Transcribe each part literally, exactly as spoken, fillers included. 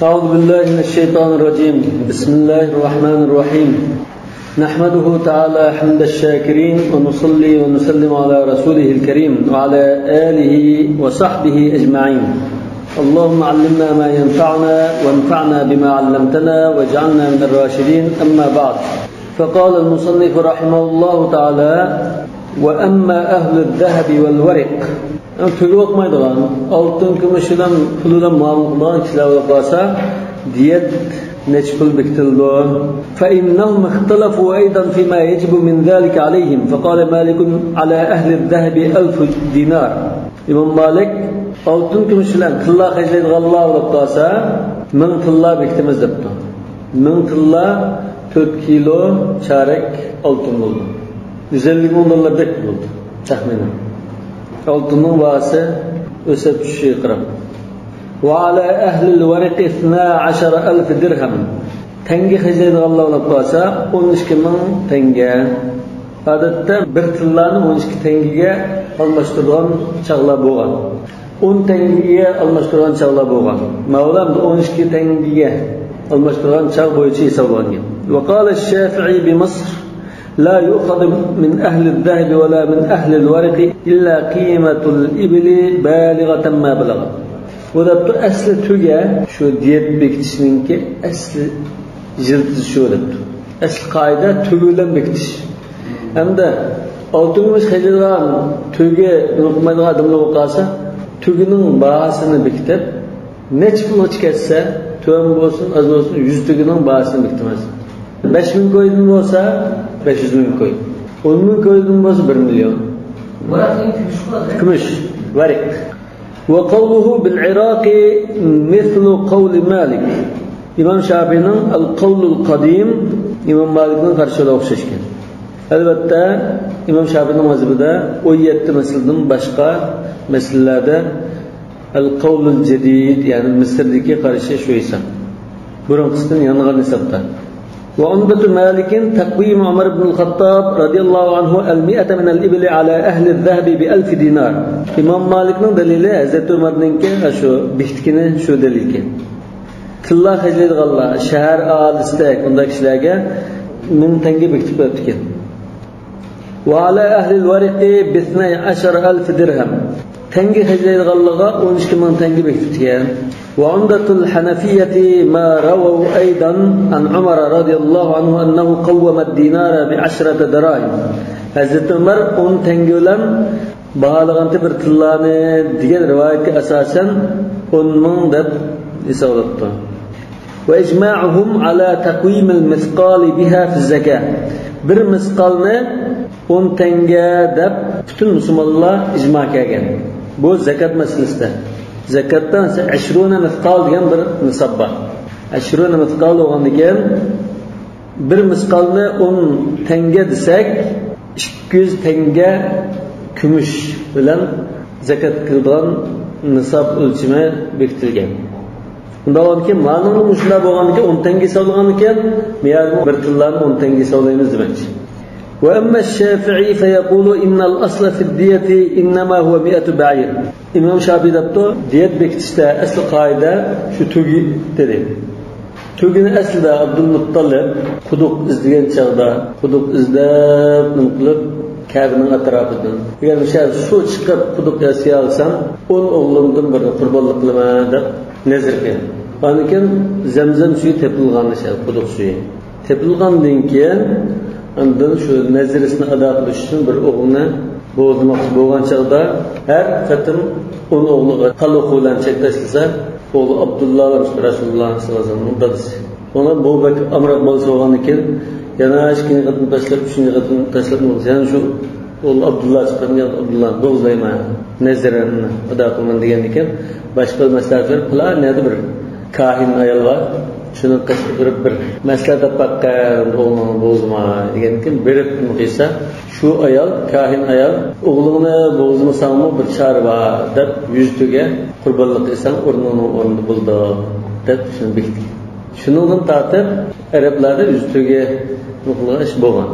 أعوذ بالله من الشيطان الرجيم. بسم الله الرحمن الرحيم. نحمده تعالى حمد الشاكرين، ونصلي ونسلم على رسوله الكريم وعلى آله وصحبه أجمعين. اللهم علمنا ما ينفعنا، وانفعنا بما علمتنا، واجعلنا من الراشدين. أما بعد، فقال المصنف رحمه الله تعالى: وأما أهل الذهب والورق، يەنى تۆگە باقمايدىغان، ئالتۇن، كۈمۈش بىلەن، پۇل بىلەن مۇئامىلە قىلىدىغان كىشىلەر بولۇپ قالسا، دىيەت نەچچە پۇل بېكىتىلىدۇ؟ فإنهم اختلفوا أيضا فيما يجب من ذلك عليهم، فقال مالك: على أهل الذهب ألف دينار. ئىمام مالىك ئالتۇن، كۈمۈش بىلەن تىللا خەجلەيدىغانلار بولۇپ قالسا، مىڭ تىللا بېكىتىمىز دەپتۇ. مىڭ تىللا تۆت كىلو چارەك ئالتۇن بولىدۇ. يۈز ئەللىك مىڭ دوللاردەك بولىدۇ تەخمىنەن. ئالتۇننىڭ باھاسى ئۆسۈپ چۈشۈشىگە قاراپ. وعلى أهل الورق اثنا عشر ألف درهم. تەڭگە خەجلەيدىغانلار بولۇپ قالسا، ئون ئىككى مىڭ تەڭگە. ئادەتتە بىر تىللانى ئون ئىككى تەڭگىگە ئالماشتۇرىدىغان چاغلار بولغان. ئون تەڭگىگە ئالماشتۇرغان چاغلار بولغان. ماۋۇلار ئون ئىككى تەڭگىگە ئالماشتۇرغان چاغ بويىچە ھېسابلانغان گەپ. وقال الشافعي بمصر: لا يؤخذ من أهل الذهب ولا من أهل الورق إلا قيمة الإبل بالغة ما بلغت. بۇ دەپتۇ، ئەسلى تۆگە، شۇ دىيەت بېكىتىشنىڭكى ئەسلى يىلتىزى شۇ دەپتۇ. ئەسلى قائىدە تۆگە بىلەن بېكىتىش. ھەمدە ئالتۇن، كۈمۈش خەجلەيدىغان، تۆگە نېمە قىلمايدىغان ئادەملەر بولۇپ قالسا، تۆگىنىڭ باھاسىنى بېكىتىپ، نەچچە پۇلغىچە كەتسە، تۆۋەن بولسۇن، ئاز بولسۇن، يۈز تۆگىنىڭ باھاسىنى بېكىتىمىز. بەش مىڭ كويدىن بولسا، بەش يۈز مىڭ كوي. ئون مىڭ كويدىن بولسا، بىر مىليون. كۈمۈش، ۋەرىق. وقوله بالعراق مثل قول مالك. ئىمام شافىئىنىڭ القول القديم ئىمام مالىكنىڭ قارىشىغا ئوخشاش ئىكەن. ئەلۋەتتە، ئىمام شافىئىنىڭ مەزھىپىدە ئون يەتتە مەسىلىدىن باشقا مەسىلىلەردە القول الجديد، يەنى مىسىردىكى قارىشى شۇ ھېساب. بۇرۇنقىسىدىن يانغان ھېسابتا. وعمدة مالك تقويم عمر بن الخطاب رضي الله عنه المائة من الإبل على أهل الذهب بألف دينار. ئىمام مالىكنىڭ دەلىلى، ھەزرىتى ئۆمەرنىڭكى شۇ بېكىتكىنى شۇ دەلىلكەن. تىللا خەجلەيدىغانلار، شەھەر ئاھالىسىدەك ئۇنداق كىشىلەرگە مىڭ تەڭگە بېكىتىپ بېرىپتىكەن. وعلى أهل الورق باثني عشر ألف درهم. تەڭگە خەجلەيدىغانلىقىغا ئون ئىككى مىڭ تەڭگە بېكىتىپتىكەن. وعمدة الحنفية ما رووا أيضا عن عمر رضي الله عنه أنه قوم الدينار بعشرة دراهم. ھەزرىتى ئۆمەر ئون تەڭگە بىلەن باھالىغانتى بىر تىللانى دېگەن رىۋايەتكە ئاساسەن، ئون مىڭ دەپ ھېسابلاپتۇ. وإجماعهم على تقويم المثقال بها في الزكاة. بىر مىسقالنى ئون تەڭگە دەپ پۈتۈن مۇسۇلمانلار ئىجما كەلگەن. بۇ زەكات مەسىلىسىدە. زەكاتتا ئەشرۇنە مىسقال دېگەن بىر نىساب بار. ئەشرۇنە مىسقال بولغاندىكىن، بىر مىسقالنى ئون تەڭگە دېسەك، ئىككى يۈز تەڭگە كۈمۈش بىلەن زەكات كىرىدىغان نىساب ئۆلچىمى بېكىتىلگەن. ئۇنداق بولغاندىكىن، مانىڭمۇ مۇشۇنداق بولغاندىكىن، ئون تەڭگە ھېسابلىغاندىكىن، مۇيەردىمۇ بىر تىللانى ئون تەڭگە ھېسابلايمىز دېمەكچى. وأما الشافعي فيقول إن الأصل في الدية إنما هو مائة بعير. ئىمام شافىئى دەپتۇ، دىيەت بېكىتىشتە ئەسلى قائىدە شۇ تۆگە دېدى. تۆگىنى ئەسلىدە ئابدۇلمۇتتەلىپ قۇدۇق ئىزدىگەن چاغدا، قۇدۇق ئىزدەپ، نېمە قىلىپ، كەبىنىڭ ئەتراپىدىن، ئەگەر مۇشۇ يەردە سۇ چىقىپ قۇدۇق ياسىيالسام، ئون ئوغلۇمدىن بىرنى قۇربانلىق قىلىمەن دەپ نەزىر قىلغان. ئاندىن كېيىن زەمزەم سۈيى تېپىلغان، ئىشە، قۇدۇق سۈيى تېپىلغاندىن كېيىن، ئاندىن شۇ نەزىرىسىنى ئادا قىلىش ئۈچۈن بىر ئوغلىنى بوغۇزلىماقچى بولغان چاغدا، ھەر قېتىم ئون ئوغلىغا تال ئوقى بىلەن چەك تاشلىسا، ئوغلى ئابدۇللا رەسۇلۇللا سەللەللاھۇ ئەلەيھى ۋەسەللەمنىڭ دادىسى. ئۇنىڭ بۇ بەك ئامراق بالىسى بولغاندىكىن، يەنە ئىككىنچى قېتىم تاشلاپ، ئۈچىنچى قېتىم تاشلاپ، يەنە شۇ ئوغلى ئابدۇللا چىققاندىكىن، ئابدۇللا بوغۇزلايمەن، نەزىرىمنى ئادا قىلىمەن دېگەندىكىن، باشقا مەسلىھەت بېرىپ، پالان يەردە بىر كاھىن ئايال بار، شۇنىڭ قېشىغا بېرىپ بىر مەسلىھەت ئېلىپ باققىن، ئوغلۇڭنى بوغۇزلىما دېگەندىكىن، بېرىپ نېمە قىلسا، شۇ ئايال، كاھىن ئايال، ئوغلۇڭنى بوغۇزلىمىساڭمۇ بىر چارە بار دەپ، يۈز تۆگە قۇربانلىق قىلساڭ ئورنۇڭنىڭ ئورنىدا بولىدۇ دەپ شۇنى بېكىتكەن. شۇنىڭدىن تارتىپ ئەرەبلەردە يۈز تۆگە نېمە قىلغان ئىش بولغان.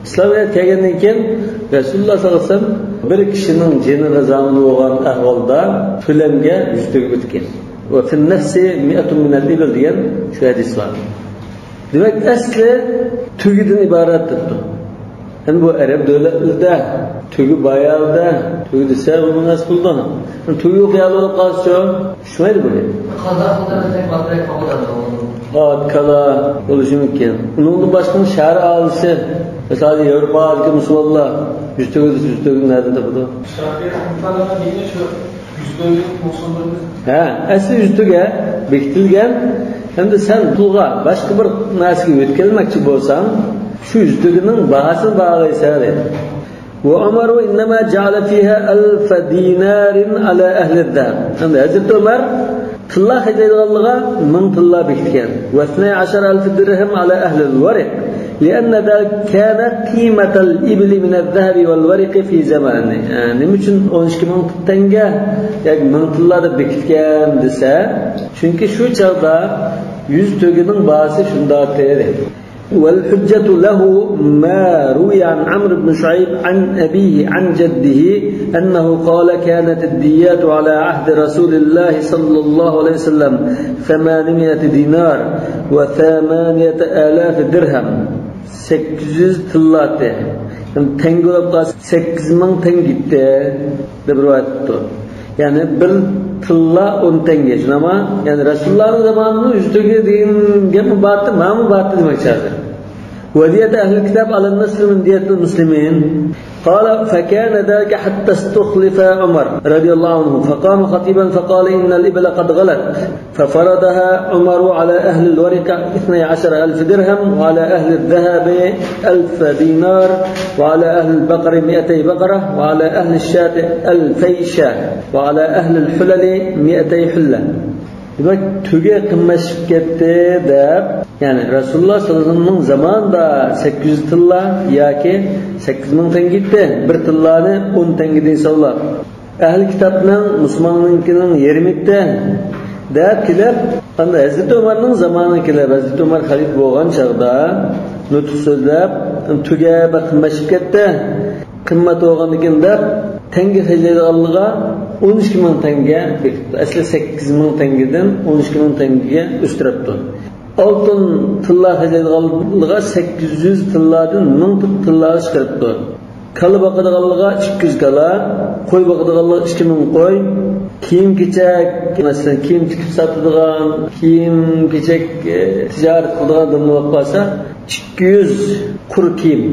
ئىسلامىيەت كەلگەندىن كېيىن رەسۇلۇللا سەللەللاھۇ ئەلەيھى ۋەسەللەم بىر كىشىنىڭ جېنىغا زامىن بولغان ئەھۋالدا تۆلەمگە يۈز تۆگە ئۆتكەن. وفي النفس مائة من الإبل دېگەن شۇ ھەدىس بار. دېمەك، ئەسلى تۆگىدىن ئىبارەت دەپتۇ. ئەمدى بۇ ئەرەب دۆلەتلىرىدە تۆگە بار يەردە تۆگە دېسە، ئۇ نەرسە بولىدۇ. تۆگە يوق يەردە بولۇپ قالسىچۇ؟ چۈشمەيدۇ بۇ گەپ. قازاق تىلدا بىر تەك باتراق قابۇدان بولىدۇ. ئات، كالا بولۇشى مۇمكىن. ئۇنىڭدىن باشقا شەھەر ئاھالىسى، مىسالى، ياۋروپادىكى مۇسۇلمانلار يۈز تۆگە دېسە، يۈز تۆگىنى نەدىن تاپىدۇ؟ شافىئى رەھمەتۇللاھ دېگەن شۇ يۈز تۆگە توقسان بىر. ھە، ئەسلى يۈز تۆگە بېكىتىلگەن. ئەمدى سەن پۇلغا، باشقا بىر نەرسىگە يۆتكەلمەكچى بولساڭ، شۇ يۈز تۆگىنىڭ باھاسىنى باھالايسەن دەيدۇ. وعمر إنما جعل فيها ألف دينار على أهل الذهب. ئەمدى ھەزرىتى ئۆمەر تىللا خەجلەيدىغانلىقىغا مىڭ تىللا بېكىتكەن. واثني عشر ألف درهم على أهل الورق، لأن ذلك كان قيمة الإبل من الذهب والورق في زمانه. ئە، نېمە ئۈچۈن ئون ئىككى مىڭ تەڭگە ياكى مىڭ تىللا دەپ بېكىتكەن دېسە، چۈنكى شۇ چاغدا يۈز تۆگىنىڭ باھاسى شۇنداق ئىدى. والحجة له ما روي عن عمرو بن شعيب عن أبيه عن جده أنه قال: كانت الديات على عهد رسول الله صلى الله عليه وسلم ثمانمائة دينار وثمانية آلاف درهم. سەككىز يۈز تىللا ئىدى. يەنى تەڭگە بولۇپ قالسا، سەككىز مىڭ تەڭگە ئىدى، دەپ رىۋايەت قىپتۇ. يەنى بىر تىللا ئون تەڭگە، شۇنداقمۇ؟ يەنى رەسۇلۇللانىڭ زامانىدا يۈز تۆگە دېگەن گەپمۇ بارتى، مانىمۇ بارتى دېمەكچى ھازىر. ودية أهل الكتاب على النصف من دية المسلمين. قال: فكان ذلك حتى استخلف عمر رضي الله عنه، فقام خطيبا فقال: إن الإبل قد غلت. ففرضها عمر على أهل الورق اثني عشر ألف درهم، وعلى أهل الذهب ألف دينار، وعلى أهل البقر مائتي بقرة، وعلى أهل الشاة ألفي شاة، وعلى أهل الحلل مائتي حلة. دېمەك، تۆگە قىممەتلىشىپ كەتتى دەپ، يەنى رەسۇلۇللا ساللاللاھۇ ئەلەيھى ۋەسەللەمنىڭ زامانىدا سەككىز يۈز تىللا ياكى سەككىز مىڭ تەڭگە ئىدى، بىر تىللانى ئون تەڭگىدىن ھېسابلاپ، ئەھلى كىتابنىڭ، مۇسۇلماننىڭكىنىڭ يېرىمى ئىدى دەپ كېلىپ، ئەمدى ھەزرىتى ئۆمەرنىڭ زامانىغا كېلىپ، ھەزرىتى ئۆمەر خەلىپە بولغان چاغدا نۇتۇق سۆزلەپ، تۆگە بەك قىممەتلىشىپ كەتتى، قىممەت بولغاندىكىن دەپ، تەڭگە خەجلەيدىغانلىقىغا ئون ئىككى مىڭ تەڭگە بېكىتىپتۇ. ئەسلى سەككىز مىڭ تەڭگىدىن ئون ئىككى مىڭ تەڭگىگە ئۆستۈرۈپتۇ. ئالتۇن تىللا خەجلەيدىغانلىقىغا سەككىز يۈز تىللادىن مىڭ تىللاغا چىقىرىپتۇ. كالا باقىدىغانلىقىغا ئىككى يۈز كالا، قوي باقىدىغانلىقىغا ئىككى مىڭ قوي، كىيىم-كېچەك، مەسىلەن، كىيىم تىكىپ ساتىدىغان، كىيىم-كېچەك، ئە، تىجارەت قىلىدىغان ئادەملەر بولۇپ قالسا، ئىككى يۈز قۇر كىيىم.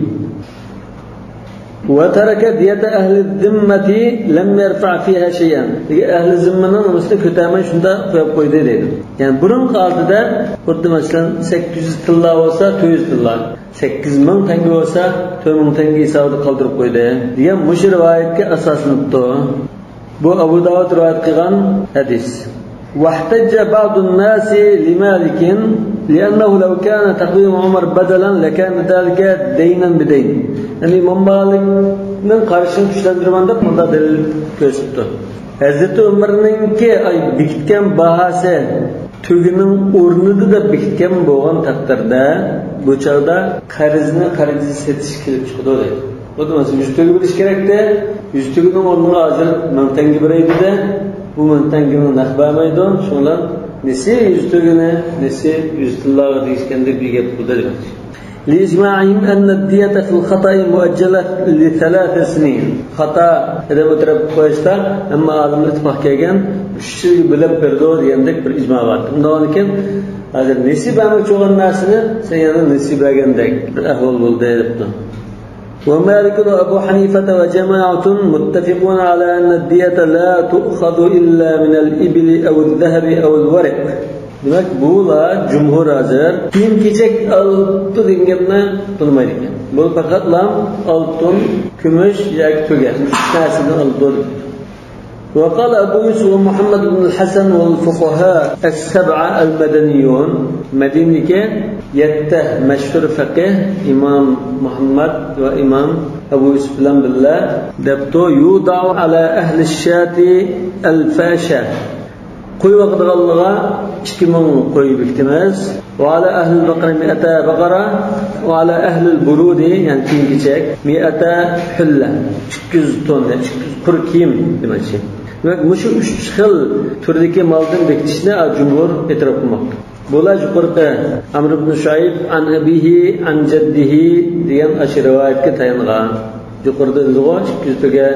وترك دية أهل الذمة لم يرفع فيها شيئا. ئەھلى زىممىنىڭ نېمىسىنى كۆتەرمەي شۇنداق قويۇپ قويدى دەيدۇ. يەنى بۇرۇنقى ھالىتىدە خۇددى مەسىلەن سەككىز يۈز تىللا بولسا، تۆت يۈز تىللا، سەككىز مىڭ تەڭگە بولسا، تۆت مىڭ تەڭگە ھېسابىدا قالدۇرۇپ قويدى دېگەن مۇشۇ رىۋايەتكە ئاساسلىنىپتۇ. بۇ ئەبۇ داۋۇد رىۋايەت قىلغان ھەدىس. واحتج بعض الناس لمالك لأنه لو كان تقديم عمر بدلا لكان ذلك دينا بدين. يەنى ئىمام مالىكنىڭ قارىشىنى كۈچلەندۈرىمەن دەپ مۇنداق دەلىل كۆرسىتىپتۇ. ھەزرىتى ئۆمەرنىڭكى، ئاي، بېكىتكەن باھاسى تۆگىنىڭ ئورنىدا دەپ بېكىتكەن بولغان تەقدىردە، بۇ چاغدا قەرزنى قەرزگە سېتىش كېلىپ چىقىدۇ دەيدۇ. بولدى، مەسىلەن، يۈز تۆگە بېرىش كېرەكتى، يۈز تۆگىنىڭ ئورنىغا ھازىر مىڭ تەڭگە بېرەي دېدى، بۇ مىڭ تەڭگىنى نەق بەرمەيدۇ، شۇڭا نېسى يۈز تۆگىنى، نېسى يۈز تىللاغا دېيىشكەندەك بىر گەپ بولدى دېمەكچى. لإجماعهم أن الدية في الخطأ مؤجلة لثلاث سنين. خاتا ئادەم ئۆتۈرۈپ قويۇشتا ھەممە ئالىملار ئىتتىپاق كەلگەن، ئۈچ يىلغا بۆلۈپ بېرىدۇ دېگەندەك بىر ئىجما بار. ئۇنداقكەن ھازىر نېسى بەرمەكچى بولغان نەرسىنى سەن يەنە نېسى بەرگەندەك بىر ئەھۋال بولدى دەپتۇ. ومالك وأبو حنيفة وجماعة متفقون على أن الدية لا تؤخذ إلا من الإبل أو الذهب أو الورق. دېمەك، بۇلار جۇمھۇر ھازىر كىيىم-كېچەك ئالىدۇ دېگەن گەپنى تونۇمايدىكەن. بۇ پەقەتلا ئالتۇن، كۈمۈش ياكى تۆگە، مۇشۇ ئۈچ نەرسىدىن ئالىدۇ دەيدۇ. وقال أبو يوسف ومحمد بن الحسن والفقهاء السبعة المدنيون، مەدىنىدىكى يەتتە مەشھۇر فەقىھ ئىمام مۇھەممەد ۋە ئىمام ئەبۇ يۈسۈف بىلەن بىللە دەپتۇ: يوضع على أهل الشاة ألف شاة. قوي باقىدىغانلىقىغا ئىككى مىڭ قوي بېكىتىمىز. وعلى أهل البقر مائتا بقرة، وعلى أهل البرود، يەنى كىيىم-كېچەك، مائتا حلة، ئىككى يۈز توننا، ئىككى يۈز قۇر كىيىم دېمەكچى. دېمەك، مۇشۇ ئۈچ خىل تۈردىكى مالدىن بېكىتىشنى جۇمھۇر ئېتىراپ قىلماقتا. بۇلار يۇقىرىقى ئەمر ئىبن شۇئەيب، ئەن ئەبىھى، ئەن جەددىھى دېگەن ئاشۇ رىۋايەتكە تايانغان. يۇقىرىدا دېدىغۇ، ئىككى يۈز تۆگە،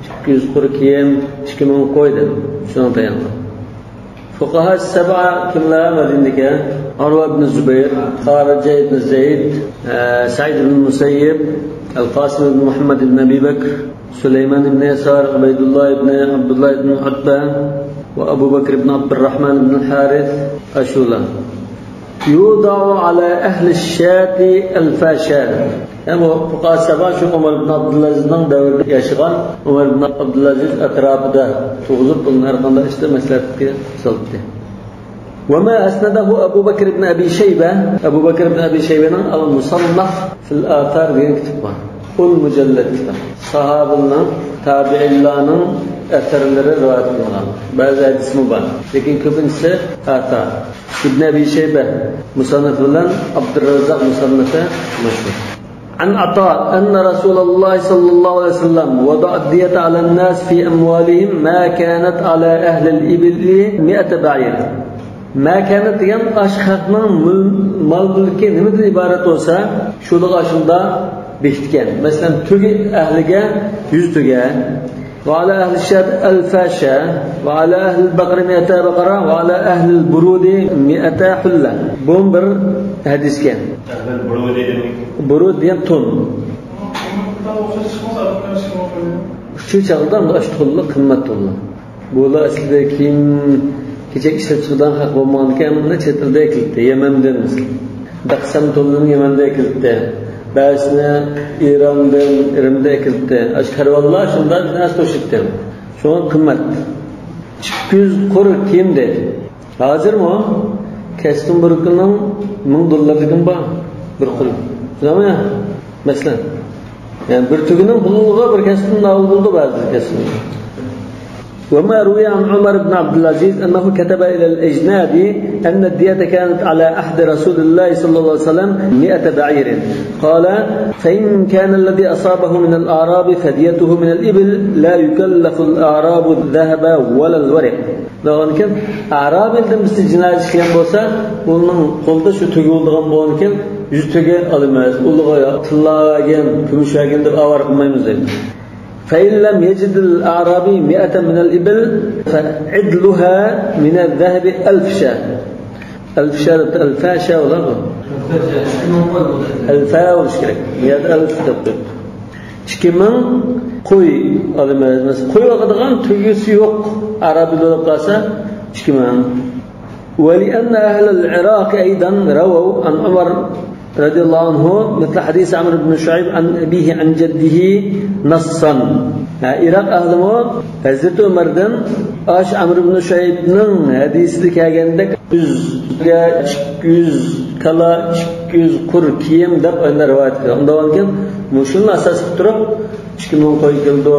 ئىككى يۈز قۇر كىيىم، ئىككى مىڭ قوي دەپ. شۇنىڭغا تايانغان. فۇقاھا سەبئە كىملەر مەدىنىدىكى؟ ئۇرۋە ئىبن زۇبەير، خارىجە ئىبن زەيد، ئە، سەئىد ئىبن مۇسەييىب، ئەل قاسىم ئىبن مۇھەممەد ئىبن ئەبى بەكر، سۇلەيمان ئىبن يەسار، ئۇبەيدۇللا ئىبن ئابدۇللا ئىبن ئۇتبە ۋە ئەبۇ بەكر ئىبن ئابدۇرراھمان ئىبن ھارىس، ئاشۇلار. يوضع على أهل الشاة ألف شاة. يەنى بۇ فۇقاھا سەبئە شۇ ئۆمەر ئىبن ئابدۇلئەزىزنىڭ دەۋرىدە ياشىغان، ئۆمەر ئىبن ئابدۇلئەزىز ئەتراپىدا تۇرغۇزۇپ، ئۇنى ھەر قانداق ئىشتا مەسلىھەتكە سالاتتى. وما أسنده أبو بكر بن أبي شيبة، ئەبۇ بەكىر ئىبن ئەبى شەيبەنىڭ المصنف في الآثار دېگەن كىتابى بار. ئون مۇجەللەت كىتاب. ساھابىلارنىڭ، تابىئىنلارنىڭ ئەسەرلىرى رىۋايەت قىلىنغان. بەزى ھەدىسمۇ بار. لېكىن كۆپىنچىسى ئاتا. ئىبن ئەبى شەيبە مۇسەننىفى بىلەن ئابدۇرراززاق مۇسەننىفى مەشھۇر. عن عطاء أن رسول الله صلى الله عليه وسلم وضع الدية على الناس في أموالهم ما كانت على أهل الإبل مائة بعير. ما كانت دېگەن ئاشۇ خەقنىڭ مۈل-، مال مۈلكى نېمىدىن ئىبارەت بولسا، شۇلىغا ئاشۇنداق بېكىتكەن. مەسىلەن، تۆگە ئەھلىگە يۈز تۆگە، وعلى أهل الشاة ألف شاة، وعلى أهل البقر مائتا بقرة، وعلى أهل البرود مائتا حلة. بۇمۇ بىر ھەدىسكەن. ئەھلىل بۇرۇدى دېمەك. بۇرۇد دېگەن تون. ئۇچۇ چاغدا ئاشۇ تونلۇق قىممەت تونلار. بۇلار ئەسلىدە كىيىم كېچەك ئىشلەپ چىقىدىغان خەق بولمىغانىكەن، بۇنى چەت ئەلدە ئەكېلىپتۇ، يەمەندىن. بەقسەم تونلىرىنى يەمەندە ئەكېلىپتۇ. بەزىسىنى ئىراندىن، ئىرىمدىن ئەكېلىپتۇ. ئاشۇ كارۋانلار شۇنداق نەرسە توشۇيتتى. شۇڭا قىممەت. ئىككى يۈز قۇر كىيىم دەيدۇ. ھازىرمۇ كەستىن بىر كۈننىڭ مىڭ دوللارلىقىمۇ بار. بىر قۇر. شۇنداقمۇ يا؟ مەسىلەن. يەنى بىر تۆگىنىڭ پۇلىغا بىر كەستىن ئاۋۇ بولىدۇ بەزى كەستىن. وما روي عن عمر بن عبد العزيز أنه كتب إلى الأجناد أن الدية كانت على عهد رسول الله صلى الله عليه وسلم مائة بعير. قال: فإن كان الذي أصابه من الأعراب فديته من الإبل لا يكلف الأعراب الذهب ولا الورق. دېگەنكىن، ئەرەب ئېلىدىن بىرسى جىنايەت ئىشلىگەن بولسا، ئۇنىڭ قولىدا شۇ تۆگە بولىدىغان بولغانكىن، يۈز تۆگە ئالىمىز. ئۇلىغا تىللا بەرگەن، كۈمۈش بەرگەن دەپ ئاۋارە قىلمايمىز دەيدۇ. فإن لم يجد الأعرابي مائة من الإبل فعدلها من الذهب ألف شاة. ئەلف شاة دەپتۇ، ئەلفە شاة بولار بۇ. ئەلفە بولۇشى كېرەك. بۇ يەردە ئەلف دەپ قويۇپتۇ. ئىككى مىڭ قوي ئالىمىز. قوي باقىدىغان تۆگىسى يوق ئەرەب بولۇپ قالسا، ئىككى مىڭ. ولأن أهل العراق أيضا رووا عن عمر رضي الله عنه مثل حديث عمرو بن شعيب عن أبيه عن جده نصا. ھە، ئىراق ئەھلىمۇ ھەزرىتى ئۆمەردىن ئاش ئەمر ئىبن شۇئەيبنىڭ ھەدىسىدە كەلگەندەك، يۈزگە ئىككى يۈز كالا، ئىككى يۈز قۇر كىيىم دەپ ئاندىن رىۋايەت قىلغان. ئۇنداق بولغاندىكىن، مۇشۇنى ئاساس قىلىپ تۇرۇپ، ئىككى مىڭ قوي كېلىدۇ،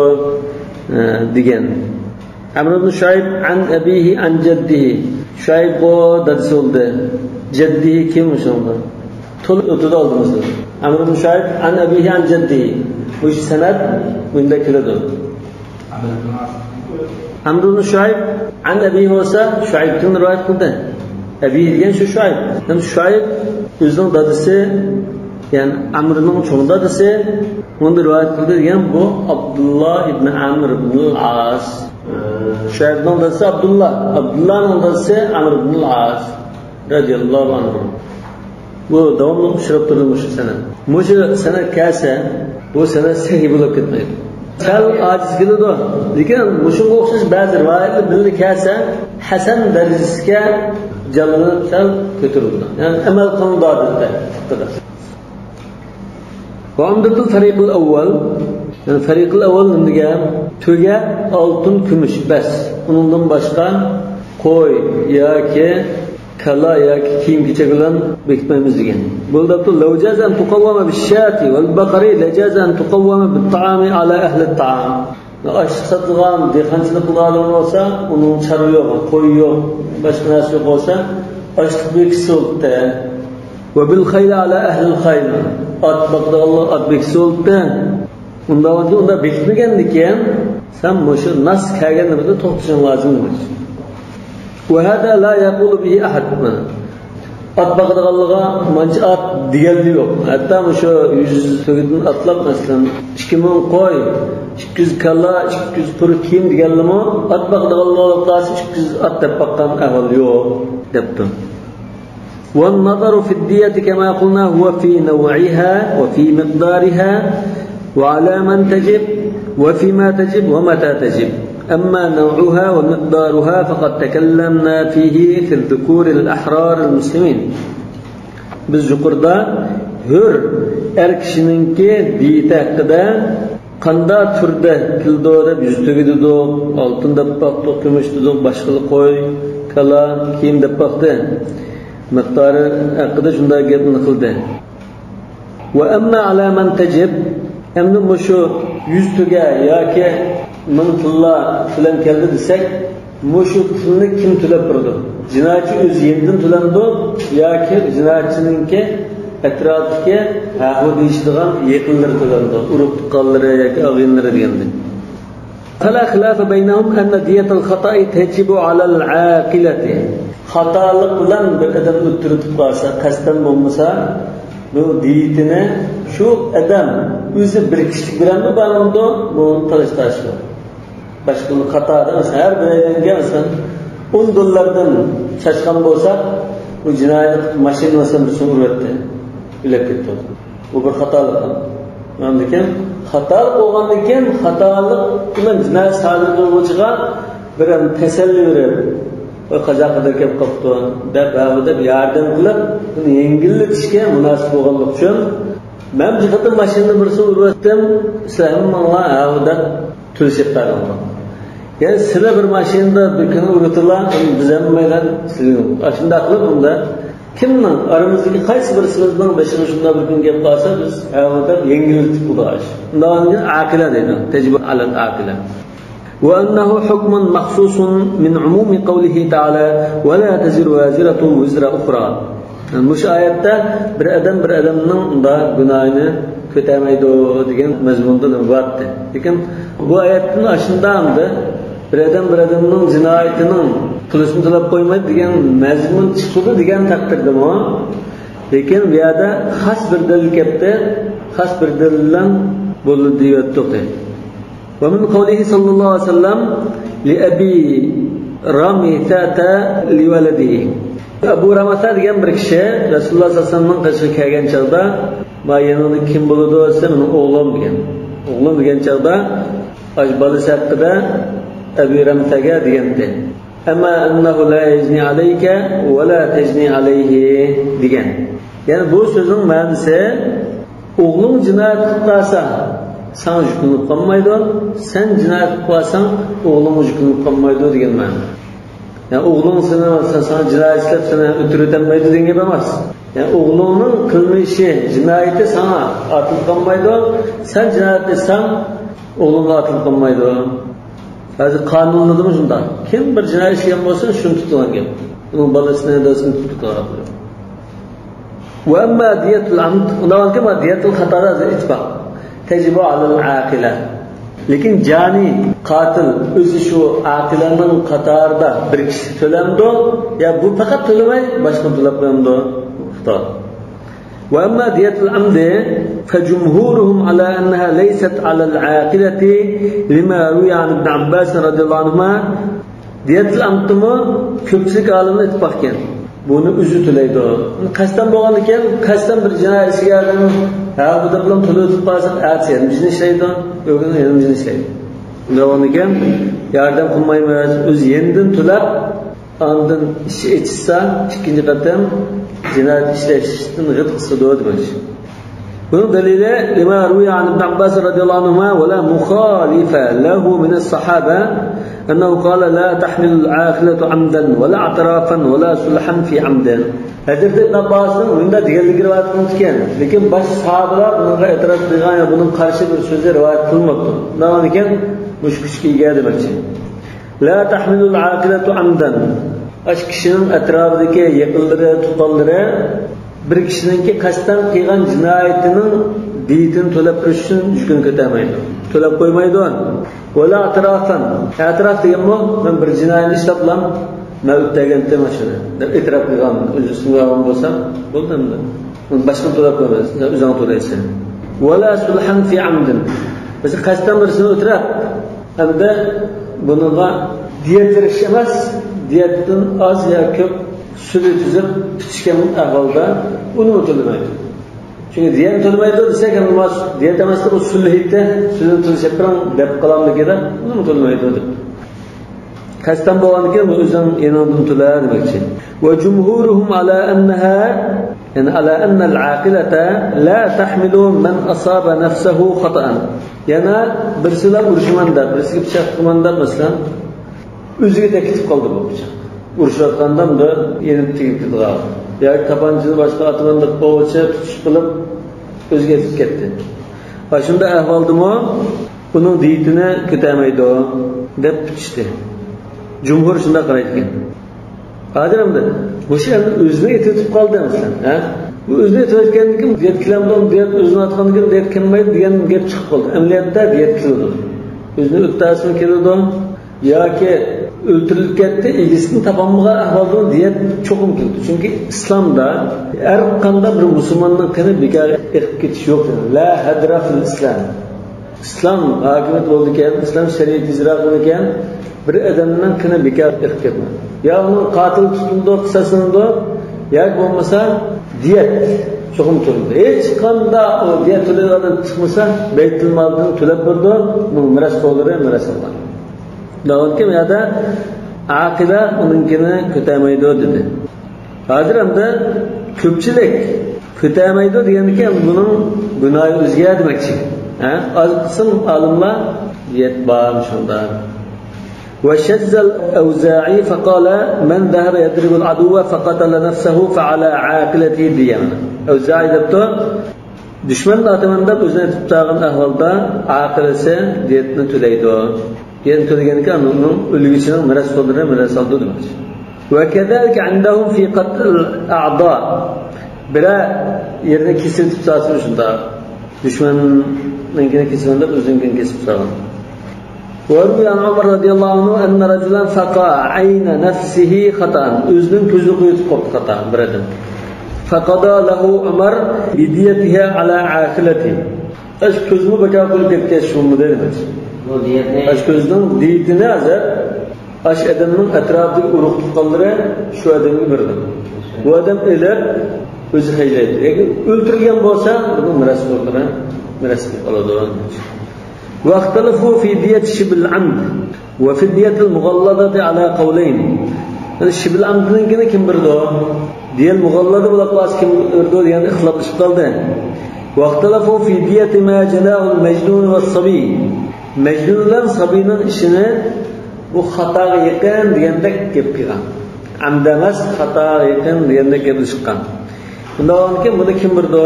ئە، دېگەن. ئەمر ئىبن شۇئەيب، عن أبيه عن جده. شۇئەيب بۇ دادىسى بولدى. جەددىھى كىم شۇنىڭدا؟ تولۇق ئۆتىدۇ ئالدىمىزدا. ئەمر ئىبن شۇئەيب، عن أبيه عن جده. بۇ سەنەد مۇنداق كېلىدۇ. ئەمر ئىبن شۇئەيب، عن أبيه بولسا، شۇئەيبتىن رىۋايەت قىلدى. ئەبى دېگەن شۇ شۇئەيب. ھەم شۇئەيب ئۆزىنىڭ دادىسى، يەنى ئەمرنىڭ چوڭ دادىسى، ئۇنىڭدىن رىۋايەت قىلدى دېگەن بۇ ئابدۇللا ئىبن ئەمر ئىبن ئاس. شۇئەيبنىڭ دادىسى ئابدۇللا، ئابدۇللانىڭ دادىسى ئەمر ئىبن ئاس رەزىياللاھۇ ئەنھۇ. بۇ داۋاملىق ئۇچراپ تۇرىدۇ مۇشۇ سەنەد. مۇشۇ سەنەد كەلسە، بۇ سەنەد سەھىھ بولۇپ كەتمەيدۇ. سەل ئاجىز كېلىدۇ. لېكىن مۇشۇنىڭغا ئوخشاش بەزى رىۋايەتلەر بىللە كەلسە، ھەسەن دەرىجىسىگە جانلىنىپ سەل كۆتۈرۈلىدۇ. يەنى ئەمەل قىلىنىدۇ ئادەتتە. وعمدة الفريق الأول، يەنى فەرىقىل ئەۋۋەل نېمە دېگەن؟ تۆگە، ئالتۇن، كۈمۈش، بەس. ئۇنىڭدىن باشقا قوي ياكى كالا ياكى كىيىم-كېچەك بىلەن بېكىتمەيمىز دېگەن. بۇ دەپتۇ، لو جاز أن تقوم بالشاة والبقر لجاز أن تقوم بالطعام على أهل الطعام. ئاشلىق ساتىدىغان دېھقانچىلىق قىلىدىغان بولسا، ئۇنىڭ چارۋا يوق، قوي يوق، باشقا نەرسە يوق بولسا، ئاشلىق بېكىتسە بولدى. وبالخيل على أهل الخيل. ئات باقىدىغانلار ئات بېكىتسە بولدى. ئۇنداق، ئۇنداق بېكىتمىگەندىكىن، سەن مۇشۇ ناس كەلگەندە بىردە توختىشىڭ لازىم دېمەكچى. وهذا لا يقول به أحد. مانا. ئات باقىدىغانلىقىغا مانچە ئات دېگەنلىرى يوق. ھەتتا مۇشۇ يۈز تۆگىدىن ئاتلاپ، مەسىلەن، ئىككى مىڭ قوي، ئىككى يۈز كالا، ئىككى يۈز پۇر كىيىم دېگەنلىمۇ، ئات باقىدىغانلىقىغا قارىسا ئىككى يۈز ئات دەپ باققان ئەھۋال يوق، دەپتۇ. والنظر في الدية كما قلنا هو في نوعها وفي مقدارها وعلى من تجب وفيما تجب ومتى تجب. أما نوعها ومقدارها فقد تكلمنا فيه في الذكور الأحرار المسلمين. بىز يۇقىرىدا ھۆر ئەر كىشىنىڭكى دىيىتى ھەققىدە قانداق تۈردە كېلىدۇ دەپ، يۈز تۆگە دېدۇق، ئالتۇن دەپ باقتۇق، كۈمۈش دېدۇق، باشقىلا قوي، كالا، كىيىم دەپ باقتى. مىقدارى ھەققىدە شۇنداق گەپنى قىلدى. وأما على من تجب، ئەمدى مۇشۇ يۈز تۆگە ياكى مىڭ تىللا تۆلەم كەلدى دېسەك، مۇشۇ پۇلنى كىم تۆلەپ بېرىدۇ؟ جىنايەتچى ئۆزى يېنىدىن تۆلەمدۇ ياكى جىنايەتچىنىڭكى ئەتراپتىكى ھەھۇ دېيىشىدىغان يېقىنلىرى تۆلەمدۇ؟ ئۇرۇق تۇغقانلىرى ياكى ئاغىنىلىرى دېگەندەك. فلا خلاف بينهم أن دية الخطأ تجب على العاقلة. خاتالىق بىلەن بىر ئادەم ئۆلتۈرۈپ قالسا، قەستەن بولمىسا، بۇ دىيىتىنى شۇ ئادەم ئۆزى بىر كىشىلىك بىرەمدۇ بارمىدۇ؟ بۇ تالاش-تارتىش بار. باشقىلار قاتارىدا، مەسىلەن، ھەر بىرەيلەنگە، مەسىلەن، ئون دوللاردىن چاچقان بولسا، بۇ جىنايەت ماشىنا، مەسىلەن، بىرسىنى ئۇرۇۋەتتى، ئۆلۈپ كەتتى. بۇ بىر خاتالىق. ئاندىن كېيىن خاتالىق بولغاندىن كېيىن، خاتالىق بىلەن جىنايەت سادىر قىلغۇچىغا بىر تەسەللى بېرىپ، «ۋاي، قازا قەدەر كەپ قاپتۇ» دەپ، ھە، دەپ ياردەم قىلىپ، بۇنى يەڭگىللىتىشكە مۇناسىپ بولغانلىقى ئۈچۈن، «مەن بىر قېتىم ماشىنىنى بىرسىنى ئۇرۇۋەتتىم، سىلەر ھەممىڭلار ھە دەپ تۆلىشىپ بەردىڭلار.» يەنى سىلەر بىر ماشىنىدا بىر كۈنى ئۇرۇۋېتىڭلار، بىز ھەممەيلەن سىلىنىڭ. ئاشۇنداق قىلىپ، ئۇندا كىمنىڭ ئارىمىزدىكى قايسى بىرسىمىزنىڭ بېشىغا شۇنداق بىر كۈن كەپ قالسا، بىز ھە دەپ يەڭگىللىتىپ بولىدۇ ئاشۇ. شۇنداق ئاقىلە دەيدۇ. تجب على العاقلة. وأنه حكم مخصوص من عموم قوله تعالى: «ولا تزر وازرة وزر أخرى». مۇشۇ ئايەتتە بىر ئادەم بىر ئادەمنىڭ ئۇنداق گۇناھىنى كۆتەرمەيدۇ دېگەن مەزمۇندا نېمە بارتتى. لېكىن بۇ ئايەتتىن ئاشۇنداق ئەمدى بىر ئادەم بىر ئادەمنىڭ جىنايىتىنىڭ پۇلىسىنى تۆلەپ قويمايدۇ دېگەن مەزمۇن چىقىدۇ دېگەن تەقدىردىمۇ، لېكىن بۇ يەردە خاس بىر دەلىل كەپتى، خاس بىر دەلىل بىلەن بولدى دېيىۋەتتۇق. ومن قوله صلى الله عليه وسلم لأبي رمثة لولده. ئەبۇ رەمسە دېگەن بىر كىشى رەسۇلۇللاھ سەللەللاھۇ ئەلەيھى ۋەسەللەمنىڭ قېشىغا كەلگەن چاغدا، «ما يېنىڭدا كىم بولىدۇ؟» دېسە، «مېنىڭ ئوغلۇم» دېگەن. «ئوغلۇم» دېگەن چاغدا، ئاش بالىسى ھەققىدە ئەبۇ رەمسەگە دېگەنتى. «أما أنه لا يجني عليك ولا تجني عليه» دېگەن. يەنى بۇ سۆزنىڭ مەنىسى، ئوغلۇڭ جىنايەت قىلىپ قالسا، ساڭا يۈكلىنىپ قالمايدۇ، سەن جىنايەت قىلىپ قالساڭ، ئوغلۇڭغا يۈكلىنىپ قالمايدۇ دېگەن مەنە. يەنى ئوغلۇڭ سېنى، ساڭا جىنايەت ئىشلەپ سېنى ئۆلتۈرۈۋېتەلمەيدۇ دېگەن گەپ ئەمەس. يەنى ئوغلۇڭنىڭ قىلمىشى، جىنايىتى ساڭا ئارتىلىپ قالمايدۇ، سەن جىنايەت ئېتساڭ، ئوغلۇڭغا ئارتىلىپ قالمايدۇ. ھازىر قانۇنلىرىمۇ شۇنداق. كىم بىر جىنايەت ئىشلىگەن بولسا، شۇنى تۇتىدىغان گەپ. ئۇنىڭ بالىسىنى، دادىسىنى تۇتۇپ تۇرىدۇ. وأما دية العمد، ئۇنداق كىم دىيەتۇل خاتالىق ئىتتىپاق. تجب على العاقلة. لېكىن جانى، قاتىل، ئۆزى شۇ ئاقىلەنىڭ قاتارىدا بىر كىشى تۆلەمدۇ؟ يا بۇ پەقەت تۆلىمەي، باشقىنى تۆلەپ قويامدۇ؟ خاتا. وأما دية العمد فجمهورهم على أنها ليست على العاقلة لما روي عن ابن عباس رضي الله عنهما. دىيەتۇل ئەمدتىمۇ كۆپچىلىك ئالىملار ئېيتىپ باققان. بۇنى ئۆزى تۆلەيدۇ. قەستەن بولغاندىكىن، قەستەن بىر جىنايەت ئىشىگە ئادەم ھە بۇ دەپ بىلەن تۆلىۋېتىپ قالسا، ئەتىسى يەنە بىر جىنايەت ئىشلەيدۇ، ئۆگۈنۈپ يەنە بىر جىنايەت ئىشلەيدۇ. شۇنداق بولغاندىكىن، ياردەم قىلمايمىز، ئۆزى يېنىدىن تۆلەپ، ئاندىن ئىچى ئېچىشسا، ئىككىنچى قېتىم جىنايەت ئىشلەشتىن غىت قىسىدۇ دېمەكچى. بۇنىڭ دەلىلى لما روي عن ابن عباس رضي الله عنهما ولا مخالف له من الصحابة أنه قال: «لا تحمل العاقلة عمدا ولا اعترافا ولا صلحا في عمد.» ھەزرىتى ئىبن ئابباسنىڭ مۇنداق دېگەنلىكى رىۋايەت قىلىنىدىكەن، لېكىن باشقا ساھابىلار بۇنىڭغا ئېتىراز قىلغان يا بۇنىڭغا قارشى بىر سۆزى رىۋايەت قىلىنماپتۇ. شۇنداق ئىكەن، مۇشۇ كۈچكە ئىگە دېمەكچى. لا تحمل العاقلة عمدا. ئاشۇ كىشىنىڭ ئەتراپىدىكى يېقىنلىرى، تۇغقانلىرى بىر كىشىنىڭكى قەستەن قىلغان جىنايىتىنىڭ دىيىتىنى تۆلەپ بېرىش ئۈچۈن يۈكىنى كۆتەرمەيدۇ. تۆلەپ قويمايدۇ. ولا اعترافا. ئەتىراف دېگەنمۇ، مەن بىر جىنايەتنى ئىشلەپلا، مەن ئۆتەگەنتىم شۇنى دەپ ئېتىراپ قىلغان، ئۆز ئۈستۈمگە ئالغان بولسام، بولدى ئەمدى. باشقىنى تۆلەپ قويمايسەن، ئۆزۈڭ تۆلەيسەن. ولا صلحا في عمد. بىز قەستەن بىرسىنى ئۆتۈرەپ، ئەمدى بۇنىڭغا دىيەت بېرىش ئەمەس، دىيەتتىن ئاز يا كۆپ سۈلھى تۈزۈپ پۈتۈشكەن ئەھۋالدا ئۇنىمۇ تۆلىمەيدۇ. چۈنكى دىيەتنى تۆلىمەيدۇ دېسەك، ئەمما دىيەت ئەمەستە بۇ سۈلھى ئىدى، سۈلھىنى تۆلىسەپ بېرىڭ دەپ قالامدىكىن، ئۇنىمۇ تۆلىمەيدۇ دەپ. قەستەن بولغاندىكىن بۇ ئۆزۈڭ يېنىڭدىن تۆلە دېمەكچى. وجمهورهم على أنها، يعني على أن العاقلة لا تحمل من أصاب نفسه خطأ. يەنە بىرسىلا ئۇرۇشىمەن دەپ، بىرسىگە پىچاق تىقىمەن دەپ، مەسىلەن، ئۆزىگە تەگكىتىپ قالدى بۇ پىچاق. ئۇرۇشۇۋاتقاندا بۇندا يېنىپ تېگىپ كېتىدىغان. ياكى تاپانچىنى باشقا ئاتىمەن دەپ، قوغۇچە تۇتۇش قىلىپ، ئۆزىگە تېگىپ كەتتى. ئاشۇنداق ئەھۋالدىمۇ ئۇنىڭ دىيىتىنى كۆتەرمەيدۇ دەپ پۈتۈشتى. جۇمھۇر شۇنداق قارايدىكەن. ھازىر ئەمدى مۇشۇ ئەمدى ئۆزىنى ئېتىۋېتىپ قالدى، مەسىلەن، ھە؟ بۇ ئۆزىنى ئېتىۋەتكەندىن كېيىن دىيەت كېلەمدۇ، دىيەت ئۆزىنى ئاتقاندىن كېيىن دىيەت كەلمەيدۇ دېگەن گەپ چىقىپ قالدى. ئەمەلىيەتتە دىيەت كېلىدۇ. ئۆزىنى ئۆتتەسىمۇ كېلىدۇ ياكى ئۆلتۈرۈلۈپ كەتتى، ئىگىسىنى تاپالمىغان ئەھۋالدا دىيەت چوقۇم كېلىدۇ. چۈنكى ئىسلامدا ھەر قانداق بىر مۇسۇلماننىڭ قېنى بىكار ئېقىپ كېتىش يوق. لا هدر في الإسلام. ئىسلام ھاكىمىيەت بولىدىكەن، ئىسلام شەرىئىتى ئىجرا قىلىنىدىكەن، بىر ئادەمنىڭ قېنى بىكار ئېقىپ كەتمەيدۇ. يا ئۇنىڭ قاتىلى تۇتۇلىدۇ، قىساسلىنىدۇ، ياكى بولمىسا دىيەت چوقۇم تۆلىنىدۇ. ھېچقانداق ئۇ دىيەت تۆلەيدىغان ئادەم چىقمىسا، بەيتۇلمالدىن تۆلەپ بېرىدۇ، ئۇنىڭ مىراسخورلىرى مىراس ئالغان. داۋامكى يەردە ئاقىلە ئۇنىڭكىنى كۆتەرمەيدۇ دېدى. ھازىر ئەمدى كۆپچىلىك كۆتەرمەيدۇ دېگەندىكىن، بۇنىڭ گۇناھى ئۆزگە دېمەكچى. ھە؟ ئاز قىسىم ئالىملار دىيەت بار شۇندا. وشذ الأوزاعي فقال: من ذهب يضرب العدو فقتل نفسه فعلى عاقلته دية. ئەۋزائىي دەپتۇ، دۈشمەننى ئاتىمەن دەپ ئۆزىنى ئېتىپ تۇرغان ئەھۋالدا ئاقىلىسى دىيەتنى تۆلەيدۇ. دىيەتنى تۆلىگەنكى ئۇنىڭ ئۆلگۈچىنىڭ مىراسخورلىرى مىراس ئالىدۇ دېمەكچى. وكذلك عندهم في قتل الأعضاء. بىرەر يېرىنى كېسىۋېتىپ تۇرسىمۇ شۇنداق. دۈشمەننىڭكىنى كېسىمەن دەپ ئۆزىنىڭكىنى كېسىپ تۇرغان. وروي عن عمر رضي الله عنه أن رجلا فقى عين نفسه خطأ. ئۆزىنىڭ كۆزىنى قويۇۋېتىپ قويۇپتۇ خاتا بىر ئادەم. فقضى له عمر بديتها على عاقلته. ئاشۇ كۆزىمۇ بىكار قىلىپ كەتكەن شۇمۇ دەيمىز. بۇ دىيەتنى ئاشۇ كۆزنىڭ دىيىتىنى ھازىر ئاشۇ ئادەمنىڭ ئەتراپىدىكى ئۇرۇق تۇغقانلىرى شۇ ئادەمگە بېرىدۇ. بۇ ئادەم ئېلىپ ئۆزى خەجلەيدۇ. لېكىن ئۆلتۈرگەن بولسا، بۇنىڭ مىراسخورلىرى مىراس قىلىپ ئالىدۇ. واختلفوا في دية شبه العمد وفي الدية المغلظة على قولين. يەنى شىبىل ئامدىنىڭكىنى كىم بېرىدۇ؟ دىيەت مۇغاللازا بولۇپ قالسا كىم بېرىدۇ دېگەندە ئىختىلاپلىشىپ قالدى. واختلفوا في دية ما جناه المجنون والصبي. مەجنۇن بىلەن سابىينىڭ ئىشىنى بۇ خاتاغا يېقىن دېگەندەك گەپ قىلغان. ئەمدى ئەمەس، خاتاغا يېقىن دېگەندەك گەپلىشىپ قالغان. شۇنداق بولغاندىكىن بۇنى كىم بېرىدۇ؟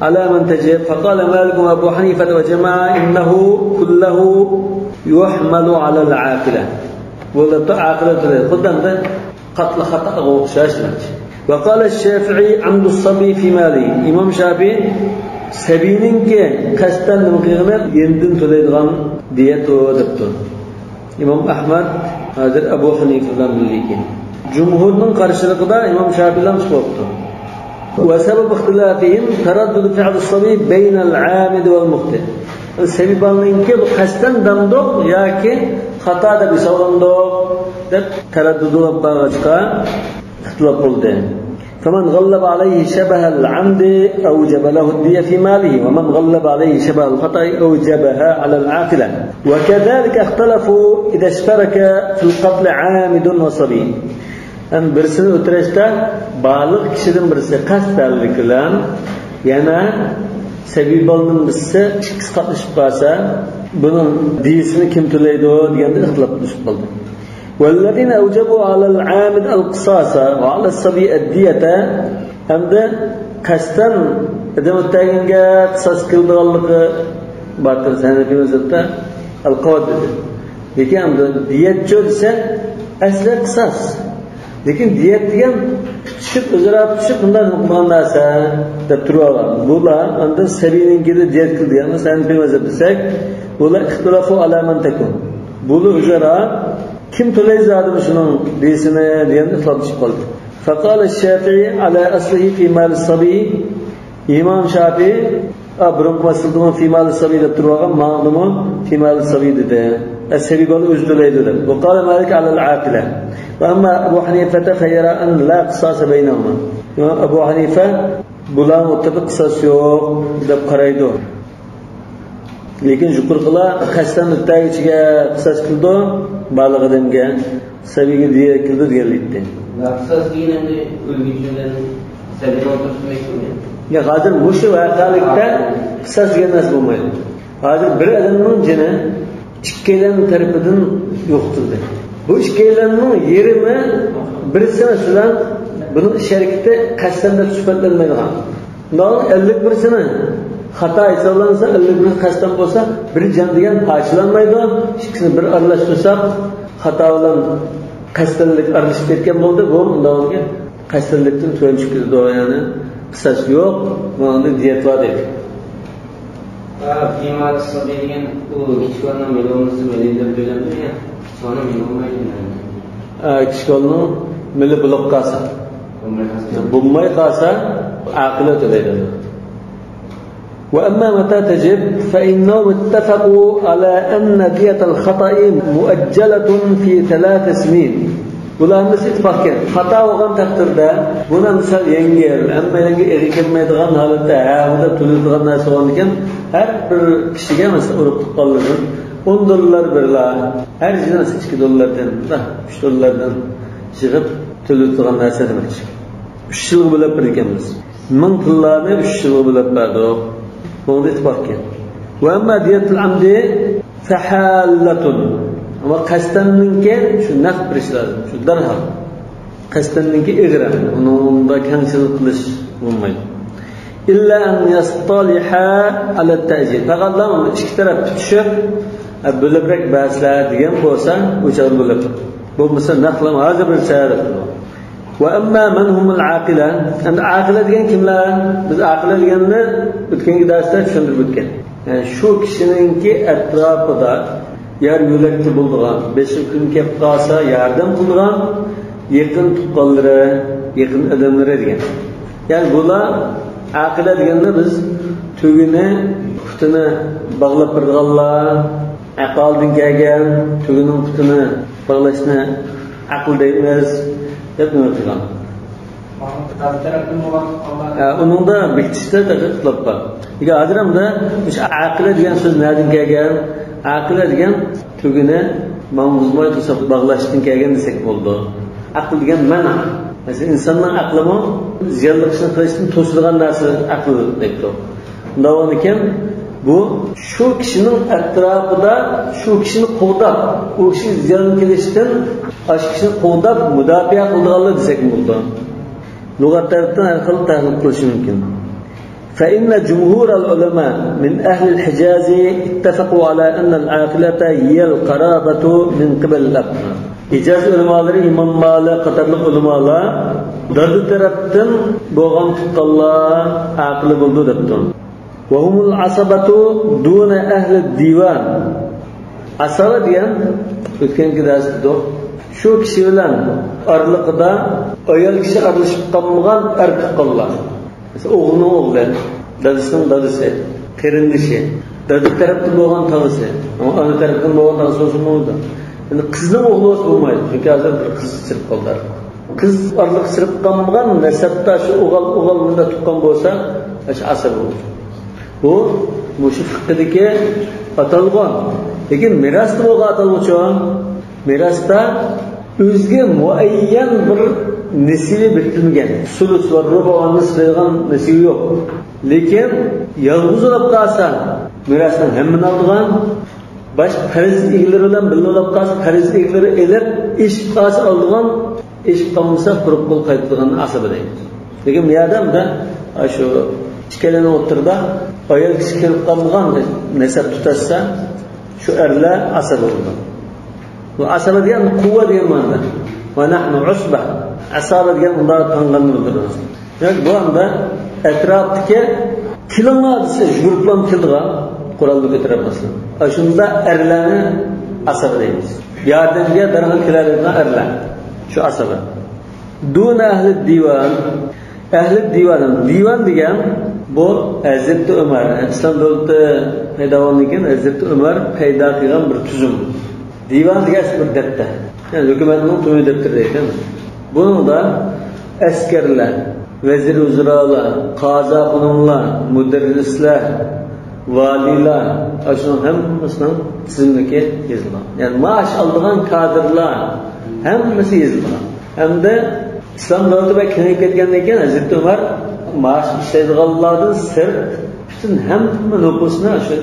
على من تجب. فقال مالك وأبو حنيفة وجماعة إنه كله يحمل على العاقلة. بۇ دەپتۇ ئاقىلە تۆلەيدۇ. خۇددى ئەمدى قاتلى خاتاغا ئوخشاش دېمەكچى. وقال الشافعي عمد الصبي في ماله. ئىمام شافىئى سەبىينىڭكى قەستەن نېمە قىلغىنى يېنىدىن تۆلەيدىغان دىيەت ئۇ دەپتۇ. ئىمام ئەھمەد ھازىر ئەبۇ ھەنىفە بىلەن بىللە ئىكەن. جۇمھۇرنىڭ قارشىلىقىدا ئىمام شافىئىلەر چىقىپ قاپتۇ. وسبب اختلافهم تردد فعل الصبي بين العامد والمخطئ. سەبىي بالىنىڭكى بۇ قەستەن دەمدۇق ياكى خاتا دەپ ھېسابلىنىدۇ دەپ تەرەددۇت بولۇپ قالغاچقا ئىختىلاپ بولدى. فمن غلب عليه شبه العمد أوجب له الدية في ماله، ومن غلب عليه شبه الخطأ أوجبها على العاقلة. وكذلك اختلفوا إذا اشترك في القتل عامد وصبي. يەنى بىرسىنى ئۆلتۈرۈشتە بالىغ كىشىدىن بىرسى قەستەنلىك بىلەن، يەنە سەبىي بالىنىڭ بىرسى، ئىككىسى قاتنىشىپ قالسا، بۇنىڭ دىيىسىنى كىم تۆلەيدۇ دېگەندە ئىختىلاپلىشىپ قالدى. والذين أوجبوا على العامد القصاص وعلى الصبي الدية. ئەمدى قەستەن ئادەم ئۆلتۈرگەنگە قىساس قىلىدىغانلىقى باتىل ھەنەفىي مەزھەبتە ئەلقاۋات دېدى. لېكىن ئەمدى دىيەتچۇ دېسە، ئەسلى قىساس. لېكىن دىيەت دېگەن پۈتۈشۈپ، ئۆزئارا پۈتۈشۈپ، بۇنداق نېمە قىلغان نەرسە دەپ تۇرۇۋالغان. بۇلار ئاندىن سەبىينىڭكىدە دىيەت قىلدى. يەنى مەسىلەن، ھەنىپىي مەزھەپ دېسەك، بۇلار ئىختىلافۇ ئالا مەن تەكۇن. بۇلار ئۆزئارا كىم تۆلەيدۇ زادى مۇشۇنىڭ دىيىسىنى دېگەندە ئىختىلاپ چىقىپ قالدى. فقال الشافعي على أصله في مال الصبي. ئىمام شافىي، ئا، بۇرۇنقى مەسىلىدىمۇ في مال الصبي دەپ تۇرۇۋالغان، ماڭىدىمۇ في مال الصبي دېدى. ئە، سەبىي بالا ئۆزى تۆلەيدۇ دەپ. وقال مالك على العاقلة. وأما أبو حنيفة فيرى أن لا قصاص بينهما. ئىمام ئەبۇ ھەنىفە بۇلارنىڭ ئوتتۇرىدا قىساس يوق دەپ قارايدۇ. لېكىن يۇقىرىقىلار قەستەن ئۆتەگۈچىگە قىساس قىلىدۇ، بالىغ ئادەمگە، سەبىيگە دىيە قىلىدۇ دېگەنلىكتە. قىساس دېگەن ئەمدى ئۆلگۈچى بىلەن سەبىينىڭ ئوتتۇرىسىدا مەھكۇم يا؟ يا، ھازىر مۇشۇ ۋەقەلىكتە قىساس دېگەن نەرسە بولمايدۇ. ھازىر بىر ئادەمنىڭ جېنى ئىككىيلەن تەرىپىدىن يوقىتىلدى. بۇ ئىككىيلەننىڭ يېرىمى بىرسى، مەسىلەن، بۇنىڭ ئىش ھەرىكىتى قەستەن دەپ سۈپەتلەنمەيدىغان. ئۇنداق ئەللىك بىرسىنى خاتا ھېسابلانسا، ئەللىك بىرسى قەستەن بولسا، بىر جان دېگەن پارچىلانمايدۇ. ئىككىسىنى بىر ئارىلاشتۇرساق، خاتا بىلەن قەستەنلىك ئارىلىشىپ كەتكەن بولدى. بۇ ئۇنداق قەستەنلىكتىن تۆۋەن چۈشۈپ كېتىدۇ، يەنى قىساس يوق، مانا دىيەت بار دەيدۇ. ھە، في مال الصبي دېگەن ئۇ كىچىك بالىنىڭ مېلى بولمىسا مېلى دەپ بۆلەمدۇ يا؟ كىچىك بالىنىڭ مېلى بولمايدۇ. ھە، كىچىك بالىنىڭ مېلى بولۇپ قالسا. بولماي قالسا. بولماي قالسا، ئاقىلە تۆلەيدۇ. وأما متى تجب فإنهم اتفقوا على أن دية الخطأ مؤجلة في ثلاث سنين. بۇلار ھەممىسى ئىتتىپاق ئىكەن. خاتا بولغان تەقدىردە، بۇنى مىسال يەڭگىل، ھەممەيلەنگە ئېغىر كەلمەيدىغان ھالەتتە، ھە، بۇنى تۆلىتىدىغان نەرسە بولغاندىكىن، ھەر بىر كىشىگە، مەسىلەن، ئۇرۇق تۇغقانلىرىدىن ئون دوللار بېرىلا، ھەر يىلى، مەسىلەن، ئىككى دوللاردىن، ئۈچ دوللاردىن يىغىپ تۆلىتىدىغان نەرسە دېمەكچى. ئۈچ يىلغا بۆلۈپ بېرىدىكەنمىز. مىڭ تىللانى ئۈچ يىلغا بۆلۈپ بەردۇق. بۇنىڭدا ئىتتىپاق ئىكەن. وأما دية العمد فحالة. ئەمما قەستەننىڭكى شۇ نەق بېرىش لازىم، شۇ دەرھال. قەستەننىڭكى ئېغىر، ئۇنىڭدا كەڭچىلىك قىلىش بولمايدۇ. إلا أن يصطلحا على التأجيل. پەقەتلا ئىككى تەرەپ پۈتۈشۈپ، بۆلۈپرەك بەرسىلە دېگەن بولسا، ئۇ چاغدا بۆلۈپ. بولمىسا نەقلا ھازىر بېرسە دەپ. وأما من هم العاقلة. ئەمدى ئاقىلە دېگەن كىملەر؟ بىز ئاقىلە دېگەننى ئۆتكەنكى دەرستە چۈشەندۈرۈپ ئۆتكەن. يەنى شۇ كىشىنىڭكى ئەتراپىدا يار يۆلەكتە بولىدىغان، بېشىغا كۈن كەپ قالسا ياردەم قىلىدىغان يېقىن تۇغقانلىرى، يېقىن ئادەملىرى دېگەن. يەنى بۇلار ئاقىلە دېگەندە بىز تۆگىنى، پۇتىنى باغلاپ بېرىدىغانلار، ئەقىلدىن كەلگەن، تۆگىنىڭ پۇتىنى باغلاشنى ئەقىل دەيمىز، دەپ نېمە قىلغان. ھە، ئۇنىڭدا بېكىتىشتە تېخى ئىختىلاپ بار. لېكىن ھازىر ئەمدى مۇشۇ ئاقىلە دېگەن سۆز نەدىن كەلگەن؟ ئاقىلە دېگەن تۆگىنى ماڭغۇزماي تۇرسا باغلاشتىن كەلگەن دېسەك بولىدۇ. ئەقىل دېگەن مەنئە. مەسىلەن، ئىنساننىڭ ئەقلىمۇ زىيانلىق ئىشنى قىلىشتىن توسىدىغان نەرسە ئەقىل دەيدۇ. ئۇنداق بولغاندىكىن، بۇ شۇ كىشىنىڭ ئەتراپىدا شۇ كىشىنى قوغداپ، ئۇ كىشىگە زىيان كېلىشتىن ئاشۇ كىشىنى قوغداپ مۇداپىئە قىلىدىغانلار دېسەكمۇ بولىدۇ. لۇغەت تەرەپتىن ھەر خىل تەھلىل قىلىشى مۇمكىن. فإن جمهور العلماء من أهل الحجاز اتفقوا على أن العاقلة هي القرابة من قبل الأب. ھىجاز ئۆلىمالىرى، ئىمام مالىك قاتارلىق ئۆلىمالار دادا تەرەپتىن بولغان تۇغقانلار ئاقىلە بولىدۇ دەپتۇ. وهم العصبة دون أهل الديوان. ئاسابە دېگەن ئۆتكەنكى دەرستە دېدۇق. شۇ كىشى بىلەن ئارىلىقىدا ئايال كىشى ئارىلىشىپ قالمىغان ئەر تۇغقانلار. مەسىلەن، ئوغلىنىڭ ئوغلى، دادىسىنىڭ دادىسى، قېرىندىشى، دادا تەرەپتىن بولغان تاغىسى، ئانا تەرەپتىن بولغان تاغىسى بولسىمۇ بولىدۇ. يەنى قىزنىڭ ئوغلى بولسا بولمايدۇ، چۈنكى ھازىر بىر قىز چىقىپ قالدى. قىز ئارىلىق چىقىپ قالمىغان نەسەبداش، ئوغۇل، ئوغۇل بۇنداق تۇغقان بولسا، ئاشۇ ئاسىبى بولىدۇ. بۇ مۇشۇ فىقھىدىكى ئاتالغۇ. لېكىن مىراستا بولغان ئاتالغۇچۇ؟ مىراستا ئۆزىگە مۇئەييەن بىر نېسىۋى بېكىتىلمىگەن. سۇلۇس ۋە رۇبۇ ۋە نىسف دەيدىغان نېسىۋى يوق. لېكىن يالغۇز بولۇپ قالسا، مىراسنىڭ ھەممىنى ئالىدىغان، باشقا پەرز ئىگىلىرى بىلەن بىللە بولۇپ قالسا، پەرز ئىگىلىرى ئېلىپ، ئېشىپ قالسا ئالىدىغان، ئېشىپ قالمىسا قۇرۇق قول قايتىدىغاننى ئاسىبە دەيمىز. لېكىن بۇ يەردە ئاشۇ ئىككىلىنىڭ ئوتتۇرىدا ئايال كىشى كېلىپ قالمىغان نەسەب تۇتاشسا، شۇ ئەرلەر ئاسىبە بولىدۇ. بۇ ئاسىبە دېگەن قۇۋۋە دېگەن مەنىدە. ونحن عصبة. ئەسابە دېگەن ئۇنداق تاڭغاننى بىلدۈرىدۇ. دېمەك، بۇ ئاندا ئەتراپتىكى كېلىڭلار دېسە، يۈگۈرۈپلا كېلىدىغان، قورالنى كۆتۈرۈپ مەسىلەن. ئاشۇنداق ئەرلەرنى ئەسابە دەيمىز. ياردەمگە دەرھال كېلەلەيدىغان ئەرلەر. شۇ ئەسابە. دۇنە ئەھلى دىۋان. ئەھلى دىۋان. دىۋان دېگەن بۇ ھەزرىتى ئۆمەر، ئىسلام دۆلىتى پەيدا بولغاندىن كېيىن ھەزرىتى ئۆمەر پەيدا قىلغان بىر تۈزۈم. دىۋان دېگەن بىر دەپتەر. يەنى ھۆكۈمەتنىڭ تۈمى دەپتىرى دەيدۇ. بۇنىڭدا ئەسكەرلەر، ۋەزىر ۋۇزرالار، قازا خانىملار، مۇدەررىسلەر، ۋالىيلار، ئاشۇنىڭ ھەممىسىنىڭ تىزىملىكى يېزىلغان. يەنى مائاش ئالىدىغان كادىرلار ھەممىسى يېزىلغان. ھەمدە ئىسلام دۆلىتى بەك كېڭىيىپ كەتكەندىن كېيىن ھەزرىتى ئۆمەر مائاش ئىشلەيدىغانلاردىن سىرت پۈتۈن ھەممە نوپۇسنى شۇ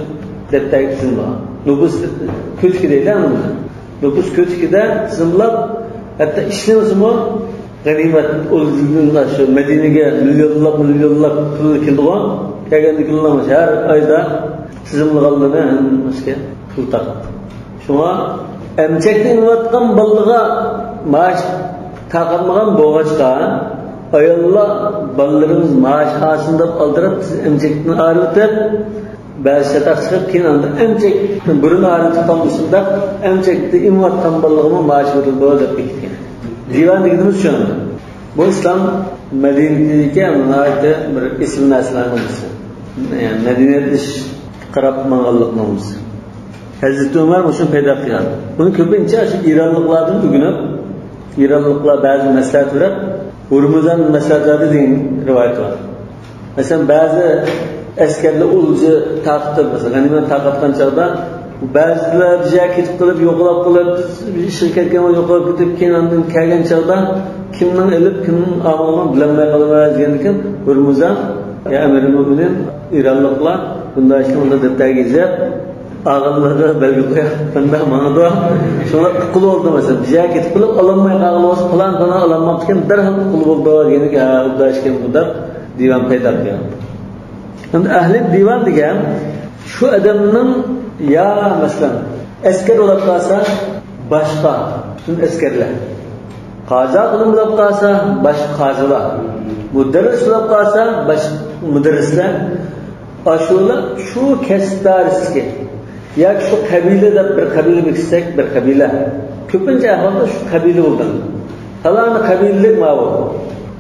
دەپتەرگە تىزىملىغان. نوپۇس كۆتىكى دەيدۇ ئۇنى. نوپۇس كۆتىكىدە تىزىملاپ، ھەتتا ئىشلىمىسىمۇ غەنىيمەت ئۇلىدىن شۇ مەدىنىگە مىليونلاپ، مىليونلاپ پۇل كېلىدىغان، كەلگەندىكىنلا ھەر ئايدا تىزىملىغانلىرىنى ھەممىسىگە پۇل تارقاتتى. شۇڭا ئەمچەكنى ئېلىۋاتقان بالىلارغا مائاش تارقاتمىغان بولغاچقا، ئاياللار بالىلىرىمىز مائاش ئالسۇن دەپ ئالدىراپ، بىز ئەمچەكتىن ئايرىۋېتىپ، بەزى چاتاق چىقىپ، كېيىن ئاندىن ئەمچەك بۇرۇن ئايرىۋېتىپ قالمىسۇن دەپ، ئەمچەكتە ئېمىۋاتقان بالىلارغىمۇ مائاش بېرىلىدۇ دەپ بېكىتكەن. دىۋان دېگىنىمىز شۇ. بۇ ئىسلام مەدەنىيىتىدىكى ناھايىتى بىر ئېسىل نەرسىلەرنىڭ بىرسى. يەنى مەدەنىيەت ئىش قاراپ ماڭغانلىقنىڭ بىرسى. ھەزرىتى ئۆمەر مۇشۇنى پەيدا قىلغان. بۇنى كۆپىنچە شۇ ئىرانلىقلاردىن ئۆگىنىپ، ئىرانلىقلار بەزى مەسلىھەت بېرىپ، ھۇرمۇزان مەسلىھەت بەردى دېگەن رىۋايەت بار. مەسىلەن، بەزى ئەسكەرلەر ئولجا تارقىتىپ، مەسىلەن، غەنىيمەت تارقاتقان چاغدا، بەزىلەر بىر يەرگە كېتىپ قېلىپ، يوقاپ قېلىپ، بىر ئىشقا كەتكەن، يوقاپ كېتىپ، كېيىن ئاندىن كەلگەن چاغدا، كىمنىڭ ئېلىپ، كىمنىڭ ئالمىغانلىقىنى بىلەلمەي قالىمەن دېگەندىكىن، ھۇرمۇزان، يا ئەمىرۇل مۆمىنىن، ئىرانلىقلار بۇنداق ئىشنى ئۇنداق دەپتەرگە يېزىپ، ئاغىنىلىرىغا بەلگە قويۇپ، مۇنداق ماڭىدۇ. شۇڭا ئۇققىلى بولدى، مەسىلەن، بىر يەرگە كېتىپ قېلىپ، ئالالماي قالغىلى بولسا، پالان، پالان ئالالماپتىكەن، دەرھال ئۇققىلى بولدى دېگەندىكىن، ھە، ئۇنداق ئىشكەن بۇ دەپ دىۋان پەيدا قىلغان. ئەمدى ئەھلى دىۋان دېگەن شۇ ئادەمنىڭ يا، مەسىلەن، ئەسكەر بولۇپ قالسا، باشقا پۈتۈن ئەسكەرلەر. قازا خانىم بولۇپ قالسا، باشقا قازىلار. مۇدەررىس بولۇپ قالسا، باشقا مۇدەررىسلەر. ئاشۇلار شۇ كەسىپ دائىرىسىدىكى ياكى شۇ قەبىلە دەپ بىر قەبىلە بېكىتسەك، بىر قەبىلە. كۆپىنچە ئەھۋالدا شۇ قەبىلە بولىدۇ. پالانى قەبىلىلىك ماۋۇ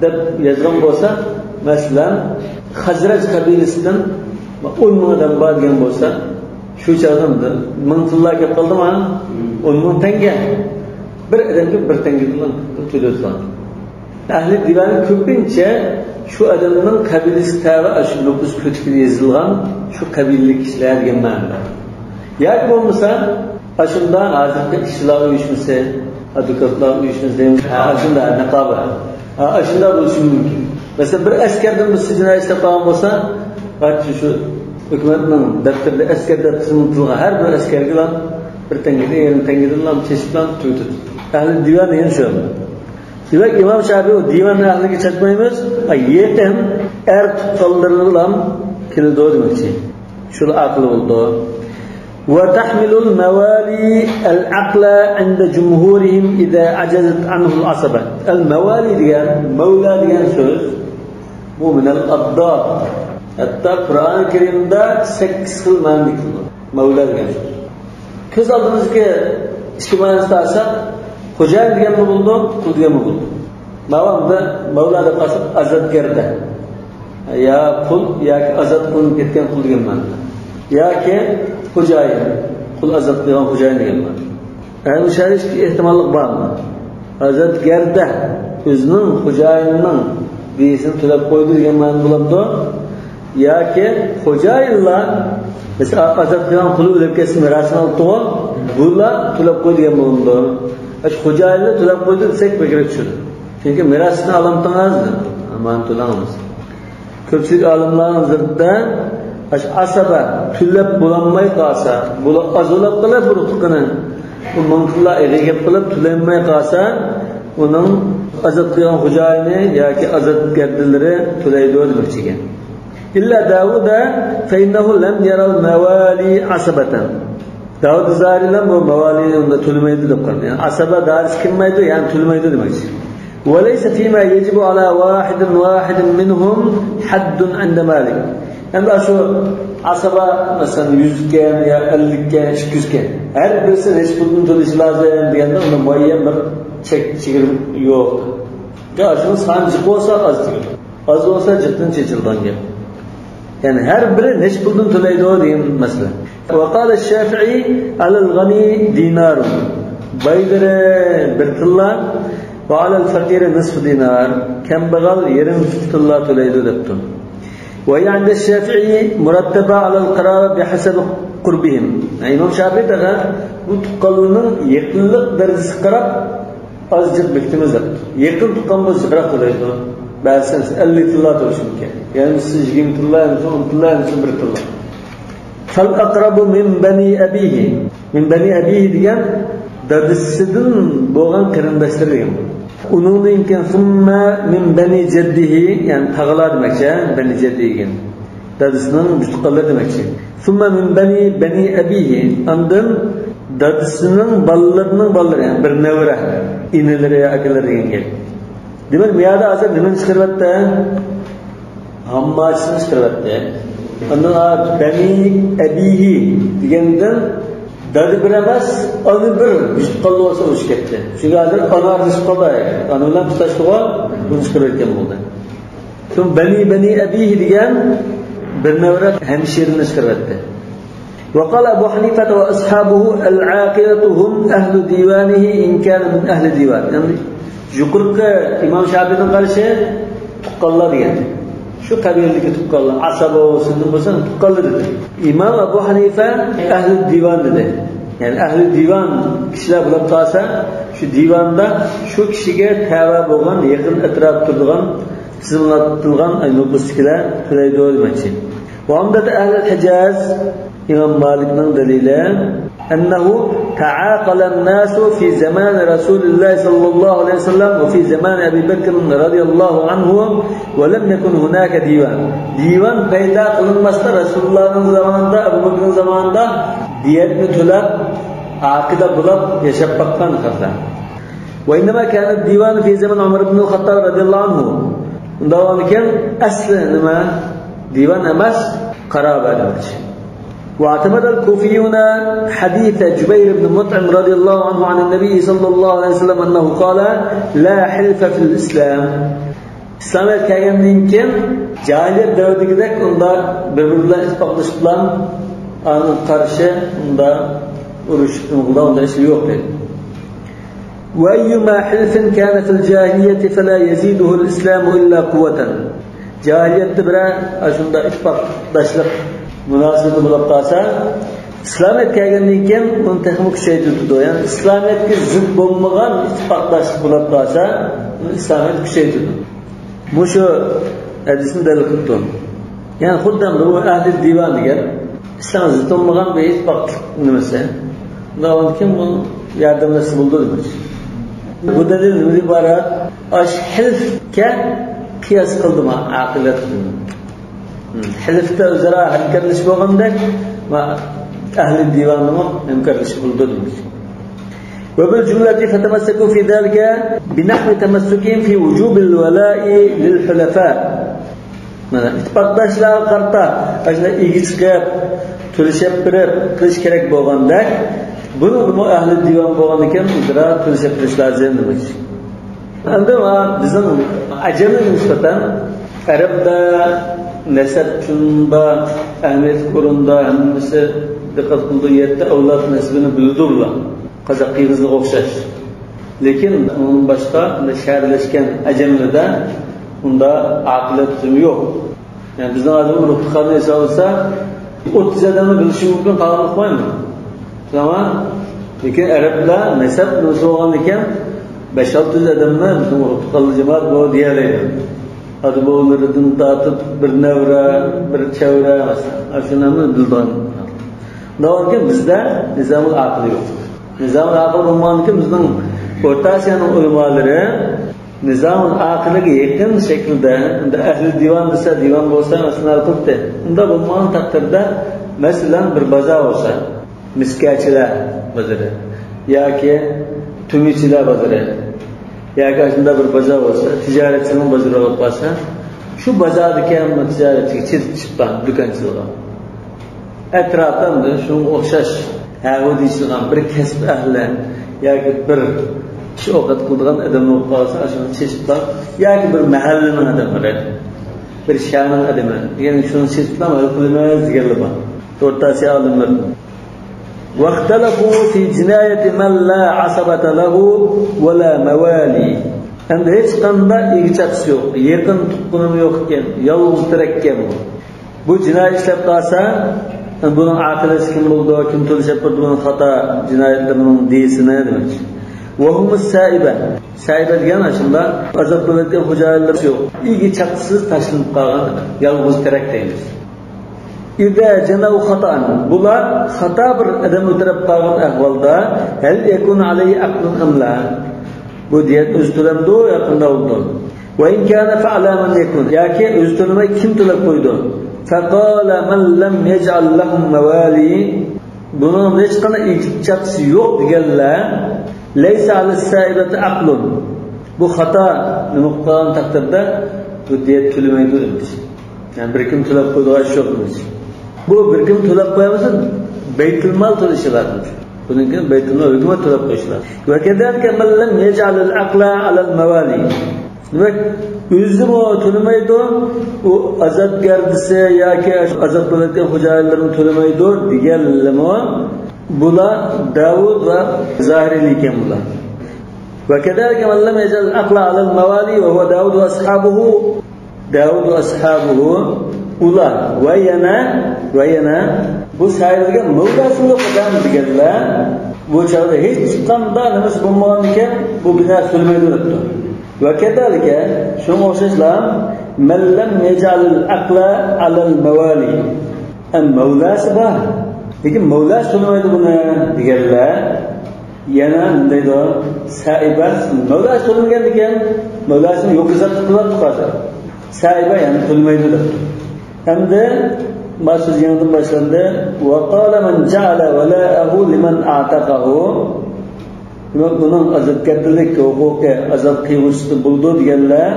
دەپ يازغان بولسا، مەسىلەن، خەزرەج قەبىلىسىدىن ئون مىڭ ئادەم بار دېگەن بولسا، شۇ چاغدا مىڭ تىللا كەپ قالدىما؟ ئون مىڭ تەڭگە. بىر ئادەمگە بىر تەڭگە بىلەن تۆلەيدىغان. ئەھلى دىۋانى كۆپىنچە شۇ ئادەمنىڭ قەبىلىسىگە تەۋە شۇ نوپۇس كۆتىكىدە يېزىلغان شۇ قەبىلىلىك كىشىلەر دېگەن مەنىدە. ياكى بولمىسا، ئاشۇنداق ھازىرقى ئىشچىلار ئۇيۇشمىسى، ئادۋوكاتلار ئۇيۇشمىسى دەيمىز، ئاشۇنداق نىقابى. ئاشۇنداق بولۇشى مۇمكىن. مەسىلەن، بىر ئەسكەردىن بىر سىجىنە ئىشلەپ قالغان بولسا، شۇ ھۆكۈمەتنىڭ دەپتىرىدە ئەسكەر دەپ تىزىملىتىلغان ھەر بىر ئەسكەرگىلا بىر تەڭگىدىن، يېرىم تەڭگىدىنلا چېچىپلا تۈگىتىدۇ. ئەھلى دىۋان دېگەن شۇ. دېمەك، ئىمام شافىئى دىۋان ئەھلىگە چاتمايمىز، يېقىن ئەر تۇغقانلىرىغىلا كېلىدۇ دېمەكچى. شۇ ئاقىل بولىدۇ. وتحمل الموالي العقل عند جمهورهم إذا عجزت عنه العصبة. ئەل مەۋالى دېگەن، مەۋلا دېگەن سۆز، بۇ مىنەل ئادداد. ھەتتا قۇرئان كەرىمدە سەككىز خىل مەنىدە كېلىدۇ مەۋلا دېگەن سۆز. كۆز ئالدىمىزدىكى ئىككى مەنىسىنى ئالساق، خوجايىن دېگەنمۇ بولىدۇ، قۇل دېگەنمۇ بولىدۇ. ماۋۇ ئەمدى مەۋلا دەپ قالساق، ئازادگەردە. يا قۇل ياكى ئازاد قىلىنىپ كەتكەن قۇل دېگەن مەنىدە. ياكى خوجايىن، قۇل ئازاد قىلغان خوجايىن دېگەن مەنىدە. يەنى مۇشۇ يەردە ئىككى ئېھتىماللىق بار. ئازادگەردە ئۆزىنىڭ خوجايىنىنىڭ دىيىسىنى تۆلەپ قويدى دېگەن مەنىدە بولامدۇ؟ ياكى خوجايىنلار، مەسىلەن، ئازاد قىلغان قۇلى ئۆلۈپ كەتسە مىراسىنى ئالىدىغۇ، بۇلار تۆلەپ قويدى دېگەن بولامدۇ؟ ئاشۇ خوجايىنلار تۆلەپ قويدى دېسەك بەكرەك چۈشىدۇ. چۈنكى مىراسنى ئالامتىڭىز، مانا تۆلەڭ. كۆپچىلىك ئالىملارنىڭ نەزىرىدە ئاشۇ ئاسابە تۆلەپ بولالماي قالسا، بۇلار ئاز بولۇپ قالىدۇ رۇقىنى. بۇ مىڭ تىللا ئېغىر گەپ قىلىپ تۆلەيمەي قالسا، ئۇنىڭ ئازاد قىلغان خوجايىنى ياكى ئازادگەردىلىرى تۆلەيدۇ دېمەكچى ئىكەن. إلا داوود فإنه لم ير الموالي عصبة. داۋۇد زاھىرىيلار بۇ مەۋالىنى ئۇندا تۆلىمەيدۇ دەپ قارىدى. يەنى ئاسابە دائىرىسىگە كىرمەيدۇ، يەنى تۆلىمەيدۇ دېمەكچى. وليس فيما يجب على واحد واحد منهم حد عند مالك. ئەمدى شۇ ئاسابا، مەسىلەن، يۈزكەن يا ئەللىككەن، ئىككى يۈزكەن، ھەر بىرسى نەچچە پۇلدىن تۆلىشى لازىم دېگەندە، ئۇنىڭ مۇئەييەن بىر چەك، چېگرا يوق. يا شۇنىڭ سانى جىق بولسا، ئاز تۆلەيدۇ. ئاز بولسا، جىقتىن چېچىلىدىغان گەپ. يەنى ھەر بىرى نەچچە پۇلدىن تۆلەيدۇ دېگەن مەسىلە. وقال الشافعي: على الغني دينار. بايلىرى بىر تىللا، وعلى الفقير نصف دينار. كەمبەغەل يېرىم تىللا تۆلەيدۇ دەپتۇ. وهي عند الشافعي مرتبة على القرابة بحسب قربهم. ئىمام شافىئى تېخى بۇ تۇغقانلىرىنىڭ يېقىنلىق دەرىجىسىگە قاراپ ئازجىق بېكىتىمىز دەپتۇ. يېقىن تۇغقان بولسا جىقراق تۆلەيدۇ. بەزىسى ئەللىك تىللا تۆلىشى مۇمكىن. يەنىسى يىگىرمە تىللا، يەنىسى ئون تىللا، يەنىسى بىر تىللا. فالأقرب من بني أبيه. من بني أبيه دېگەن دادىسىدىن بولغان قېرىنداشلىرى دېگەن. ئۇنىڭدىن كېيىن ثم من بني جده، يەنى تاغىلار دېمەكچى، بني جده دېگەن. دادىسىنىڭ بىر تۇغقانلىرى دېمەكچى. ثم من بني، بني أبيه، ئاندىن دادىسىنىڭ بالىلىرىنىڭ بالىلىرى، يەنى بىر نەۋرە، ئىنىلىرى يا ئاكىلىرى دېگەن گەپ. دېمەك، بۇ يەردە ھازىر نېمىنى چىقىرىۋەتتى؟ ھامماچىسىنى چىقىرىۋەتتى. ئاندىن، ھا، بەنى ئەبىھى دېگەندىن دادا بىر ئەمەس، ئانا بىر يۈز قالدى بولسا ئۇرۇشۇپ كەتتى. چۈنكى ھازىر ئانا ئارىلىشىپ قالدى. ئانا بىلەن تۇتاشتىغۇ، بۇنى چىقىرىۋەتكەن بولدى. شۇ بەنى، بەنى ئەبىھى دېگەن بىر نەۋرە ھەمشىرىنى چىقىرىۋەتتى. وقال أبو حنيفة وأصحابه: العاقلة هم أهل ديوانه إن كان من أهل ديوان. يەنى يۇقىرىقى ئىمام شافىئىنىڭ قارىشى تۇغقانلار دېگەن. شۇ قەبىلىدىكى تۇغقانلار، ئاسابا بولسۇن، نېمە بولسۇن، تۇغقانلار دېدى. ئىمام ئەبۇ ھەنىفە ئەھلى دىۋان دېدى. يەنى ئەھلى دىۋان كىشىلەر بولۇپ قالسا، شۇ دىۋاندا شۇ كىشىگە تەۋە بولغان، يېقىن ئەتراپتا تۇرىدىغان، تىزىملاتىلغان، ئەي، نوپۇستىكىلەر تۆلەيدۇ دېمەكچى. وعمدة أهل الحجاز، ئىمام مالىكنىڭ دەلىلى، أنه تعاقل الناس في زمان رسول الله صلى الله عليه وسلم وفي زمان أبي بكر رضي الله عنه ولم يكن هناك ديوان. دىۋان پەيدا قىلىنماستىن، رەسۇلۇللاھنىڭ زامانىدا، ئەبۇ بەكرىنىڭ زامانىدا دىيەتنى تۆلەپ، ئاقىلە بولۇپ ياشاپ باققان خەقلەر. وإنما كان الديوان في زمن عمر بن الخطاب رضي الله عنه. ئۇنداق بولغاندىكىن ئەسلى نېمە؟ دىۋان ئەمەس، قارابە دېمەكچى. واعتمد الكوفيون حديث جبير بن مطعم رضي الله عنه عن النبي صلى الله عليه وسلم أنه قال: لا حلف في الإسلام. ئىسلامىيەت كەلگەندىن كېيىن جاھىلىيەت دەۋرىدىكىدەك ئۇنداق بىر-بىرى بىلەن ئىتتىپاقلىشىپ بىلەن ئاڭا قارشى ئۇنداق ئۇرۇشۇپ، ئۇنداق ئىش يوق دەيدۇ. وأيما حلف كان في الجاهلية فلا يزيده الإسلام إلا قوة. جاھىلىيەتتە بىرەر ئاشۇنداق ئىتتىپاقداشلىق مۇناسىۋىتى بولۇپ قالسا، ئىسلامىيەت كەلگەندىن كېيىن ئۇنى تېخىمۇ كۈچەيتىۋېتىدۇ. يەنى ئىسلامىيەتكە زىت بولمىغان ئىتتىپاقداشلىق بولۇپ قالسا، ئۇنى ئىسلامىيەت كۈچەيتىدۇ. مۇشۇ ھەدىسنى دەلىل قىلىپتۇ. يەنى خۇددى بۇ ئەھلى دىۋان دېگەن ئىسلامغا زىت بولمىغان بىر ئىتتىپاقلىق نېمىسى. ئۇنداق كىم بۇ ياردەملەشسە بولىدۇ دېمەكچى. بۇ دەلىل نېمىدىن ئىبارەت؟ ئاشۇ ھىلفكە قىياس قىلدىم ئاقىلەت. ھىلفتا ئۆزئارا ھەمكارلىشىش بولغاندەك، ئەھلى دىۋاننىمۇ ھەمكارلىشىش بولىدۇ دېمەكچى. وبالجملة فتمسكوا في ذلك بنحو تمسكهم في وجوب الولاء للحلفاء. مانا، ئىتتىپاقداشلارغا قارىتا ئاشۇنداق ئىگە چىقىپ، تۆلىشىپ بېرىپ قىلىش كېرەك بولغاندەك، بۇنىڭغىمۇ ئەھلى دىۋان بولغاندىكىن ئۆزئارا تۆلىشىپ بېرىش لازىم دېمەكچى. ئەمدى مانا بىزنىڭ ئەجەمگە نىسبەتەن ئەرەبلەر نەسەب ئۈچۈن بار ئەھمىيەتلىك ئورۇندا ھەممىسى دىققەت قىلىدۇ، يەتتە ئەۋلاد نەسىبىنى بىلىدۇ ئۇلار. قازاق، قىرغىزغا ئوخشاش. لېكىن ئۇنىڭدىن باشقا شەھەرلەشكەن ئەجەملەردە ئۇنداق ئاقىلەت تۈزۈمى يوق. يەنى بىزنىڭ ھازىر ئۇرۇق تۇغقاننى ھېسابلىسا، ئوتتۇز ئادەمنى بىلىشى مۇمكىن، قالغان ئۇقمايمۇ؟ تامام. لېكىن ئەرەبلەر نەسەب نېمىسى بولغاندىكىن، بەش-ئالتە يۈز ئادەمنى بىزنىڭ ئۇرۇق تۇغقانلىق جامائەت بۇ دېيەلەيدۇ. ئاتا-بوۋىلىرىدىن تارتىپ بىر نەۋرە، بىر چەۋرە، مەسىلەن، ئاشۇ نەمنى بىلىدىغان. شۇنداق بولغاندىكىن بىزدە نىزامۇل ئاقىل يوق. نىزامۇل ئاقىل بولمىغاندىكىن بىزنىڭ ئورتا ئاسىيانىڭ ئۆلىمالىرى نىزامۇل ئاقىلغا يېقىن شەكىلدە، ئەمدى ئەھلى دىۋان دېسە، دىۋان بولسا مەسىلەن ھەل قىلىپتۇ. ئۇنداق بولمىغان تەقدىردە، مەسىلەن، بىر بازار بولسا، مىسكەرچىلەر بازىرى ياكى تۈمىچىلەر بازىرى، ياكى ئاشۇنداق بىر بازار بولسا، تىجارەتچىنىڭ بازىرى بولۇپ قالسا، شۇ بازاردىكى ھەممە تىجارەتچىگە چېتىپ چىققان دۇكانچىلىقى. ئەتراپىمدا شۇنىڭغا ئوخشاش ھەۋۇ دېيىشىدىغان بىر كەسىپ ئەھلى ياكى بىر ئىش ئوقەت قىلىدىغان ئادەم بولۇپ قالسا، ئاشۇنى چېچىپ قال، ياكى بىر مەھەللىنىڭ ئادەملىرى، بىر شەھەرنىڭ ئادىمى، يەنى شۇنى چېچىپ قال، ھەل قىلىمىز دېگەنلەر بار. ئورتاسىيا ئالىملىرى. واختلفوا في جناية من لا عصبة له ولا موالي. ئەمدى ھېچقانداق ئىگە چاقىسى يوق، يېقىن تۇغقىنىمۇ يوق ئىكەن، يالغۇز تېرەك ئىكەن بۇ. بۇ جىنايەت ئىشلەپ قالسا، بۇنىڭ ئاقىۋىتى كىم بولىدۇ، كىم تۆلەپ بېرىدۇ بۇنىڭ خاتا جىنايەتلىرىنىڭ دىيىسىنى دېمەكچى. وهم السائبة. سائبە دېگەن ئاشۇنداق ئازاد بولۇۋەتكەن خوجايىنلىرى يوق، ئىگە چاقىسىز تاشلىنىپ قالغان ئادەم، يالغۇز تېرەك دەيمىز. إذا جنوا خطأ. بۇلار خاتا بىر ئادەم ئۆلتۈرۈپ قالغان ئەھۋالدا، هل يكون عليه عقل أم لا؟ بۇ دىيەت ئۆزى تۆلەمدۇ يا قانداق بولىدۇ؟ وإن كان فعلى من يكون. ياكى ئۆزى تۆلىمەي كىم تۆلەپ قويىدۇ؟ فقال من لم يجعل لهم موالي. بۇنىڭ ھېچقانداق ئىگە چاقىسى يوق دېگەنلەر، ليس على السائبة عقل. بۇ خاتا نېمە قىلغان تەقدىردە بۇ دىيەت تۆلىمەيدۇ دېمەكچى. يەنى بىر كىم تۆلەپ قويىدىغان ئىش يوق دېمەكچى. بۇ بىر كىم تۆلەپ قويالمىسا، بەيتۇلمال تۆلىشى لازىم. بۇنىڭ كېيىن بەيتۇلمال ھۆكۈمەت تۆلەپ قويۇشى لازىم. وكذلك من لم يجعل العقل على الموالي. دېمەك، ئۆزىمۇ تۆلىمەيدۇ، ئۇ ئازاد گەردىسى ياكى ئازاد بولۇۋاتقان خوجايىنلىرىمۇ تۆلىمەيدۇ دېگەنلىمۇ، بۇلار داۋۇد ۋە زاھىرىلىي ئىكەن بۇلار. وكذلك من لم يجعل العقل على الموالي وهو داود وأصحابه، داود وأصحابه، ئۇلار ۋە يەنە، ۋە يەنە بۇ سائىبە دېگەن مەۋلاسى يوق ئادەم دېگەنلەر، بۇ چاغدا ھېچقانداق نېمىسى بولمىغاندىكىن، بۇ بىنا تۆلىمەيدۇ دەپتۇ. وكذلك، شۇنىڭغا ئوخشاشلا، من لم يجعل العقل على الموالي. ئە، مەۋلاسى بار، لېكىن مەۋلاسى تۆلىمەيدۇ بۇنى دېگەنلەر يەنە نېمە دەيدۇ؟ سائىبە، مەۋلاسى تۆلىمىگەندىكىن، مەۋلاسىنى يوق ھېسابتا قىلىۋاتتۇق ھازىر. سائىبە يەنە تۆلىمەيدۇ دەپتۇ. ئەمدى ما سۆز يېڭىدىن باشلاندى. وقال من جعل ولاءه لمن أعتقه. دېمەك، ئۇنىڭ ئازادگەردىلىك ھوقۇقى، ئازاد قىلغۇچىسى بولىدۇ دېگەنلەر،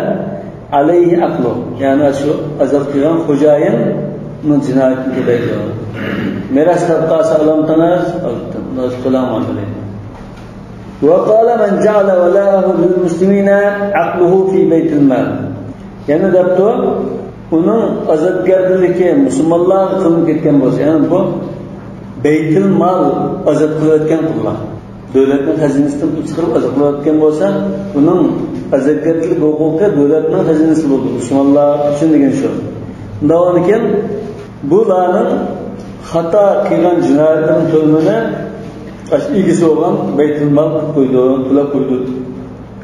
عليه عقل، يەنى شۇ ئازاد قىلغان خوجايىن ئۇنىڭ جىنايىتىنى تۆلەيدۇ. مىراس تارقالسا ئالامتىڭىز، تۆلەڭ دەيدۇ. وقال من جعل ولاءه للمسلمين عقله في بيت المال. يەنە دەپتۇ، ئۇنىڭ ئازادگەردىلىكى مۇسۇلمانلارغا قىلىنىپ كەتكەن بولسا، يەنى بۇ بەيتۇل مال ئازاد قىلىۋەتكەن قۇللار. دۆلەتنىڭ خەزىنىسىدىن پۇل چىقىرىپ ئازاد قىلىۋەتكەن بولسا، ئۇنىڭ ئازادگەرچىلىك ھوقۇقى دۆلەتنىڭ خەزىنىسى بولىدۇ. مۇسۇلمانلار ئۈچۈن دېگەن شۇ. شۇنداق بولغاندىكىن، بۇلارنىڭ خاتا قىلغان جىنايەتلىرىنىڭ تۆلىمىنى ئاشۇ ئىگىسى بولغان بەيتۇلمال قىلىپ قويىدۇ، تۆلەپ قويىدۇ.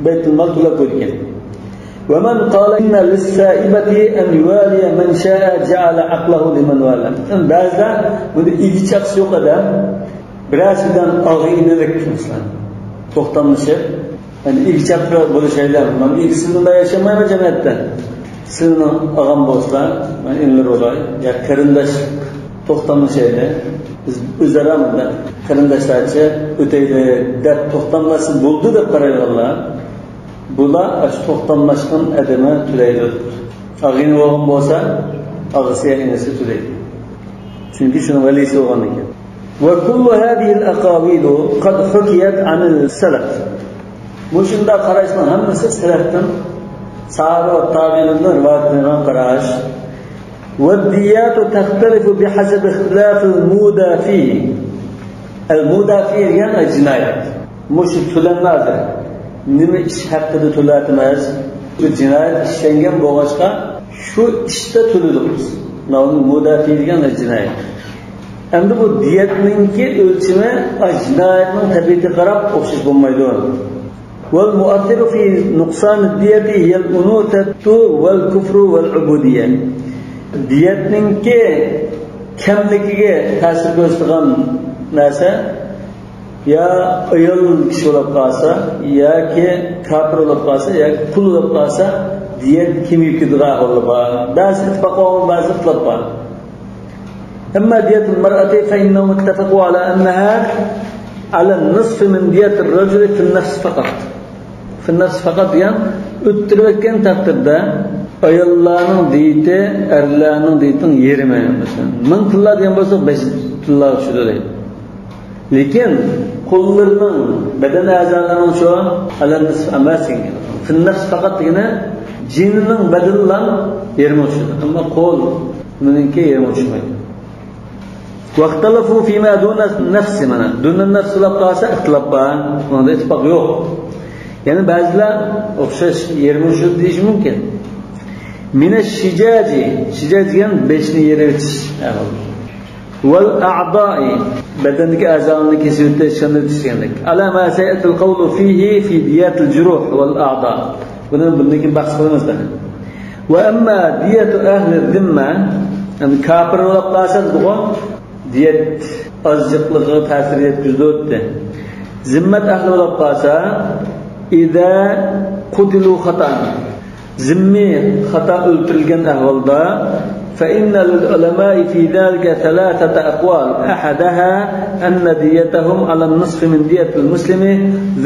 بەيتۇلمال تۆلەپ قويىدىكەن. ومن قال إن للسائبة أن يوالي من شاء جعل عقله لمن والى. بەزىلەر بۇنى ئىگە چاقىسى يوق ئادەم، بىرەرسى بىلەن ئاغا-ئىنىلىك، مەسىلەن، توختاملىشىپ، يەنى ئىگە چاقا بولۇشايلى، مەن ئىگىسىز بۇنداق ياشىمايمەن جەمئىيەتتە. سىزنىڭ ئاغام بولسا، مەن ئىنىلىرى بولاي، يا قېرىنداش، توختاملىشايلى. بىز ئۆزئارا مۇنداق قېرىنداشلارچە ئۆتەيلى دەپ توختاملاشسا بولىدۇ دەپ قارايدىغانلار، بۇلار ئاشۇ توختاملاشقان ئادىمى تۆلەيدۇ. ئاغىنە بولغان بولسا، ئاغىسى يا ئىنىسى تۆلەيدۇ. چۈنكى شۇنىڭ ۋەلىسى بولغاندىكىن. وكل هذه الأقاويل قد حكيت عن السلف. مۇشۇنداق قاراشنىڭ ھەممىسى سەلەفتىن، ساھابە ۋە تابىئىندىن رىۋايەت قىلىنغان قاراش. والديات تختلف بحسب اختلاف المودى فيه. المودى فيه دېگەن جىنايەت. مۇشۇ تۆلەملەردە نېمە ئىش ھەققىدە تۆلەۋاتىمىز؟ بۇ جىنايەت ئىشلەنگەن بولغاچقا، شۇ ئىشتا تۆلىدۇق بىز. مۇدافىئە دېگەن جىنايەت. ئەمدى بۇ دىيەتنىڭكى ئۆلچىمى ئاشۇ جىنايەتنىڭ تەبىئىتىگە قاراپ ئوخشاش بولمايدۇ. والمؤثر في نقصان الدية هي الأنوثة والكفر والعبودية. دىيەتنىڭكى كەملىكىگە تەسىر كۆرسىتىدىغان نەرسە يا ئايال كىشى بولۇپ قالسا، ياكى كاپىر بولۇپ قالسا، ياكى قۇل بولۇپ قالسا، دىيەت كېمىيىپ كېتىدىغان ئەھۋاللار بار. بەزى ئىتتىپاق بولغان، بەزى ئىختىلاپ بار. أما دية المرأة فإنهم اتفقوا على أنها على النصف من دية الرجل في النفس فقط. فالنفس فقط دېگەن ئۆتتۈرۈۋەتكەن تەقدىردە ئاياللارنىڭ دىيىتى ئەرلەرنىڭ دىيىتىنىڭ يېرىمى، مەسىلەن، مىڭ تىللا دېگەن بولسا، بەش تىللا چۈشىدۇ دەيدۇ. لېكىن قوللىرىنىڭ، بەدەن ئەزالىرىنىڭ شۇ، ئەلەل نىسف ئەمەس دېگەن گەپ. فىننەفس پەقەت دېگىنى جېنىنىڭ بەدىنىلا يېرىمى چۈشىدۇ. ئەمما قول، بۇنىڭكى يېرىمى چۈشمەيدۇ. واختلفوا فيما دون النفس، مانا، دون النفس بولۇپ قالسا ئىختىلاپ بار. ئۇنىڭدا ئىتتىپاق يوق. يەنى بەزىلەر ئوخشاش يېرىمى چۈشىدۇ دېيىشى مۇمكىن. من الشجاج، شىجاج دېگەن بېشىنى يېرىۋېتىش ئەھۋالى. والأعضاء، بەدەندىكى ئەزالارنى كېسىۋېتىش، چاندۇرۇۋېتىش دېگەندەك. على ما سيأتي القول فيه في ديات الجروح والأعضاء. بۇنى بۇندىن كېيىن بەھس قىلىمىز دەپ. وأما دية أهل الذمة، يەنى كاپىر بولۇپ قالسا دېدىغۇ، دىيەت ئازچىقلىقىغا تەسىر يەتكۈزىدۇ دېدى. زىممەت ئەھلى بولۇپ قالسا، إذا قتلوا خطأ، زىممىي خاتا ئۆلتۈرۈلگەن ئەھۋالدا، فإن للعلماء في ذلك ثلاثة أقوال، أحدها أن ديتهم على النصف من دية المسلم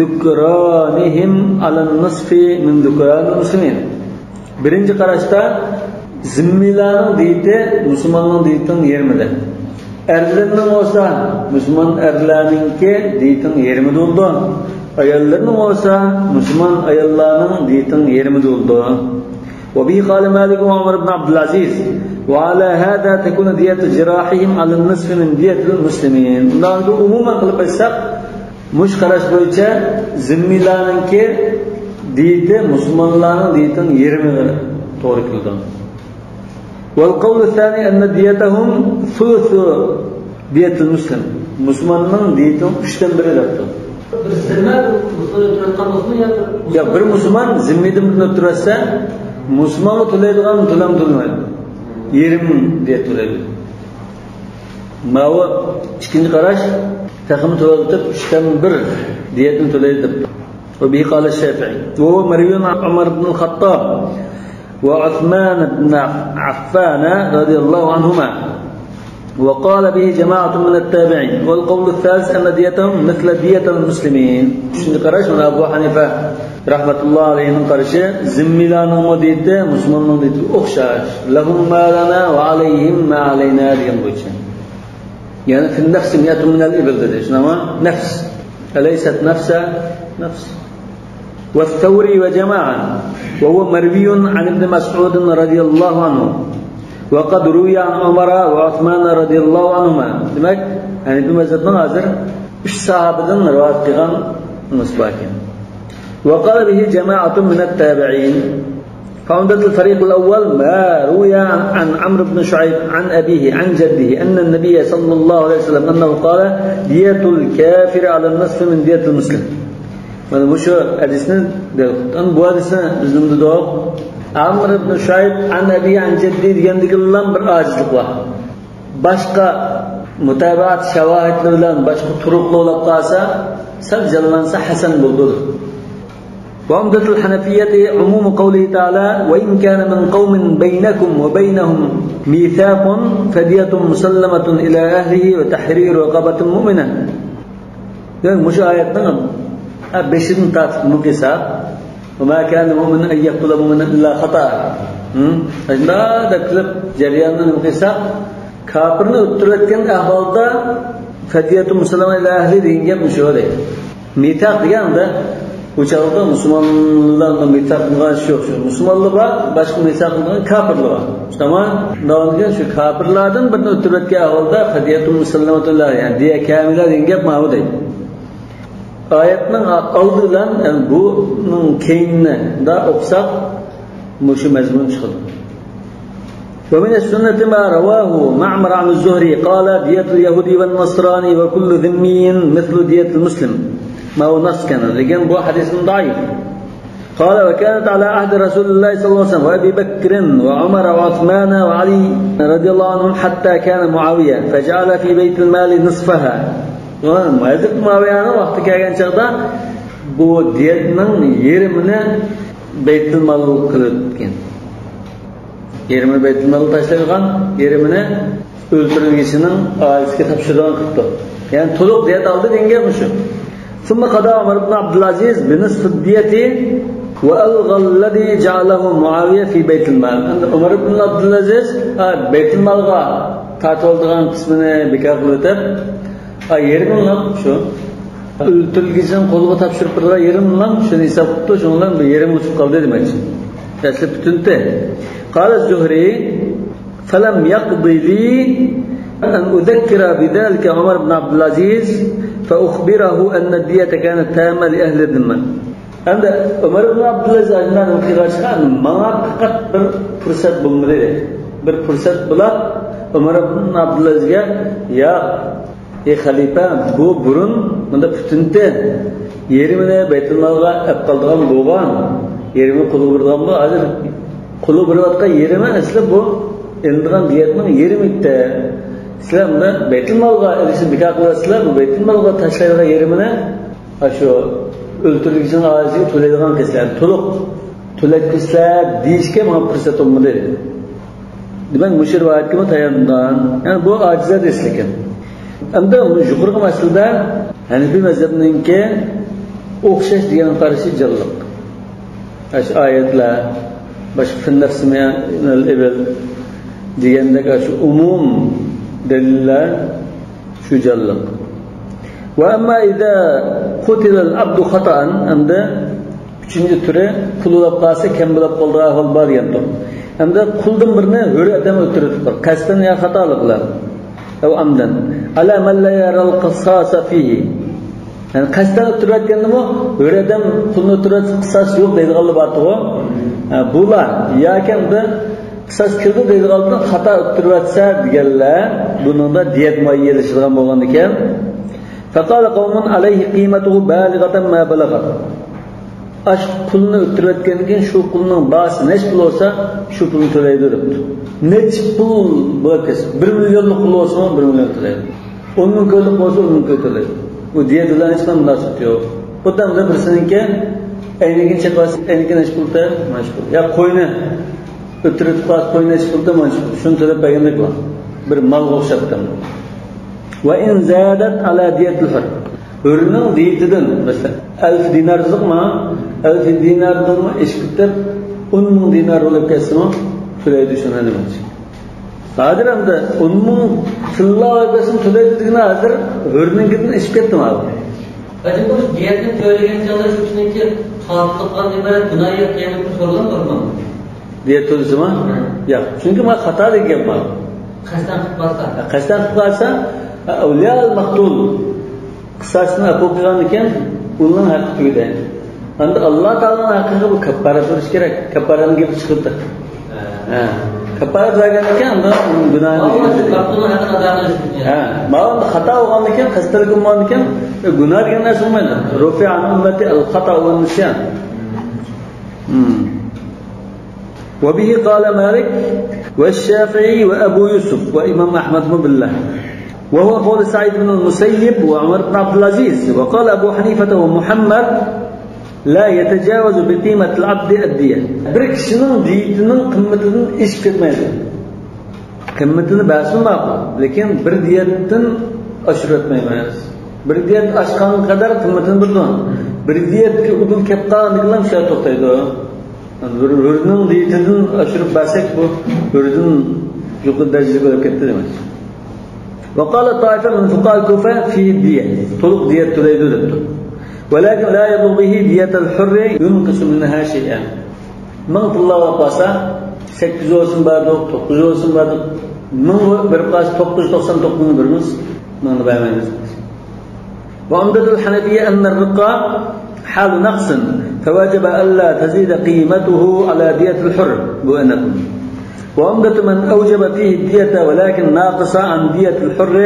ذكرانهم على النصف من ذكران المسلمين. بىرىنچى قاراشتا، زىممىيلارنىڭ دىيىتى مۇسۇلماننىڭ دىيىتىنىڭ يېرىمىدە. ئەرلىرىنىڭ بولسا مۇسۇلمان ئەرلەرنىڭكى دىيىتىنىڭ يېرىمىدە بولىدۇ. ئاياللىرىنىڭ بولسا مۇسۇلمان ئاياللارنىڭ دىيىتىنىڭ يېرىمىدە بولىدۇ. وبه قال مالك وعمر بن عبد العزيز، وعلى هذا تكون دية جراحهم على النصف من دية المسلمين. بۇنداق ئومۇمەن قىلىپ ئېيتساق، مۇشۇ قاراش بويىچە زىممىيلارنىڭكى دىيىتى مۇسۇلمانلارنىڭ دىيىتىنىڭ يېرىمىگە توغرا كېلىدۇ. والقول الثاني أن ديتهم ثلث دية المسلم. مۇسۇلماننىڭ دىيىتىنىڭ ئۈچتىن بىرى دەپتۇ. بىر زىممە بىر مۇسۇلمان ئۆلتۈرۈۋەتكەن بولسىمۇ يا بىر يا بىر مۇسۇلمان زىممىدىن بىرنى ئۆلتۈرۈۋەتسە، مۇسۇلمانغا تۆلەيدىغان تۆلەم تۆلىمەيدۇ. يېرىم دىيەت تۆلەيدۇ. ماۋۇ ئىككىنچى قاراش، تېخىمۇ تۆۋەنلىتىپ، ئۈچتىن بىر دىيەتنى تۆلەيدۇ دەپ. وبه قال الشافعي، وهو مروي عن عمر بن الخطاب وعثمان بن عفان رضي الله عنهما، وقال به جماعة من التابعين، والقول الثالث أن ديتهم مثل دية المسلمين. ئۈچىنچى قاراش، مانا ئەبۇ ھەنىفە رەھمەتۇللا ئەلەيھىنىڭ قارىشى، زىممىلارنىڭمۇ دىيىتى مۇسۇلماننىڭ دىيىتىگە ئوخشاش. لهم ما لنا وعليهم ما علينا دېگەن بويىچە. يەنى في النفس مئة من الإبل دېدى. شۇنداقمۇ؟ نفس. أليست نفسا؟ نفس. والثوري وجماعة، وهو مروي عن ابن مسعود رضي الله عنه، وقد روي عن عمر وعثمان رضي الله عنهما. دېمەك، ھەنىپى مەزھەپنىڭ ھازىر ئۈچ ساھابىدىن رىۋايەت قىلغان نۇسخىسى بار ئىكەن. وقال به جماعة من التابعين. فعمدة الفريق الأول ما روي عن عمرو بن شعيب عن أبيه عن جده أن النبي صلى الله عليه وسلم أنه قال: دية الكافر على النصف من دية المسلم. مانا مۇشۇ ھەدىسنى دەل قىلدى. ئەمما بۇ ھەدىسنى بىز نېمە دېدۇق؟ ئەمر ئىبن شۇئەيب ئەن ئەبى ئەن جەددى دېگەندىكىلا بىر ئاجىزلىق بار. باشقا مۇتابىئەت شاۋاھىدلىرى بىلەن باشقا تۇرۇقلار بولۇپ قالسا، سەل جانلانسا ھەسەن بولىدۇ. وعمدة الحنفية عموم قوله تعالى: وإن كان من قوم بينكم وبينهم ميثاق فدية مسلمة إلى أهله وتحرير رقبة مؤمنة. دېمەك، مۇشۇ ئايەتنىڭ، ھە، بېشىدىن تارتىپ نېمە قىلساق، وما كان لمؤمن أن يقتل مؤمنا إلا خطأ. ھىم؟ شۇنداق دەپ قىلىپ جەرياننى نېمە قىلساق، كاپىرنى ئۆلتۈرۈۋەتكەن ئەھۋالدا فدية مسلمة إلى أهله دېگەن گەپ مۇشۇ دەيدۇ. مىساق دېگەندە، بۇ چاغدا مۇسۇلمانلارنىڭ مىساق قىلغان ئىشى يوق. شۇ مۇسۇلمانلار بار، باشقا مىساق قىلغان كاپىرلار بار. تامام. شۇ كاپىرلاردىن بىرنى ئۆلتۈرۈۋەتكەن ئەھۋالدا فدية مسلمة إلى أهله، يەنى دىيە كامىلە دېگەن گەپ ماۋۇ دەيدۇ. ئايەتنىڭ ئالدى بىلەن، يەنى بۇنىڭ كەينىنى ئوقۇساق، مۇشۇ مەزمۇن چىقىدۇ. ومن السنة ما رواه معمر عن الزهري قال: دية اليهودي والنصراني وكل ذمي مثل دية المسلم. ماۋۇ نەس ئىكەن، لېكىن بۇ ھەدىسمۇ زەئىپ. قال: وكانت على عهد رسول الله صلى الله عليه وسلم وأبي بكر وعمر وعثمان وعلي رضي الله عنهم حتى كان معاوية فجعل في بيت المال نصفها. ھەزرىتى مۇئاۋىيەنىڭ ۋاقتى كەلگەن چاغدا بۇ دىيەتنىڭ يېرىمىنى بەيتۇلمال قىلىپ ئۆتكەن. يېرىمىنى بەيتۇلمالغا تاشلايدىغان، يېرىمىنى ئۆلتۈرۈلگۈچىنىڭ ئائىلىسىگە تاپشۇرىدىغان قىلىپتۇ. يەنى تولۇق دىيەت ئالدى دېگەن گەپ مۇشۇ. ثم قضى عمر بن عبد العزيز بنصف الدية وألغى الذي جعله معاوية في بيت المال. ئەمدى ئۆمەر ئىبن ئابدۇلئەزىز، ھە، بەيتۇلمالغا تارتىۋالىدىغان قىسمىنى بىكار قىلىۋېتىپ، ھە، يېرىمىنىلا شۇ ئۆلتۈرۈلگۈچىنىڭ قولىغا تاپشۇرۇپ بېرىدىغان يېرىمىنىلا شۇنى ھېساب قىپتۇ، شۇنىڭ بىلەن بىر يېرىمى ئۇچۇپ قالدى دېمەكچى. ئەسلى پۈتۈنتى. قال الزهري: فلم يقض لي أن أذكر بذلك عمر بن عبد العزيز فأخبره أن الدية كانت تامة لأهل الذمة. ئەمدى ئۆمەر ئىبن ئابدۇلئەزىز ئاجنان ئوقۇيغاچقا، ماڭا پەقەت بىر پۇرسەت بولمىدى. بىر پۇرسەت بولاپ، ئۆمەر ئىبن ئابدۇلئەزىزگە، ياق، ئەي خەلىپە، بۇ بۇرۇن مۇنداق پۈتۈنتە يېرىمىنى بەيتۇلمالغا ئەپ قالىدىغان بولغان، يېرىمىنى قۇلغا بېرىدىغان بولغان، ھازىر قۇلغا بېرىۋاتقان يېرىمى ئەسلى بۇ ئېلىنىدىغان دىيەتنىڭ يېرىمى ئىدى. سىلەر مۇنداق بەيتۇلمالغا ئېلىشنى بىكار قىلىۋاتىسىلەر، بۇ بەيتۇلمالغا تاشلايدىغان يېرىمىنى ئاشۇ ئۆلتۈرۈلگۈچىنىڭ ئائىلىسىگە تۆلەيدىغان قىلسىلەر، تولۇق تۆلەپ كەتسىلەر دېيىشكە ماڭا پۇرسەت بولمىدى. دېمەك، مۇشۇ رىۋايەتكىمۇ تايانغان. يەنى بۇ ئاجىز ھەدىس لېكىن. ئەمدى يۇقىرىقى مەسىلىدە ھەنىفىي مەزھەپنىڭكى ئوخشاش دېگەن قارىشى جانلىق. ئاشۇ ئايەتلەر، باشقا فىن نەفسى مىنەل ئىبىل دېگەندەك ئاشۇ ئومۇم دەلىللەر شۇ جانلىق. وأما إذا قتل العبد خطأ، ئەمدى ئۈچىنچى تۈرى، قۇل ئۆلۈپ قالسا كەم بولۇپ قالىدىغان ئەھۋال بار دېگەنتۇق. ئەمدى قۇلدىن بىرنى ھۆر ئادەم ئۆلتۈرۈپ، قەستەن يا خاتالىق بىلەن، أو عمدا، على من لا يرى القصاص فيه. يەنى قەستەن ئۆلتۈرۈۋەتكەندىمۇ ھۆر ئادەم قۇلنى ئۆلتۈرۈۋەتسە قىساس يوق دەيدىغانلار بارتىغۇ. ھە، بۇلار ياكى ئەمدى قىساس كىرىدۇ دەيدىغانلىرىدىن خاتا ئۆلتۈرۈۋەتسە دېگەنلەر بۇنىڭدا دىيەت مۇئەييەنلىشىدىغان بولغاندىكەن. فقال قوم عليه قيمته بالغة ما بلغت. ئاشۇ قۇلنى ئۆلتۈرۈۋەتكەندىن كېيىن شۇ قۇلنىڭ باھاسى نەچچە پۇل بولسا شۇ پۇلنى تۆلەيدۇ دەپتۇ. نەچچە پۇل بولۇپ كەتسە، بىر مىليونلۇق پۇل بولسىمۇ بىر مىليون تۆلەيدۇ. ئون مىڭ كويلۇق بولسا ئون مىڭ كوي تۆلەيدۇ. بۇ دىيەت بىلەن ھېچقانداق مۇناسىۋىتى يوق. خۇددى بىرسىنىڭكى ئەينىكىنى چېقىۋالسا ئەينىكى نەچچە پۇل تۆلەيدۇ؟ مانا شۇ پۇل. يا قوينى ئۆلتۈرۈپ قالسا قوينى نەچچە پۇل تۆلەيدۇ؟ مانا شۇ پۇل. شۇنى تۆلەپ بەرگەندەك بۇ. بىر مالغا ئوخشاپتۇ. وإن زادت على دية الحر. ھۆرنىڭ دىيىتىدىن، مەسىلەن، ئەلف دىنار دېدۇقما، ئەلف دىناردىنمۇ ئېشىپ كېتىپ، ئون مىڭ دىنار بولۇپ كەتسىمۇ، تۆلەيدۇ شۇنى دېمەكچى. ھازىر ئەمدى ئون مىڭ تىللا بولۇپ كەتسىمۇ تۆلەيدۇ دېگىنى ھازىر ھۆرنىڭكىدىن ئېشىپ كەتتىمۇ ھازىر. ھاجىم، بۇ دىيەتنى تۆلىگەن چاغدا شۇ كىشىنىڭكى قاتىللىققا ئىبارەت گۇناھى يوق دېگەن سورىغان بارمۇ؟ دىيەت تۆلىسىمۇ؟ ھە. ياق. چۈنكى مانا خاتا دېگەن گەپ بار. قەستەن قىلىپ قالسا. قەستەن قىلىپ قالسا، ئەۋلىيا مەقتۇل قىساسنى ئەپۇ قىلغاندىكىن، ئۇنىڭ ھەققى تۈگىدى. ئەمدى ئاللا تائالانىڭ ھەققىگە بۇ كەپپارەت بېرىش كېرەك. كەپپارەتنىڭ گېپى چىقىپتۇ. ھە. كەپپارەت بەرگەندىكىن، ئەمدى ئۇنىڭ گۇناھىنى ئاللا ئۈچۈن مەقتۇلنىڭ ھەققىنى ئادا قىلىش ئۈچۈن. ھە. ماۋۇ خاتا بولغاندىكىن، قەستەن قىلمىغاندىكىن، گۇناھ دېگەن نەرسە بولمايدۇ. رفع عن أمتي الخطأ والنسيان. وبه قال مالك والشافعي وأبو يوسف وإمام أحمد بن بالله، وهو قول سعيد بن المسيب وعمر بن عبد العزيز، وقال أبو حنيفة ومحمد لا يتجاوز بقيمة العبد الدية. بىر كىشىنىڭ دىيىتىنىڭ قىممىتىدىن ئېشىپ كەتمەيدۇ. قىممىتىنى بەرسىمۇ ماقۇل، لېكىن بىر دىيەتتىن ئاشۇرۇۋەتمەيمىز. بىر دىيەت ئاشقانغا قەدەر قىممىتىنى بىلىدۇ. بىر دىيەتكە ئۇدۇل كەپ قالغاندىكىنلا شۇ يەردە توختايدۇ. بىر ھۆرنىڭ دىيىتىدىن ئاشۇرۇپ بەرسەك، بۇ ھۆردىن يۇقىرى دەرىجىلىك بولۇپ كەتتى دېمەك. وقال طائفة من فقهاء الكوفة فيه الدية، تولۇق دىيەت تۆلەيدۇ دەپتۇ. ولكن لا يبلغ به دية الحر ينقص منها شيئا. مىڭ تىللا بولۇپ قالسا، سەككىز يۈز بولسىمۇ بەردۇق، توققۇز يۈز بولسىمۇ بەردۇق، مىڭ بېرىپ قالسا، توققۇز يۈز توقسان توققۇزنى بېرىمىز، مىڭنى بەرمەيمىز. وعمدة الحنفية أن الرق حال نقص، فوجب ألا تزيد قيمته على دية الحر، بۇ ئېنىق. وعمدة من أوجب فيه الدية ولكن ناقصة عن دية الحر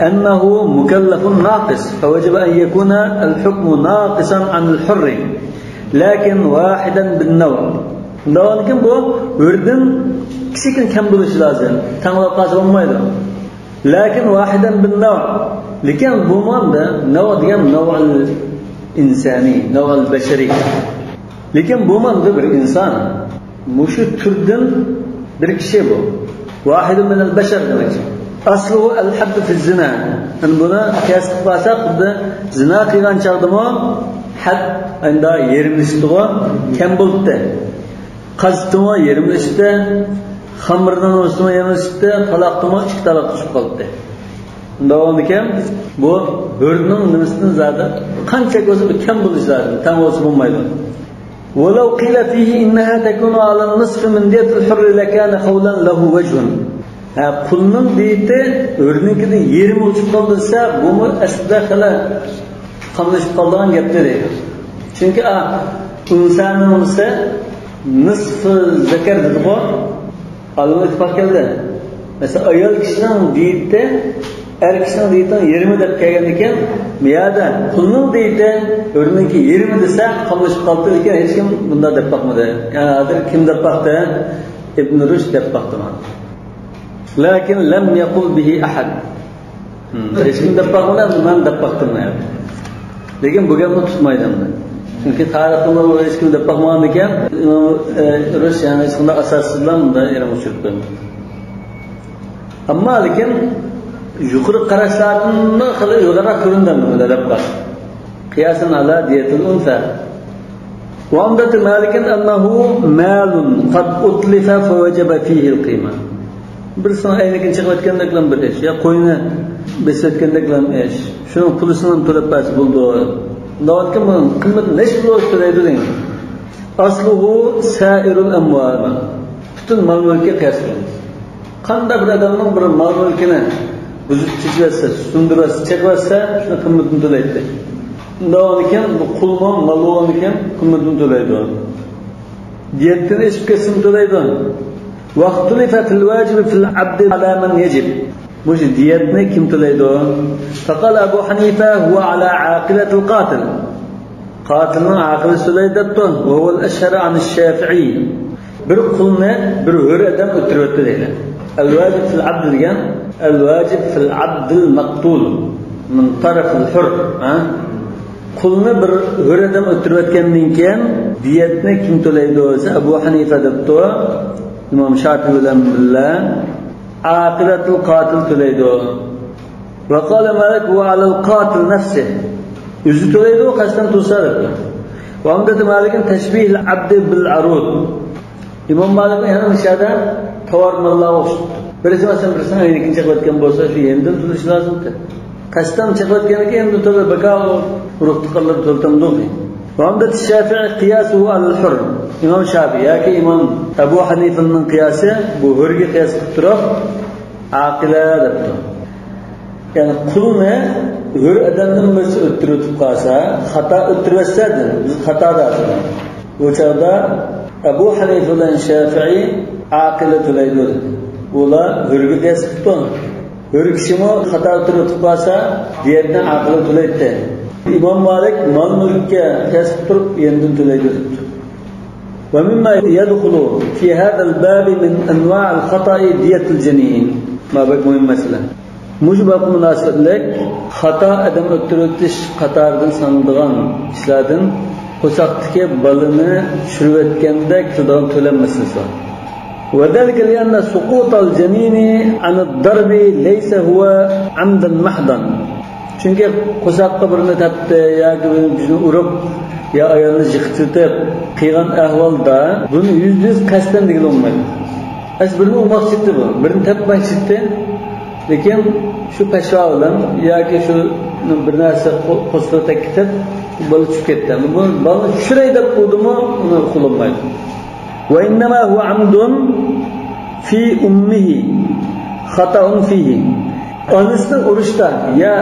أنه مكلف ناقص، فوجب أن يكون الحكم ناقصا عن الحر، لكن واحدا بالنوع. شۇنداقتىكىن بۇ ھۆردىن كىچىككىنە كەم بولۇشى لازىم. تەڭلەپ قالسا بولمايدۇ. لكن واحدا بالنوع. لېكىن بۇ ماندا نوع دېگەن نوعل ئىنسانىي، نوعل بەشەرىي. لېكىن بۇ ماندا بىر ئىنسان. مۇشۇ تۈردىن بىر كىشى بۇ. واحد من البشر دېمەكچى. ئەسلۇھۇ ئەل ھەددۇ فىز زىنا. يەنى بۇنى قىياس قىلىپ قارىساق، خۇددى زىنا قىلغان چاغدىمۇ ھەد ئەندا يېرىملىشىپتىغۇ، كەم بولۇپتۇ. قازىتىمۇ يېرىملىشىپتۇ، خامىرنىڭ نېمىسىمۇ يېرىملىشىپتۇ، تالاقتىمۇ ئىككى تالاق چۈشۈپ قالدى. ئۇنداق بولىدىكەن، بۇ ھۆرنىڭ نېمىسىدىن زادى قانچە بولسا بىر كەم بولۇش لازىم، تەڭ بولسا بولمايدۇ. ولو قيل فيه إنها تكون على النصف من دية الحر لكان قولا له وجه. ھە، قۇلنىڭ دىيىتى ھۆرنىڭكىدىن يېرىمى ئوشۇپ قالدى دېسە، بۇمۇ ئەسلىدە خېلى قاملىشىپ قالىدىغان گەپتە دەيدۇ. چۈنكى، ئا، ئۇنسانىڭ بولسا نىسفى زەكەر دېدىغۇ، ئالىملار ئىتتىپاق كەلدى. مەسىلەن، ئايال كىشىنىڭ دىيىتى ئەر كىشىنىڭ دىيىتىنىڭ يېرىمى دەپ كەلگەندىكىن، بۇ يەردە قۇلنىڭ دىيىتى ھۆرنىڭكى يېرىمى دېسە، قاملىشىپ قالدى، لېكىن ھېچكىم بۇنداق دەپ باقمىدى. يەنى ھازىر كىم دەپ باقتى؟ ئىبن رۇشد دەپ باقتى مانا. لكن لم يقل به أحد. ھىم، ھېچكىم دەپ باقمىدى، ئەمدى مەن دەپ باقتىم، يەنى. لېكىن بۇ گەپنى تۇتمايدۇ ئەمدى. چۈنكى تارىختا بۇ ھېچكىم دەپ باقمىغاندىكىن، ئىمام، ئە، رۇشد، يەنى، ھېچقانداق ئاساسسىز بىلەن بۇنداق يېرىم ئۇچۇرۇپ قويمىدى. ئەمما لېكىن يۇقىرى قاراشلاردىن خېلى ئىلغارراق كۆرۈندى ئەمدى بۇنداق دەپ باقسا. قىياسەن ئەلا دىيەتىل ئۇنسا. وعمدة مالك أنه مال قد أتلف فوجب فيه القيمة. بىرسىنىڭ ئەينىكىنى چېقىۋەتكەندەكلا بىر ئىش، يا قوينى بېسىۋەتكەندەكلا ئىش. شۇنىڭ پۇلىسىنى تۆلەپ بەرسە بولىدۇ. ئۇنداق بولغاندىكىن بۇنىڭ قىممىتى نەچچە بولسا تۆلەيدۇ دەيمەن. أصله سائر الأموال. پۈتۈن مال-مۈلۈككە قىياس قىلىمىز. قانداق بىر ئادەمنىڭ بىر مال-مۈلكىنى بۇزۇپ چېچىۋەتسە، سۇندۇرۇۋەتسە، چېقىۋەتسە، شۇنىڭ قىممىتىنى تۆلەيتتى. ئۇنداق بولغاندىكىن، بۇ قۇلمۇ مال بولغاندىكىن قىممىتىنى تۆلەيدۇ. دىيەتتىن ئېشىپ كەتسىمۇ تۆلەيدۇ. واختلف في الواجب في العبد على من يجب. مۇشۇ دىيەتنى كىم تۆلەيدۇ؟ فقال أبو حنيفة هو على عاقلة القاتل. قاتىلنىڭ ئاقىلى تۆلەيدۇ دەپتۇ. وهو الأشهر عن الشافعي. بىر قۇلنى بىر ھۆر ئادەم ئۆلتۈرۈۋەتتى دەيدۇ. الواجب في العبد دېگەن، الواجب في العبد المقتول من طرف الحر، ھە؟ قۇلنى بىر ھۆر ئادەم ئۆلتۈرۈۋەتكەندىن كېيىن دىيەتنى كىم تۆلەيدۇ دېسە، ئەبۇ ھەنىفە دەپتۇ، ئىمام شافىئى بىلەن بىللە، عاقلة القاتل تۆلەيدۇ. وقال مالك هو على القاتل نفسه. ئۆزى تۆلەيدۇ، قەستەن تۇرسا دەپتۇ. وعمدة مالك تشبيه العبد بالعروض. ئىمام مالىكنىڭ يەنە مۇشۇ يەردە تاۋار ماللارغا ئوخشىتىپتۇ. بىرسى مەسىلەن بىرسىنىڭ ئەينىكىنى چېقىۋەتكەن بولسا، شۇ يېنىدىن تۆلىشى لازىمكەن. قەستەن چېقىۋەتكەندىن كېيىن يېنىدىن تۆلىمەي، بەكار ئۇرۇق تۇغقانلىرى تۆلىتەمدۇ؟ وعمدة الشافعي قياسه على الحر. ئىمام شافىئى ياكى ئىمام ئەبۇ ھەنىفىنىڭ قىياسى بۇ ھۆرگە قىياس قىلىپ تۇرۇپ، ئاقىلە دەپتۇ. يەنى قۇلنى ھۆر ئادەمدىن بىرسى ئۆلتۈرۈۋېتىپ قالسا، خاتا ئۆلتۈرۈۋەتسە، بىز خاتا دەيمىز. بۇ چاغدا ئەبۇ ھەنىفە بىلەن شافىئى ئاقىلە تۆلەيدۇ دېدى. ئۇلار ھۆرگە قىياس قىپتۇ. ھۆر كىشىمۇ خاتا ئۆلتۈرۈۋېتىپ قالسا، دىيەتنى ئاقىلە تۆلەيتتى. ئىمام مالىك مال-مۈلۈككە قىياس قىلىپ تۇرۇپ يېنىدىن تۆلەيدۇ دەپتۇ. ومما يدخل في هذا الباب من أنواع الخطأ دية الجنين. ما بەك مۇھىم مەسىلە. مۇشۇ بابقا مۇناسىۋەتلىك خاتا ئادەم ئۆلتۈرۈۋېتىش قاتارىدىن سانىلىدىغان ئىشلاردىن قورساقتىكى بالىنى چۈشۈرۈۋەتكەندە كېلىدىغان تۆلەم مەسىلىسى بار. وذلك لأن سقوط الجنين عن الضرب ليس هو عمدا محضا. چۈنكى قورساققا بىرنى تەپتى ياكى بىرنى ئۇرۇپ يا ئايالنى يىقىتىۋېتىپ قىلغان ئەھۋالدا بۇنى يۈزدە يۈز قەستەن دېگىلى بولمايدۇ. ئەسلى بىرنى ئۇرماقچى ئىدى بۇ، بىرنى تەپمەكچى ئىدى. لېكىن شۇ پەشۋا بىلەن ياكى شۇ بىر نەرسە قو-، قورسىقىغا تەگكىتىپ بالا چۈشۈپ كەتتى. بۇ بالىنى چۈشۈرەي دەپ ئۇردىمۇ، ئۇنى قىلالمايدۇ. وإنما هو عمد في أمه خطأ فيه. ئانىسىنى ئۇرۇشتا يا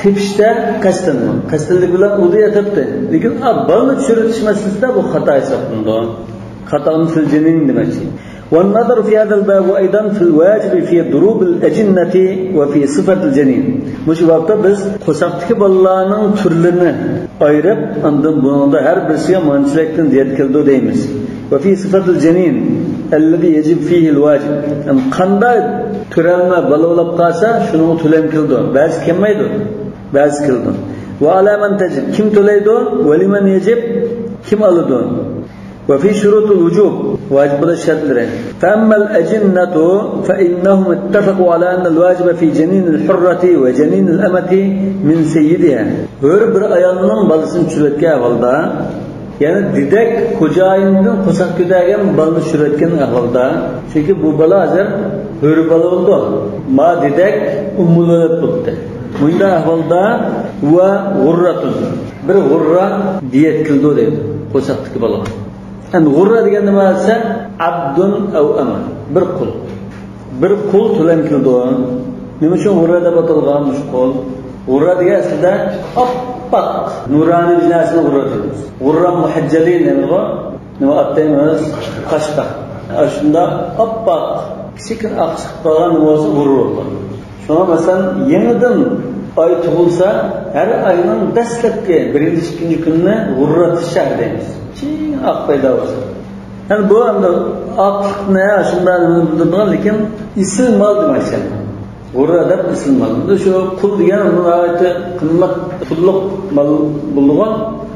تېپىشتا قەستەن، قەستەنلىك بىلەن ئۇردى يا تەپتى. لېكىن، ئا، بالىنى چۈشۈرۈۋېتىش مەسىلىسىدە بۇ خاتا ھېسابلىنىدۇ. خطأ في الجنين دېمەكچى. والنظر في هذا الباب أيضا في الواجب في ضروب الأجنة وفي صفة الجنين. مۇشۇ بابتا بىز قورساقتىكى بالىلارنىڭ تۈرلىرىنى ئايرىپ، ئاندىن بۇنىڭدا ھەر بىرسىگە مانچىلىكتىن دىيەت كېلىدۇ دەيمىز. وفي صفة الجنين الذي يجب فيه الواجب. يەنى قانداق تۆرەلمە بالا بولۇپ قالسا، شۇنىڭغا تۆلەم كېلىدۇ. بەزى كەلمەيدۇ، بەزى كېلىدۇ. وعلى من تجب، كىم تۆلەيدۇ؟ ولمن يجب، كىم ئالىدۇ؟ وفي شروط الوجوب، ۋاجىپ بولۇش شەرتلىرى. فأما الأجنة فإنهم اتفقوا على أن الواجب في جنين الحرة وجنين الأمة من سيدها. ھۆر بىر ئايالنىڭ بالىسىنى چۈشۈرۈۋەتكەن ئەھۋالدا، يەنى دېدەك خوجايىنىدىن قورساق كۆتەرگەن بالىنى چۈشۈرۈۋەتكەن ئەھۋالدا، چۈنكى بۇ بالا ھازىر ھۆر بالا بولىدۇ. ما دېدەك ئۇممۇل ۋەلەد بولۇپتۇ. بۇنداق ئەھۋالدا ۋە غۇررەتۇن، بىر غۇررە دىيەت كېلىدۇ دەيدۇ قورساقتىكى بالىغا. ئەمدى غۇررە دېگەن نېمە دېسە، عبد أو أمة، بىر قۇل. بىر قۇل تۆلەم كېلىدۇ. نېمە ئۈچۈن غۇررە دەپ ئاتالغان مۇشۇ قۇل؟ غۇررە دېگەن ئەسلىدە ئاپئاق، نۇرانىي بىر نەرسىنى غۇررە دەيمىز. غۇررا مۇھەججەلىن دەيمىزغۇ. نېمە ئات دەيمىز؟ قاشقا. ئاشۇنداق ئاپئاق، كىچىككىنە ئاق چىقىپ قالغان نېمە بولسا، غۇررە بولىدۇ. شۇڭا مەسىلەن، يېڭىدىن ئاي تۇغۇلسا، ھەر ئاينىڭ دەسلەپكى بىرىنچى، ئىككىنچى كۈنىنى غۇررەتۇش شەھرى دەيمىز. كېيىن ئاق پەيدا بولسا. يەنى بۇ ئەمدى ئاقلىقنى شۇنداق بىلدۈرىدىغان، لېكىن ئېسىل مال دېمەكچى. غۇررە دەپ ئېسىل مال. ئەمدى شۇ قۇل دېگەن ناھايىتى قىممەت پۇللۇق مال بولىدىغان،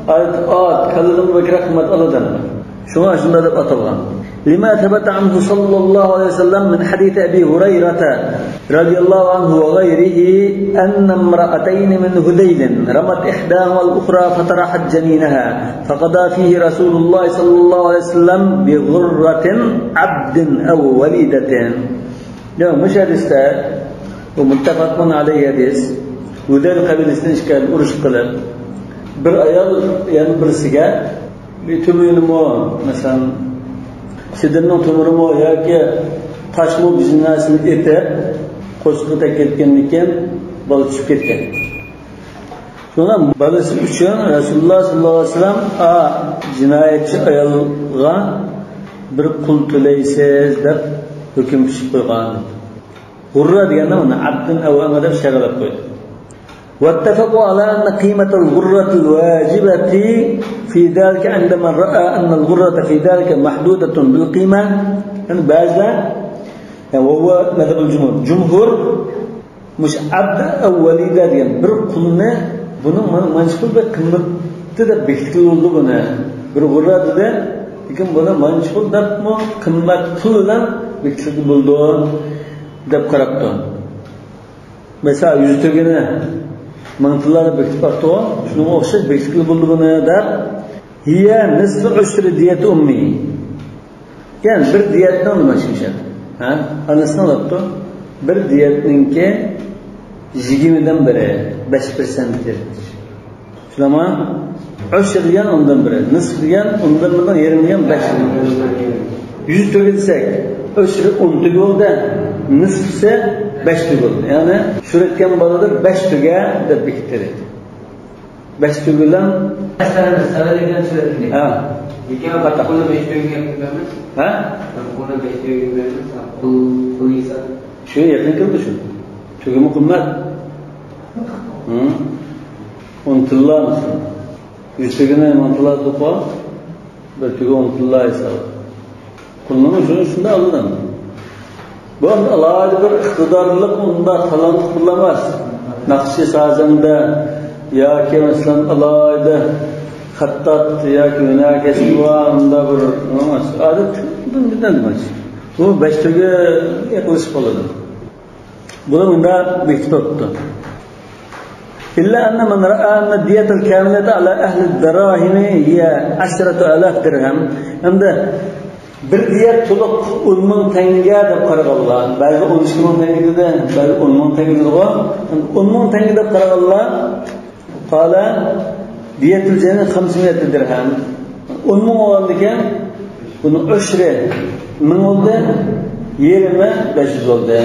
ئات، كاللىدىن بەكرەك قىممەت ئالىدۇ. شۇڭا شۇنداق دەپ ئاتالغان. لما ثبت عنه صلى الله عليه وسلم من حديث أبي هريرة رضي الله عنه وغيره أن امرأتين من هذيل رمت إحداهما الأخرى فطرحت جنينها، فقضى فيه رسول الله صلى الله عليه وسلم بغرة عبد أو وليدة. يا مش حديث، ومتفق عليه حديث. ھۇدەيل قەبىلىسىدىن ئىككىلەن ئۇرۇش قىلىپ، بىر ئايال يەنە بىرسىگە بىر تۆمۈرمۇ، مەسىلەن، سېدىرنىڭ تۆمۈرىمۇ ياكى تاشمۇ، بىر نەرسىنى ئېتىپ، قورسىقىغا تەگكەندىن كېيىن بالا چۈشۈپ كەتكەن. شۇڭا بالىسى ئۈچۈن رەسۇلۇللاھ ساللاللاھۇ ئەلەيھى ۋەسەللەم، ئا، جىنايەتچى ئايالغا بىر قۇل تۆلەيسىز دەپ ھۆكۈم پىشىپ قويغان. غۇررە دېگەندە ئۇنى عبدن أو أمة دەپ شەرھلەپ قويدى. واتفقوا على أن قيمة الغرة الواجبة في ذلك عند من رأى أن الغرة في ذلك محدودة بالقيمة. يەنى بەزىلەر، يەنى وهو مذهب الجمهور، جۇمھۇر مۇشۇ عبد أو وليدة دېگەن بىر قۇلنى، بۇنىڭ مانا مانچە پۇل بىر قىممىتى دەپ بېكىتكىلى بولىدۇ بۇنى. بىر غۇررە دېدى، لېكىن بۇنى مانچە پۇل دەپمۇ قىممەت پۇل بىلەن بېكىتكىلى بولىدۇ دەپ قاراپتۇ. مەسىلەن، يۈز تۆگىنى مىڭ تىللا دەپ بېكىتىپ باقتىغۇ، شۇنىڭغا ئوخشاش بېكىتكىلى بولىدۇ بۇنى دەپ، هي نصف عشر دية أمه. يەنى بىر دىيەتنىڭ نېمە ئىشى؟ ھە؟ ئانىسىنىڭ دەپتۇ. بىر دىيەتنىڭكى يىگىرمىدىن بىرى، بەش پىرسەنت. شۇنداقمۇ؟ ئۆشرى دېگەن ئوندىن بىرى، نىسف دېگەن ئوندىن بىرىنىڭ يېرىمى دېگەن بەش. يۈز تۆگە دېسەك، ئۆشرى ئون تۆگە بولدى، نىسفىسى بەش تۆگە بولدى. يەنى چۈشۈرۈۋەتكەن بالىدا بەش تۆگە دەپ بېكىتتى. بەش تۆگە بىلەن. مەسىلەن، سەۋەلىگەن سۈرەتنى. ھە. لېكىن قانداق؟ قۇلنى بەش تۆگىگە بۆلىمىز. ھە؟ قۇلنى بەش تۆگىگە بۆلىمىز. قۇل، قۇل ھېساب. شۇ يېقىن كەلدى شۇ. تۆگىمۇ قىممەت. ھە؟ ئون تىللا مەسىلەن. يۈز تۆگىنى مىڭ تىللا دېدۇققۇ. بىر تۆگە ئون تىللا ھېسابى. قۇلنىڭ شۇنى شۇنداق ئالىدۇ. بۇ ئەمدى ئالاھىدە بىر ئىقتىدارلىق، ئۇنداق تالانتلىق قۇل ئەمەس. ناخشى سازەندە ياكى مەسىلەن ئالاھىدە خەتتات ياكى ھۈنەر كەسپى بار، ئۇنداق بىر ئەمەس. ئادەتتىكىدىن بىردەم ئەمەس. بۇ بەش تۆگە يېقىنلىشىپ قالىدۇ. بۇنى مۇنداق بېكىتىپ قويۇپتۇ. إلا أن من رأى أن الدية الكاملة على أهل الدراهم هي عشرة آلاف درهم. ئەمدى بىر دىيەت تولۇق ئون مىڭ تەڭگە دەپ قارىغانلار، بەزى ئون ئىككى مىڭ تەڭگە دېدى، بەزى ئون مىڭ تەڭگە دېدىغۇ. ئون مىڭ تەڭگە دەپ قارىغانلار، قال دية الجنين خمسمية درهم. ئون مىڭ بولغاندىكىن، بۇنىڭ ئۆشرى مىڭ بولدى، يېرىمى بەش يۈز بولدى.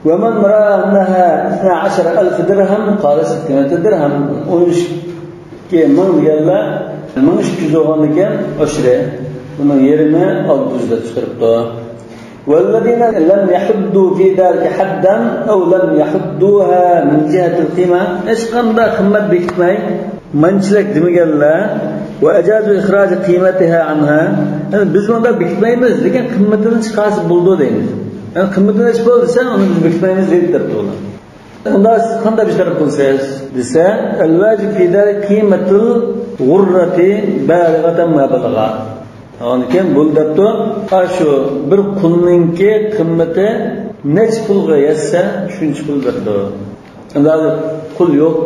ومن رأى أنها اثنا عشر ألف درهم قال ستمية درهم. ئون ئىككى مىڭ دېگەنلەر مىڭ ئىككى يۈز بولغاندىكىن ئۆشرى، بۇنىڭ يېرىمى ئالتە يۈز دەپ چىقىرىپتۇ. والذين لم يحدوا في ذلك حدا أو لم يحدوها من جهة القيمة، ھېچقانداق قىممەت بېكىتمەي، مانچىلىك دېمىگەنلەر، وأجازوا إخراج قيمتها عنها، يەنى بىز مۇنداق بېكىتمەيمىز، لېكىن قىممىتىنى چىقارسا بولىدۇ دەيمىز. يەنى قىممىتىنى ئېچىپ بول دېسە، ئۇنى بىز بېكىتمەيمىز دەيدۇ دەپتۇ ئۇلار. ئۇنداق سىز قانداق بىر تەرەپ قىلىسىز دېسە، الواجب في ذلك قيمة الغرة بالغة ما بلغ. ئاندىن كېيىن بۇ دەپتۇ، ئاشۇ بىر قۇلنىڭكى قىممىتى نەچچە پۇلغا يەتسە، شۇنچە پۇل دەپتۇ. ئەمدى ھازىر قۇل يوق،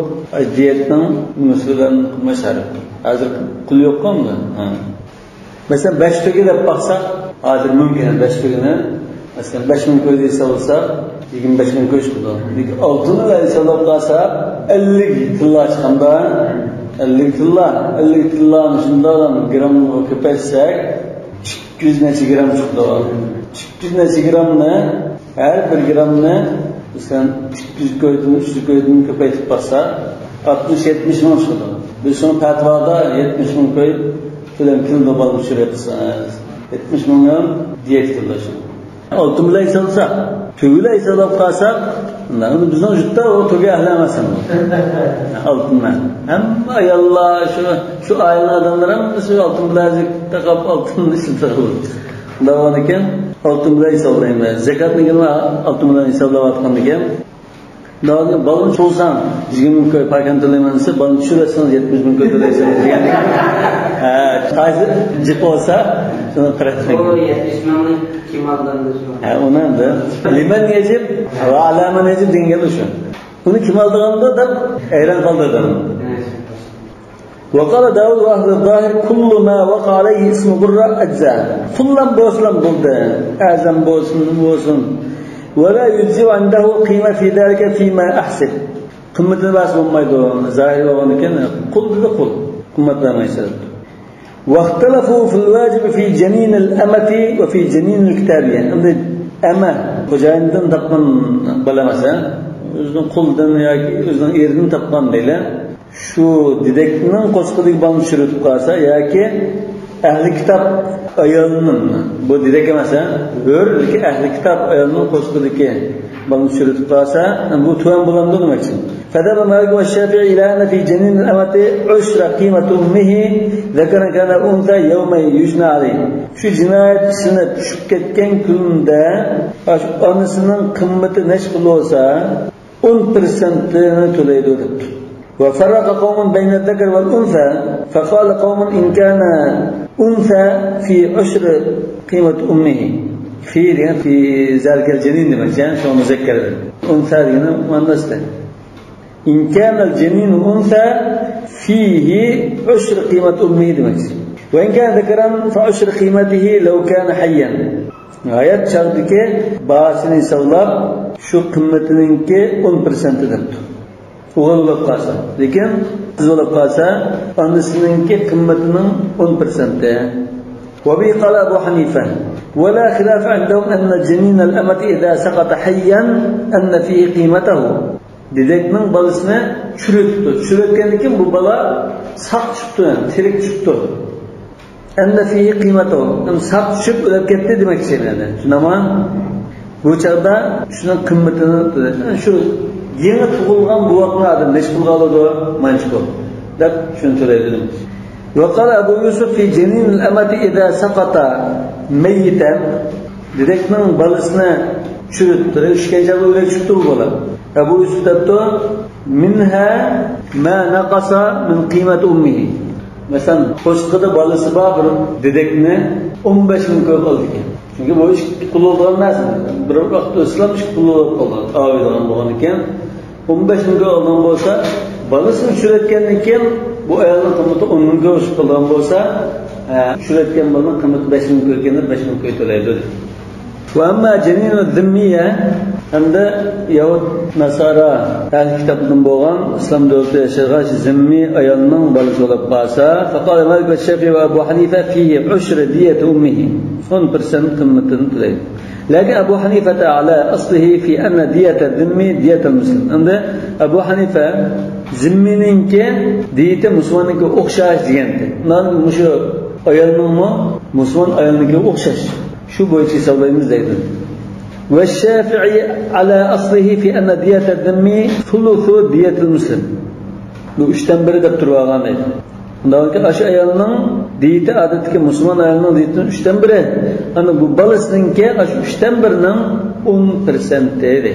دىيەتنىڭ نېمىسى بىلەن قىلماي شەرت. ھازىر قۇل يوققۇ ئەمدى؟ ھە. مەسىلەن، بەش تۆگە دەپ باقساق، ھازىر مۇمكىن، بەش تۆگىنى، مەسىلەن، بەش مىڭ كوي دېسە بولسا، يىگىرمە بەش مىڭ كوي چىقىدۇ. لېكىن ئالتۇن بىلەن ھېسابلاپ قالسا، ئەللىك تىللا چىققاندا، ئەللىك تىللا، ئەللىك تىللانى شۇنداق گىرامغا كۆپەيتسەك، ئىككى يۈز نەچچە گىرام چىقىدۇ. ئىككى يۈز نەچچە گىرامنى، ھەر بىر گىرامنى، مەسىلەن، ئىككى يۈز كويدىن، ئۈچ يۈز كويدىن كۆپەيتىپ باقسا، ئاتمىش، يەتمىش مىڭ چىقىدۇ. بىز شۇنى پەتىۋادا يەتمىش مىڭ كوي تۆلەم كېلىدۇ، بالىنى چۈشۈرۈپ قىلسىڭىز. يەتمىش مىڭ ھەم دىيەت كېلىدۇ شۇ. ئالتۇن بىلەن ھېسابلىساق، تۆگە بىلەن ھېسابلاپ قالساق، ئۇندا بىزنىڭ يۇرتتا ئۇ تۆگە ئەھلى ئەمەس ئەمدى. ئالتۇن بىلەن. ھەممە ئاياللار، شۇ، شۇ ئائىلىنىڭ ئادەملىرى ھەممىسى ئالتۇن بىلەزىك تاقاپ، ئالتۇننى ئىشلىتىدۇ. ئۇنداق بولغاندىكىن، ئالتۇن بىلەن ھېسابلايمىز. زاكاتنى ئالتۇن بىلەن ھېسابلاۋاتقاندىكىن، داۋاملىق بالىنى تۇغساڭ، يىگىرمە مىڭ كوي پاكانە تۆلەيمەن دېسە، بالىنى چۈشۈرۈۋەتسىڭىز، يەتمىش مىڭ كوي تۆلەيسىز دېگەن. ھە، قايسى جىق بولسا، شۇنى قىلىۋەتمەڭ. ئۇ يەتمىش مىڭنى كىم ئالغان دېسە. ھە، ئۇنى ئەمدى. لمن يجب، وعلى من يجب دېگەن گەپ شۇ. ئۇنى كىم ئالىدىغاندۇ دەپ ھەيران قالدى ئادەم. وقال داود وأهل الظاهر: كل ما وقع عليه اسم غرة أجزى. قۇللام بولسىلا بولدى. ئەزەم بولسۇن، نېمە بولسۇن. ولا يجزئ عنده قيمة في ذلك فيما أحسب. قىممىتىنى بەرسە بولمايدۇ. زاھىر بولغاندىكىن، قۇل دېدى، قۇل. قىممەت بەرمەيسىز. واختلفوا في الواجب في جنين الأمة وفي جنين الكتابية. ئەمدى ئەمە، خوجايىندىن تاپقان بالا ئەمەس، ھە؟ ئۆزىنىڭ قۇلىدىن ياكى ئۆزىنىڭ ئېرىدىن تاپقان دەيلى. شۇ دېدەكنىڭ قورسىقىدىكى بالىنى چۈشۈرۈۋېتىپ قالسا ياكى ئەھلى كىتاب ئايالنىڭ، بۇ دېدەك ئەمەس، ھە؟ ھۆر ياكى ئەھلى كىتاب ئايالنىڭ قورسىقىدىكى بالىنى چۈشۈرۈۋېتىپ قالسا، بۇ تۆۋەن بولامدۇ دېمەكچى. فذهب مالك والشافعي إلى أن في جنين الأمة عشر قيمة أمه ذكرا كان أو أنثى يوم يجنى عليه. شۇ جىنايەت ئىشلىنىپ چۈشۈپ كەتكەن كۈندە ئانىسىنىڭ قىممىتى نەچچە پۇل بولسا، ئون پىرسەنتىنى تۆلەيدۇ دەپتۇ. وفرق قوم بين الذكر والأنثى فقال قوم إن كان أنثى في عشر قيمة أمه. في دېگەن في ذلك الجنين دېمەكچى، شۇ مۇزەككەر. ئۇنسا دېگەن مۇئەننەس. إن كان الجنين أنثى فيه عشر قيمة أمه دېمەكچى. وإن كان ذكرا فعشر قيمته لو كان حيا. ھايات چاغدىكى باھاسىنى ھېسابلاپ، شۇ قىممىتىنىڭكى ئون پىرسەنتى دەپتۇ. ئوغۇل بولۇپ قالسا، لېكىن قىز بولۇپ قالسا، ئانىسىنىڭكى قىممىتىنىڭ ئون پىرسەنتى. وبه قال أبو حنيفة، ولا خلاف عندهم أن جنين الأمة إذا سقط حيا أن فيه قيمته. دېدەكنىڭ بالىسىنى چۈشۈرۈۋېتىپتۇ. چۈشۈرۈۋەتكەندىن كېيىن بۇ بالا ساق چۈشۈپتۇ، يەنى تىرىك چۈشۈپتۇ. أن فيه قيمته، يەنى ساق چۈشۈپ ئۆلۈپ كەتتى دېمەكچى يەنى. چۈشىنەمۇ؟ بۇ چاغدا شۇنىڭ قىممىتىنى تۆلەيدۇ. يەنى شۇ يېڭى تۇغۇلغان بوۋاقنى ئادەم نەچچە پۇلغا ئالىدۇ؟ مانچە پۇل دەپ شۇنى تۆلەيدۇ دېمەكچى. وقال أبو يوسف في جنين الأمة إذا سقط ميتا. دېدەكنىڭ بالىسىنى چۈشۈرۈپ، تىرىشكەن چاغدا ئۆلۈپ چۈشۈپتۇ بۇ بالا. ئەبۇ يۈسۈپ دەپتۇ، منها ما نقص من قيمة أمه. مەسىلەن، قورسىقىدا بالىسى بار بىر دېدەكنى ئون بەش مىڭ كويغا ئالىدىكەن. چۈنكى بۇ ئىككى پۇل بولغان نەرسە. بىر ۋاقىت ئۆتسىلا ئىككى پۇل بولۇپ قالغان، ئاۋۇيدىغان بولغاندىكىن، ئون بەش مىڭ كوي ئالغان بولسا، بالىسىنى چۈشۈرۈۋەتكەندىن كېيىن بۇ ئايالنىڭ قىممىتى ئون مىڭ كوي ئوشۇپ قالغان بولسا، ئە، چۈشۈرۈۋەتكەن بالىنىڭ قىممىتى بەش مىڭ كوي ئىكەن دەپ، بەش مىڭ كوي تۆلەيدۇ. وأما جنين الذمية، ھەمدە يەھۇد ناسارا ئەھلى كىتابتىن بولغان، ئىسلام دۆلىتىدە ياشىغاچ زىممىي ئايالنىڭ بالىسى بولۇپ قالسا، فقال مالك والشافعي وأبو حنيفة فيه عشر دية أمه، ئون پىرسەنت قىممىتىنى تۆلەيدۇ. لكن أبو حنيفة على أصله في أن دية الذمي دية المسلم. ئەمدى ئەبۇ ھەنىفە زىممىنىڭكى دىيىتى مۇسۇلماننىڭكىگە ئوخشاش دېگەنتى. مانا مۇشۇ ئايالنىڭمۇ مۇسۇلمان ئايالنىڭكىگە ئوخشاش. شۇ بويىچە ھېسابلايمىز دەيدۇ. والشافعي على أصله في أن دية الذمي ثلث دية المسلم. بۇ ئۈچتىن بىرى دەپ تۇرۇۋالغان دەيدۇ. ئۇنداق بولغاندىكىن ئاشۇ ئايالنىڭ دىيىتى ئادەتتىكى مۇسۇلمان ئايالنىڭ دىيىتىنىڭ ئۈچتىن بىرى. ئەنە بۇ بالىسىنىڭكى ئاشۇ ئۈچتىن بىرىنىڭ ئون پىرسەنتى دەيدۇ.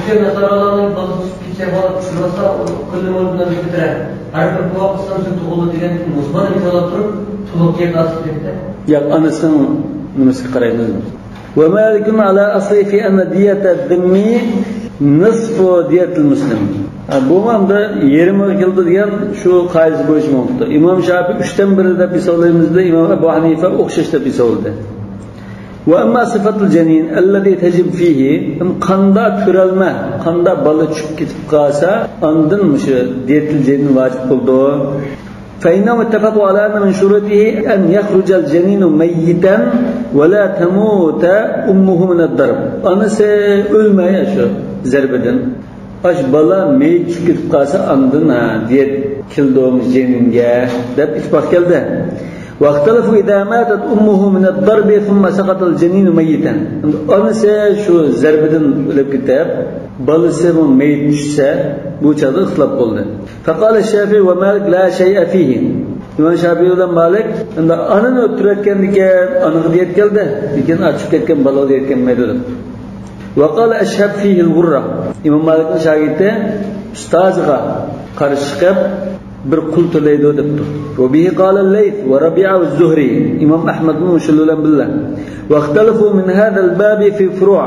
بۇ ناسارالارنىڭ بالىسى كېچە بالا چۈشۈرۈۋالسا، كۈللى مولدىن بىتىرە. ھەر بىر بوۋاق ئىسلام سۈننىتى تۇغۇلدى دېگەندىن كېيىن مۇسۇلمان ھېسابلاپ تۇرۇپ، تولۇق يەپ ئالسا دەيدۇ. ياق، ئانىسىنىڭ نېمىسىگە قارايمىز. ومالك على أصله في أن دية الذمي نصف دية المسلم. ھە، بۇمۇ ئەمدى يېرىمىغا كېلىدۇ دېگەن شۇ قائىدىسى بويىچە ماڭىپتۇ. ئىمام شاپىي ئۈچتىن بىرى دەپ ھېسابلايمىز دېدى، ئىمام ئەبۇ ھەنىفە ئوخشاش دەپ ھېسابلىدى. وأما صفة الجنين الذي تجب فيه، قانداق تۆرەلمە، قانداق بالا چۈشۈپ كېتىپ قالسا، ئاندىن مۇشۇ دىيەتۇل جەنىن ۋاجىپ بولىدۇ. فإنهم اتفقوا على أن من شروطه أن يخرج الجنين ميتا ولا تموت أمه من الضرب. ئانىسى ئۆلمەي شۇ زەربىدىن. ئاش بالا مېيىت چۈشۈپ كېتىپ قالسا، ئاندىن، ھە، دىيەت كېلىدۇ جەنىنگە دەپ ئىتتىپاق كەلدى. واختلفوا إذا ماتت أمه من الضرب ثم سقط الجنين ميتا. ئانىسى شۇ زەربىدىن ئۆلۈپ كېتىپ، بالىسىمۇ مېيىت چۈشسە، بۇ چاغدا ئىختىلاپ بولدى. فقال الشافعي ومالك لا شيء فيه. ئىمام شاپىي بىلەن مالىك، ئەمدى ئانىنى ئۆلتۈرۈۋەتكەندىكىن، ئانىغا دىيەت كەلدى. لېكىن ئاچىقىپ كەتكەن بالىغا دىيەت كەلمەيدۇ دەپ. وقال أشهب فيه الغرة. ئىمام مالىكنىڭ شاگىرتى ئۇستازىغا قارشى چىقىپ، بىر قۇل تۆلەيدۇ دەپتۇ. وبه قال الليث وربيعة والزهري. ئىمام ئەھمەدمۇ مۇشۇلار بىلەن بىللە. واختلفوا من هذا الباب في فروع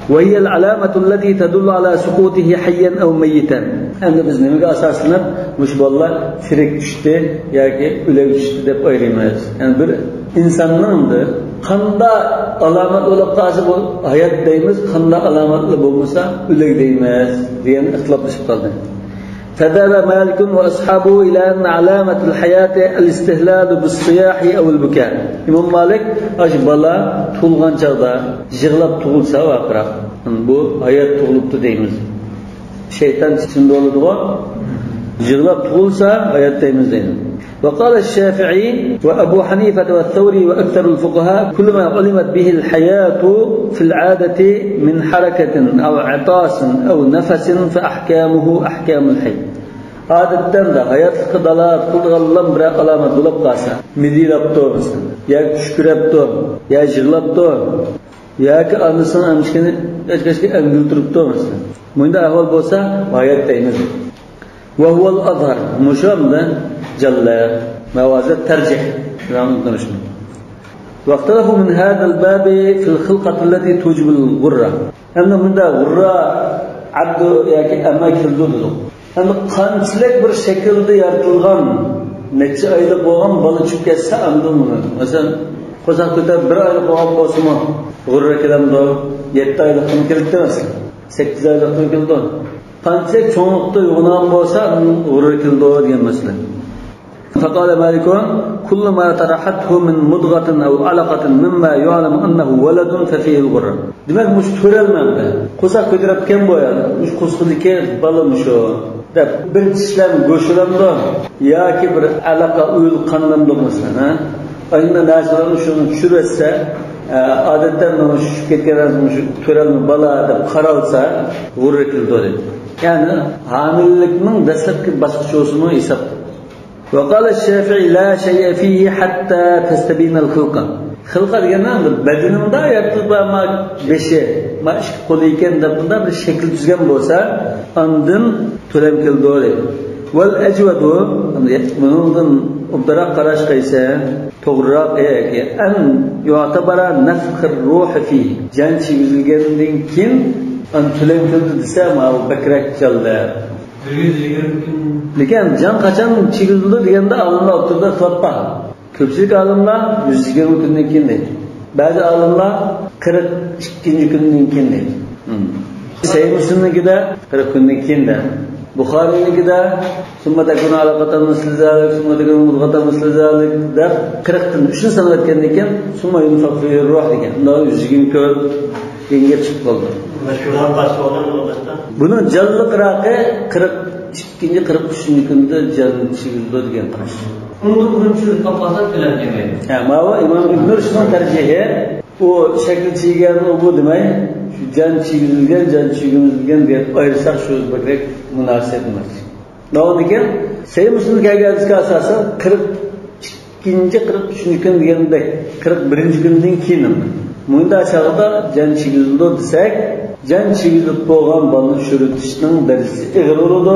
وهي العلامة التي تدل على سقوطه حيا أو ميتا. ئەمدى بىز نېمىگە ئاساسلىنىپ مۇشۇ بالىلار تىرىك چۈشتى ياكى ئۆلۈك چۈشتى دەپ ئايرىيمىز؟ يەنى بىر ئىنساننىڭ قانداق ئالامەت بولۇپ قالسا بۇ ھايات دەيمىز، قانداق ئالامەتلەر بولمىسا ئۆلۈك دەيمىز دېگەن ئىختىلاپلىشىپ قالدى. فذهب مالك وأصحابه إلى أن علامة الحياة الاستهلال بالصياح أو البكاء. ئىمام مالىك ئاشۇ بالا تۇغۇلغان چاغدا يىغلاپ تۇغۇلسا ۋارقىراپ، بۇ ھايات تۇغۇلۇپتۇ دەيمىز. شەيتان ئىچىندە بولىدىغۇ، يىغلاپ تۇغۇلسا ھايات دەيمىز دەيدۇ. وقال الشافعي وأبو حنيفة والثوري وأكثر الفقهاء كل ما علمت به الحياة في العادة من حركة أو عطاس أو نفس فأحكامه أحكام الحي. ئادەتتە ھاياتلىققا دالالەت قىلىدىغان بىرەر ئالامەت بولۇپ قالسا، مىدىرلاپتۇ مەسىلەن، ياكى چۈشكۈرەپتۇ، يا يىغلاپتۇ، ياكى ئانىسىنىڭ ئەمچىكىنى ئەچكەشكە ئەگىلتۈرۈپتۇ مەسىلەن. مۇنداق ئەھۋال بولسا ھايات دەيمىز. وهو الأظهر، مۇشۇ ئەمدى جانلىق، مەۋازە تەرجىھ. واختلفوا من هذا الباب في الخلقة التي توجب الغرة. ئەمدى مۇنداق غۇررا، ئابدۇ ياكى ئەمما كېلىدۇ دېدۇق. ئەمدى قانچىلىك بىر شەكىلدە يارىتىلغان، نەچچە ئايلىق بولغان بالا چۈشۈپ كەتسە، ئاندىن بۇنى، مەسىلەن، قورساق كۆتەرگەن بىر ئايلىق بولغان بولسىمۇ غۇررا كېلەمدۇ؟ يەتتە ئايلىقتىمۇ كېلىدۇ، مەسىلەن، سەككىز ئايلىقتىمۇ كېلىدۇ. قانچىلىك چوڭلۇقتا ئويغانغان بولسا، ئاندىن غۇررا كېلىدۇ دېگەن مەسىلە. فقال مالك: كل ما طرحته من مضغة أو علقة مما يعلم أنه ولد ففيه الغرة. دېمەك، مۇشۇ تۆرەلمەمدە قورساق كۆتۈرۈپكەن بۇ ئايال، مۇشۇ قورسىقىدىكى بالا مۇشۇ دەپ، بىر چىشلەم گۆشىلەمدۇ ياكى بىر ئالاقە ئۆيلۈك قاندامدۇ مەسىلەن، ھە؟ ئاينى نەرسىلەرنى شۇنى چۈشۈرۈۋەتسە، ئە، ئادەتتە مۇشۇ چۈشۈپ كەتكەن نەرسە مۇشۇ تۆرەلمە بالا دەپ قارالسا، غۇررا كېلىدۇ دەيدۇ. يەنى ھامىلىلىكنىڭ دەسلەپكى باسقۇچى بولسىمۇ ھېسابتا. وقال الشافعي: لا شيء فيه حتى تستبين الخلقة. خىلقە دېگەندە بەدىنىڭدە يارىتىلغان ما بېشى، ما ئىككى قولى ئىكەن دەپ بۇنداق بىر شەكىل تۈزگەن بولسا، ئاندىن تۆلەم كېلىدۇ دەيدۇ. والأجود، بۇنىڭدىن ئوبدانراق قاراش قايسى؟ توغرىراق، يەنى أن يعتبر نفخ الروح فيه. جان چىگىزىلگەندىن كېيىن ئاندىن تۆلەم كېلىدۇ دېسە، ماۋۇ بەكرەك جانلىق. يۈز يىگىرمە كۈن. لېكىن جان قاچان چىگىزىلىدۇ دېگەندە ئالىملار ئوتتۇرىدا خىلاپ بار. كۆپچىلىك ئالىملار يۈز يىگىرمە كۈندىن كېيىن دەيدۇ. بەزى ئالىملار قىرىق ئىككىنچى كۈندىن كېيىن دەيدۇ. ھىم. سەھىھ مۇسلىمنىڭكىدە قىرىق كۈندىن كېيىن دە. بۇخارىينىڭكىدە ثم تكون علقة مثل ذلك، ثم تكون مضغة مثل ذلك دەپ قىرىقتىن ئۈچنى ساناۋەتكەندىن كېيىن ثم ينفخ فيه الروح دېگەن. ئۇنداق يۈز يىگىرمە كۈن دېگەن گەپ چىقىپ قالدى. مەشھۇر قاش بولغان ۋاقىتتا. بۇنىڭ جانلىقراقى قىرىق ئىككىنچى، قىرىق ئۈچىنچى كۈندە جان چىگىزىدۇ دېگەن قاراش. ئۇنىڭدىن بىرىنچى كۈندە قاپقالسا تۆلەم دېمەيدۇ. ھە، ماۋۇ ئىمام ئىبن رۇشدنىڭ تەرجىھى، ئۇ شەكىل چىگىگەن، ئۇ بۇ دېمەي، شۇ جان چىگىزىلگەن، جان چىگىزىلگەن دەپ ئايرىساق شۇ بەكرەك مۇناسىپ ئەمەس. داۋامىدىن كېيىن سەھىھ مۇسلىمدا كەلگەن ھەدىسكە ئاساسەن قىرىق ئىككىنچى، قىرىق ئۈچىنچى كۈن دېگەندەك، قىرىق بىرىنچى كۈندىن كېيىن مۇنداق چاغدا جان چىگىزىلىدۇ دېسەك، جان چىگىزىلىپ بولغان بالىنى چىرىتىشنىڭ دەرىجىسى ئېغىر بولىدۇ،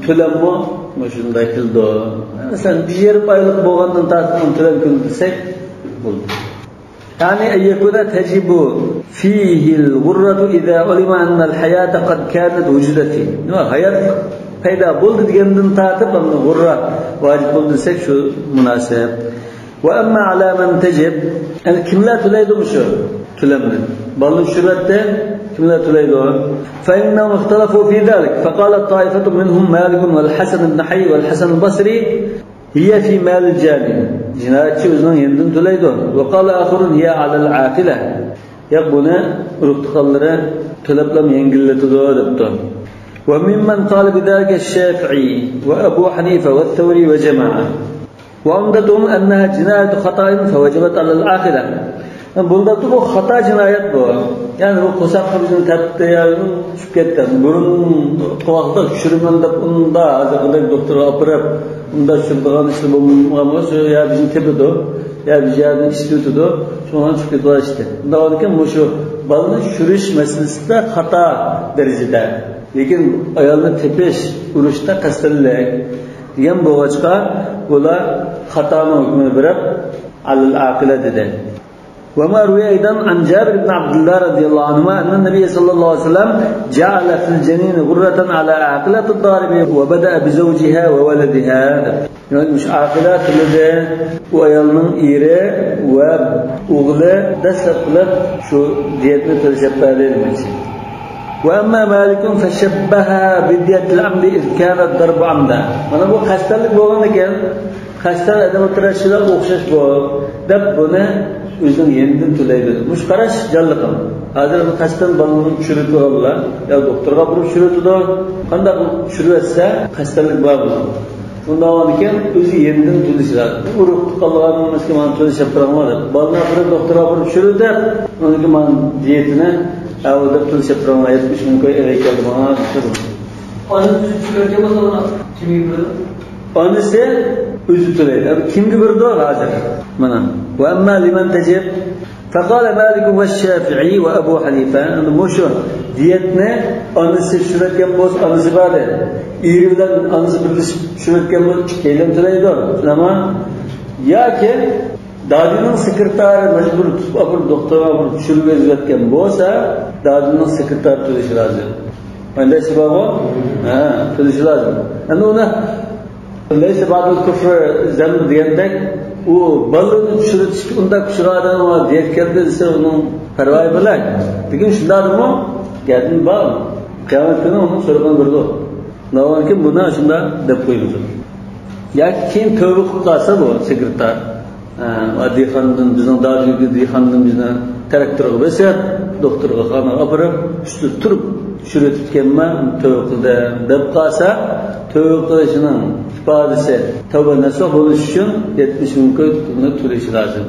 تۆلەممۇ مۇشۇنداق كېلىدۇ. مەسىلەن، بىر يېرىم ئايلىق بولغاندىن تارتىپ تۆلەم كۈنى دېسەك، يەنى أن يكون تجب فيه الغرة إذا علم أن الحياة قد كانت وجدت فيه. نېمە، ھايات پەيدا بولدى دېگەندىن تارتىپ ئەمدى غۇررە ۋاجىپ بولدى دېسەك شۇ مۇناسىپ. وأما على من تجب، يەنى كىملەر تۆلەيدۇ مۇشۇ تۆلەمنى؟ بالىنى چۈشۈرۈۋەتتى، كىملەر تۆلەيدۇ؟ فإنهم اختلفوا في ذلك، فقالت طائفة منهم مالك والحسن بن حي والحسن البصري، هي في مال الجاني، جىنايەتچى ئۆزىنىڭ يېنىدىن تۆلەيدۇ. وقال آخرون هي على العاقلة، ياق، بۇنى ئۇرۇق-تۇغقانلىرى تۆلەپلا يەڭگىللىتىدۇ دەپتۇ. وممن قال بذلك الشافعي وأبو حنيفة والثوري وجماعة. وعمدتهم أنها جناية خطأ فوجبت على العاقلة. بۇندا بۇ خاتا جىنايەت بۇ. يەنى بۇ قورساققا بىزنى تەپتى يا چۈشۈپ كەتتى. بۇرۇن قۇلاقتا چۈشۈرىمەن دەپ ئۇندا ھازىرقىدەك دوختۇرغا ئاپىرىپ، ئۇندا چۈشۈرىدىغان ئىشلار بولمىغان بولسا، يا بىزنى تېپىدۇ، يا بىز يەردىن ئىشلىتىدۇ، شۇڭا چۈشۈپ كېتىۋالىشتى. ئۇنداق بولىدىكەن، مۇشۇ بالىنى چۈشۈرۈش مەسىلىسىدە خاتا دەرىجىدە. لېكىن ئايالنى تېپىش، ئۇرۇشتا قەستەنلىك دېگەن بولغاچقا، بۇلار خاتانىڭ ھۆكمىنى بېرىپ، على العاقلة دېدى. وما روي أيضا عن جابر بن عبد الله رضي الله عنهما أن النبي صلى الله عليه وسلم جعل في الجنين غرة على عاقلة الضارب وبدأ بزوجها وولدها. يەنى مۇشۇ ئاقىلە تۆلىدى، ئۇ ئايالنىڭ ئېرى ۋە ئوغلى دەسلەپ قىلىپ شۇ دىيەتنى تۆلەپ بەردى دېمەكچى. وأما مالك فشبهها بدية العمد إذ كان الضرب عمدا. مانا بۇ قەستەنلىك بولغان ئىكەن، قەستەن ئادەم ئولتۇرۇشىغا ئوخشاش بۇ، دەپ بۇنى ئۆزىنىڭ يېنىدىن تۆلەيدۇ. مۇشۇ قاراش جانلىقىم. ھازىر بۇ قەستەن بالىنى چۈشۈرۈۋېتىدۇ يا دوختۇرغا ئاپىرىپ چۈشۈرۈۋېتىدۇ. قانداق چۈشۈرۈۋەتسە قەستەنلىك بار بۇنىڭ. شۇنداق بولغاندىكىن ئۆزى يېنىدىن تۆلىشى لازىم. ئۇرۇق تۇغقانلىرىنىڭ ماڭا تۆلەپ بېرىڭلار دەپ. بالىنى ئاپىرىپ دوختۇرغا ئاپىرىپ چۈشۈرۈۋېتىپ، ئۇنىڭكى مانا دىيېتىنى ئەۋۇ دەپ تۆلەپ بېرىڭلار، يەتمىش مىڭ كوي ئەگەر كەلدى ماڭا دەپ. ئانىسى چۈشۈرۈۋەتكەن بولسا ئۇنى كىمگە بېرىدۇ؟ ئانىسى ئۆزى تۆلەيدۇ. ئەمما كىمگە بېرىدۇ ھازىر؟ مانا. وأما لمن تجب فقال مالك والشافعي وأبو حنيفة، ئەمدى مۇشۇ دىيەتنى ئانىسى چۈشۈرۈۋەتكەن بولسا، ئانىسى بار ئىدى. ئېرى بىلەن ئانىسى بىرلىشىپ چۈشۈرۈۋەتكەن بولسا، ئىككىيلەن تۆلەيدۇ. شۇنداقمۇ؟ ياكى دادىنىڭ سېكرېتارى مەجبۇر تۇتۇپ ئاپىرىپ دوختۇرغا ئاپىرىپ چۈشۈرۈۋېتىۋەتكەن بولسا، دادىنىڭ سېكرېتارى تۆلىشى لازىم. ئانداق ئىش بارغۇ؟ ھە، تۆلىشى لازىم. ئەمدى ئۇنى ليس بعد الكفر ذنب دېگەندەك، ئۇ بالىنى چۈشۈرۈۋېتىشكە ئۇنداق كۈچلۈك ئادەم بار دېيەتكەندە دېسە، ئۇنىڭ پەرۋايى بىلەن. لېكىن شۇنداقمۇ؟ گەردىنى بار. قىيامەت كۈنى ئۇنىڭ سورىقىنى بېرىدۇ. ناۋاكىن بۇنى شۇنداق دەپ قويىمىز. ياكى كېيىن تۆۋە قىلىپ قالسا بۇ سېكرېتار. ھە، دېھقاندىن، بىزنىڭ دادىمىزنى دېھقاندىن بىزنى تىراكتورغا بېسىپ، دوختۇرخانىغا ئاپىرىپ، ئۈستىدە تۇرۇپ چۈشۈرۈۋېتىپتىكەنمەن، تۆۋە قىلدىم دەپ قالسا، تۆۋە قىلىشىنىڭ ئىپادىسى تەۋبە نەسۇھ بولۇش ئۈچۈن يەتمىش مىڭ كوي پۇلنى تۆلىشى لازىم.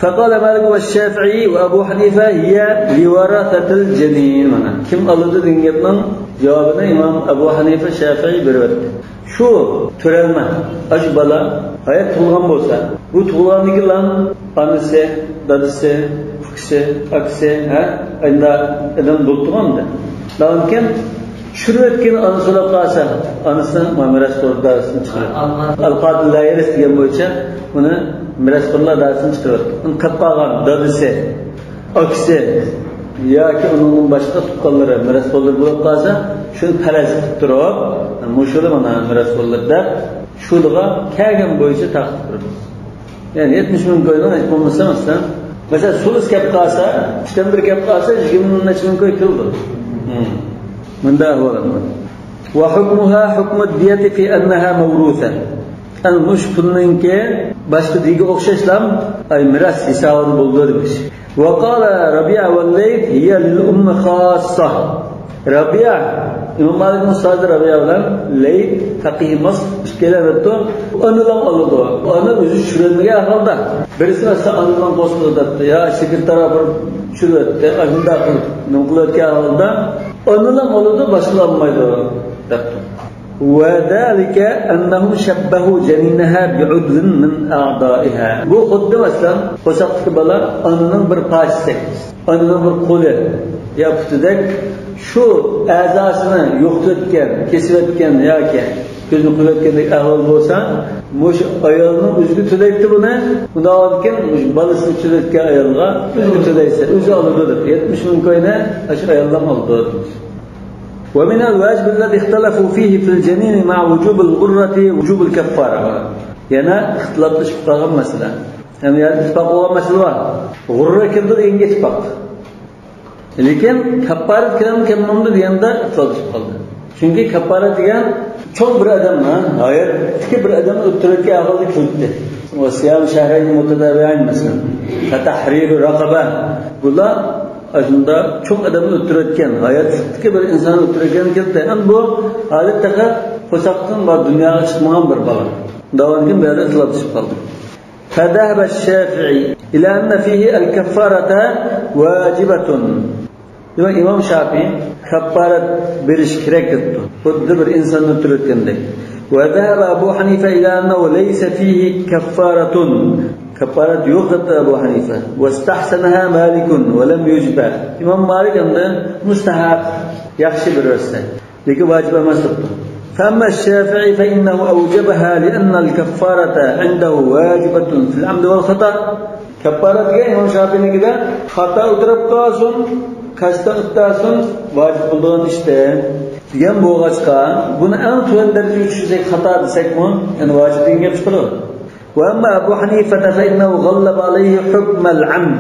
فقال مالك والشافعي وأبو حنيفة هي لورثة الجنين. مانا كىم ئالىدۇ دېگەن گەپنىڭ جاۋابىنى ئىمام ئەبۇ ھەنىفە، شافىئىي بېرىۋەتتى. شۇ تۆرەلمە، ئاشۇ بالا ھايات تۇغۇلغان بولسا، بۇ تۇغۇلغاندىن كېيىنلا ئانىسى، دادىسى، ئۇكىسى، ئاكىسى، ھە، ئانداق ئادەم بولۇپ تۇرغانمىدى؟ لېكىن چۈشۈرۈۋەتكەن ئانىسى ئۆلۈپ قالسا، ئانىسىنىڭ مىراسخور دائىرىسىدىن چىقىرىۋەتتى. ئالقاتىل لا يەرىس دېگەن بويىچە بۇنى مىراسخورلار دائىرىسىدىن چىقىرىۋەتتى. ئۇنىڭ قېلىپ قالغان دادىسى، ئاكىسى ياكى ئۇنىڭدىن باشقا تۇغقانلىرى مىراسخورلار بولۇپ قالسا، شۇنى پەرەز قىلىپ تۇرۇپ، مۇشۇلار مانا مىراسخورلار دەپ، شۇلىغا كەلگەن بويىچە تارقىتىپ بېرىمىز. يەنى يەتمىش مىڭ كوينىڭ ھېچ بولمىسا، مەسىلەن، مەسىلەن، سۇلۇس كەپ قالسا، ئۈچتىن بىر كەپ قالسا، يىگىرمە نەچچە مىڭ كوي كىرىدۇ. مم. مۇنداق ئەھۋال. وحكمها حكم الدية في أنها موروثة. ئەنە مۇشۇ پۇلنىڭكى باشقا دىيىگە ئوخشاشلا، ئاي، مىراس ھېسابىدا بولىدۇ دېمەكچى. وقال ربيعة والليث هي للأم خاصة. رەبىئە، ئىمام مالىكنىڭ ئۇستازى رەبىئە بىلەن لەيت، پەقىھ مىسىر، ئىككىيلەن ئېيتتى، ئانىلا ئالىدۇ. ئانا ئۆزى چۈشۈرەلمىگەن ئەھۋالدا. بىرسى مەسىلەن ئانىنىڭ قورسىقىدا دەپتۇ، يا سېكرېتار بىر چۈشۈرۈۋەتتى، ئاشۇنداق قىلىپ نېمە قىلىۋەتكەن ئەھۋالدا ئانىلا ئالىدۇ، باشقىلار ئالمايدۇ دەپتۇ. وذلك أنهم شبهوا جنينها بعضو من أعضائها. بۇ خۇددى مەسىلەن قورساقتىكى بالا ئانىنىڭ بىر پارچىسى، ئانىنىڭ بىر قولى يا پۇتىدەك، شۇ ئەزاسىنى يوقىتىۋەتكەن، كېسىۋەتكەن ياكى كۆزنى قويۇۋەتكەندەك ئەھۋال بولسا، مۇشۇ ئايالنىڭ ئۆزىگە تۆلەيتتى بۇنى. ئۇنداق بولغاندىكىن، مۇشۇ بالىسىنى تۆلەيدىغان ئايالغا ئۆزىگە تۆلەيسەن، ئۆزى ئالىدۇ دەپ، يەتمىش مىڭ كوينى ئاشۇ ئاياللام ئالىدۇ. ومن الواجب الذي اختلفوا فيه في الجنين مع وجوب الغرة وجوب الكفارة. يەنە ئىختىلاپلىشىپ قالغان مەسىلە. يەنى يەردە ئىتتىپاق بولغان مەسىلە بار. غۇررا كىرىدۇ دېگەنگە ئىتتىپاق. لېكىن كاپپارەت كىرەمدۇ، كىرمەمدۇ دېگەندە ئىختىلاپلىشىپ قالدى. چۈنكى كاپپارەت دېگەن چوڭ بىر ئادەمنى، ھاياتتىكى بىر ئادەمنى ئۆلتۈرۈۋەتكەن ئەھۋالدا كېلىپتى. وصيام شهرين متتابعين مەسىلەن. فتحرير رقبة. بۇلار ئاشۇنداق چوڭ ئادەمنى ئۆلتۈرۈۋەتكەن، ھاياتلىقتىكى بىر ئىنساننى ئۆلتۈرۈۋەتكەن كېلىپتى. ئەمدى بۇ ھالەت تېخى قورساقتىن بار دۇنياغا چىقمىغان بىر بالا. داۋامىدىن بۇ يەردە ئىختىلاپلىشىپ قالدى. فذهب الشافعي إلى أن فيه الكفارة واجبة. دېمەك، ئىمام شافىئى كاپپارەت بېرىش كېرەك دەپتۇ، خۇددى بىر ئىنساننى ئۆلتۈرۈۋەتكەندەك. وذهب أبو حنيفة إلى أنه ليس فيه كفارة. كاپپارەت يوق دەپتۇ ئەبۇ ھەنىفە. واستحسنها مالك ولم يوجبها. ئىمام مالىك ئەمدى مۇستەھەب، ياخشى بىر ۋەسىيەت. لېكىن ۋاجىپ ئەمەس دەپتۇ. فأما الشافعي فإنه أوجبها لأن الكفارة عنده واجبة في العمد والخطأ. كاپپارەت دېگەن ئىمام شافىئىنىڭكىدە خاتا ئولتۇرۇپ قالسۇن، قەستەن ئۆتەسۇن، ۋاجىپ بولىدىغان ئىشتە دېگەن بولغاچقا، بۇنى ئەڭ تۆۋەن دەرىجىگە چۈشۈرسەك خاتا دېسەكمۇ، يەنى ۋاجىپ دېگەن گەپ چىقىدۇ. وأما أبو حنيفة فإنه غلب عليه حكم العمد.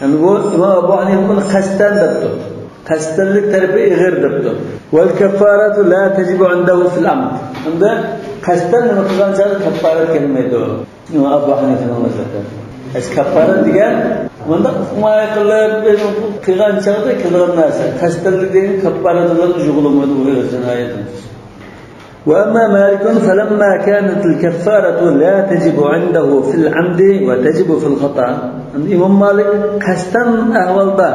يەنى بۇ ئىمام ئەبۇ ھەنىفە بۇنى قەستەن دەپتۇ. قەستەنلىك تەرىپى ئېغىر دەپتۇ. والكفارة لا تجب عنده في العمد. ئەمدى قەستەن نېمە قىلغان چاغدا كاپپارەت كەلمەيدۇ. ئىمام ئەبۇ ھەنىفىنىڭ مەزھىپى. ئەس كاپپارەت دېگەن مۇنداق ئۇقماي قىلىپ، قىلغان چاغدا كېلىدىغان نەرسە. قەستەنلىك دېگەن كاپپارەت بىلەن يۇغۇلمايدۇ، بۇ ئۆز جىنايىتى. وأما مالك فلما كانت الكفارة لا تجب عنده في العمد وتجب في الخطأ. ئىمام مالىك قەستەن ئەھۋالدا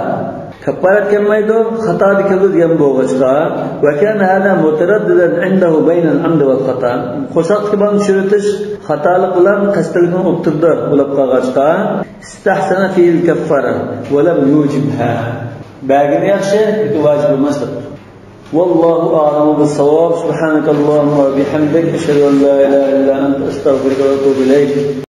كاپپارەت كەلمەيدۇ، خاتادا كېلىدۇ دېگەن بولغاچقا، وكان هذا مترددا عنده بين العمد والخطأ. قورساقتىكى بالىنى چۈشۈرۈۋېتىش خاتالىق بىلەن قەستەنلىكنىڭ ئوتتۇرىدا بولۇپ قالغاچقا، استحسن فيه الكفارة ولم يوجبها. بەرگىنى ياخشى، لېكىن ۋاجىپ ئەمەس دەپتۇ. والله أعلم بالصواب. سبحانك اللهم وبحمدك، أشهد أن لا إله إلا أنت، أستغفرك وأتوب إليك.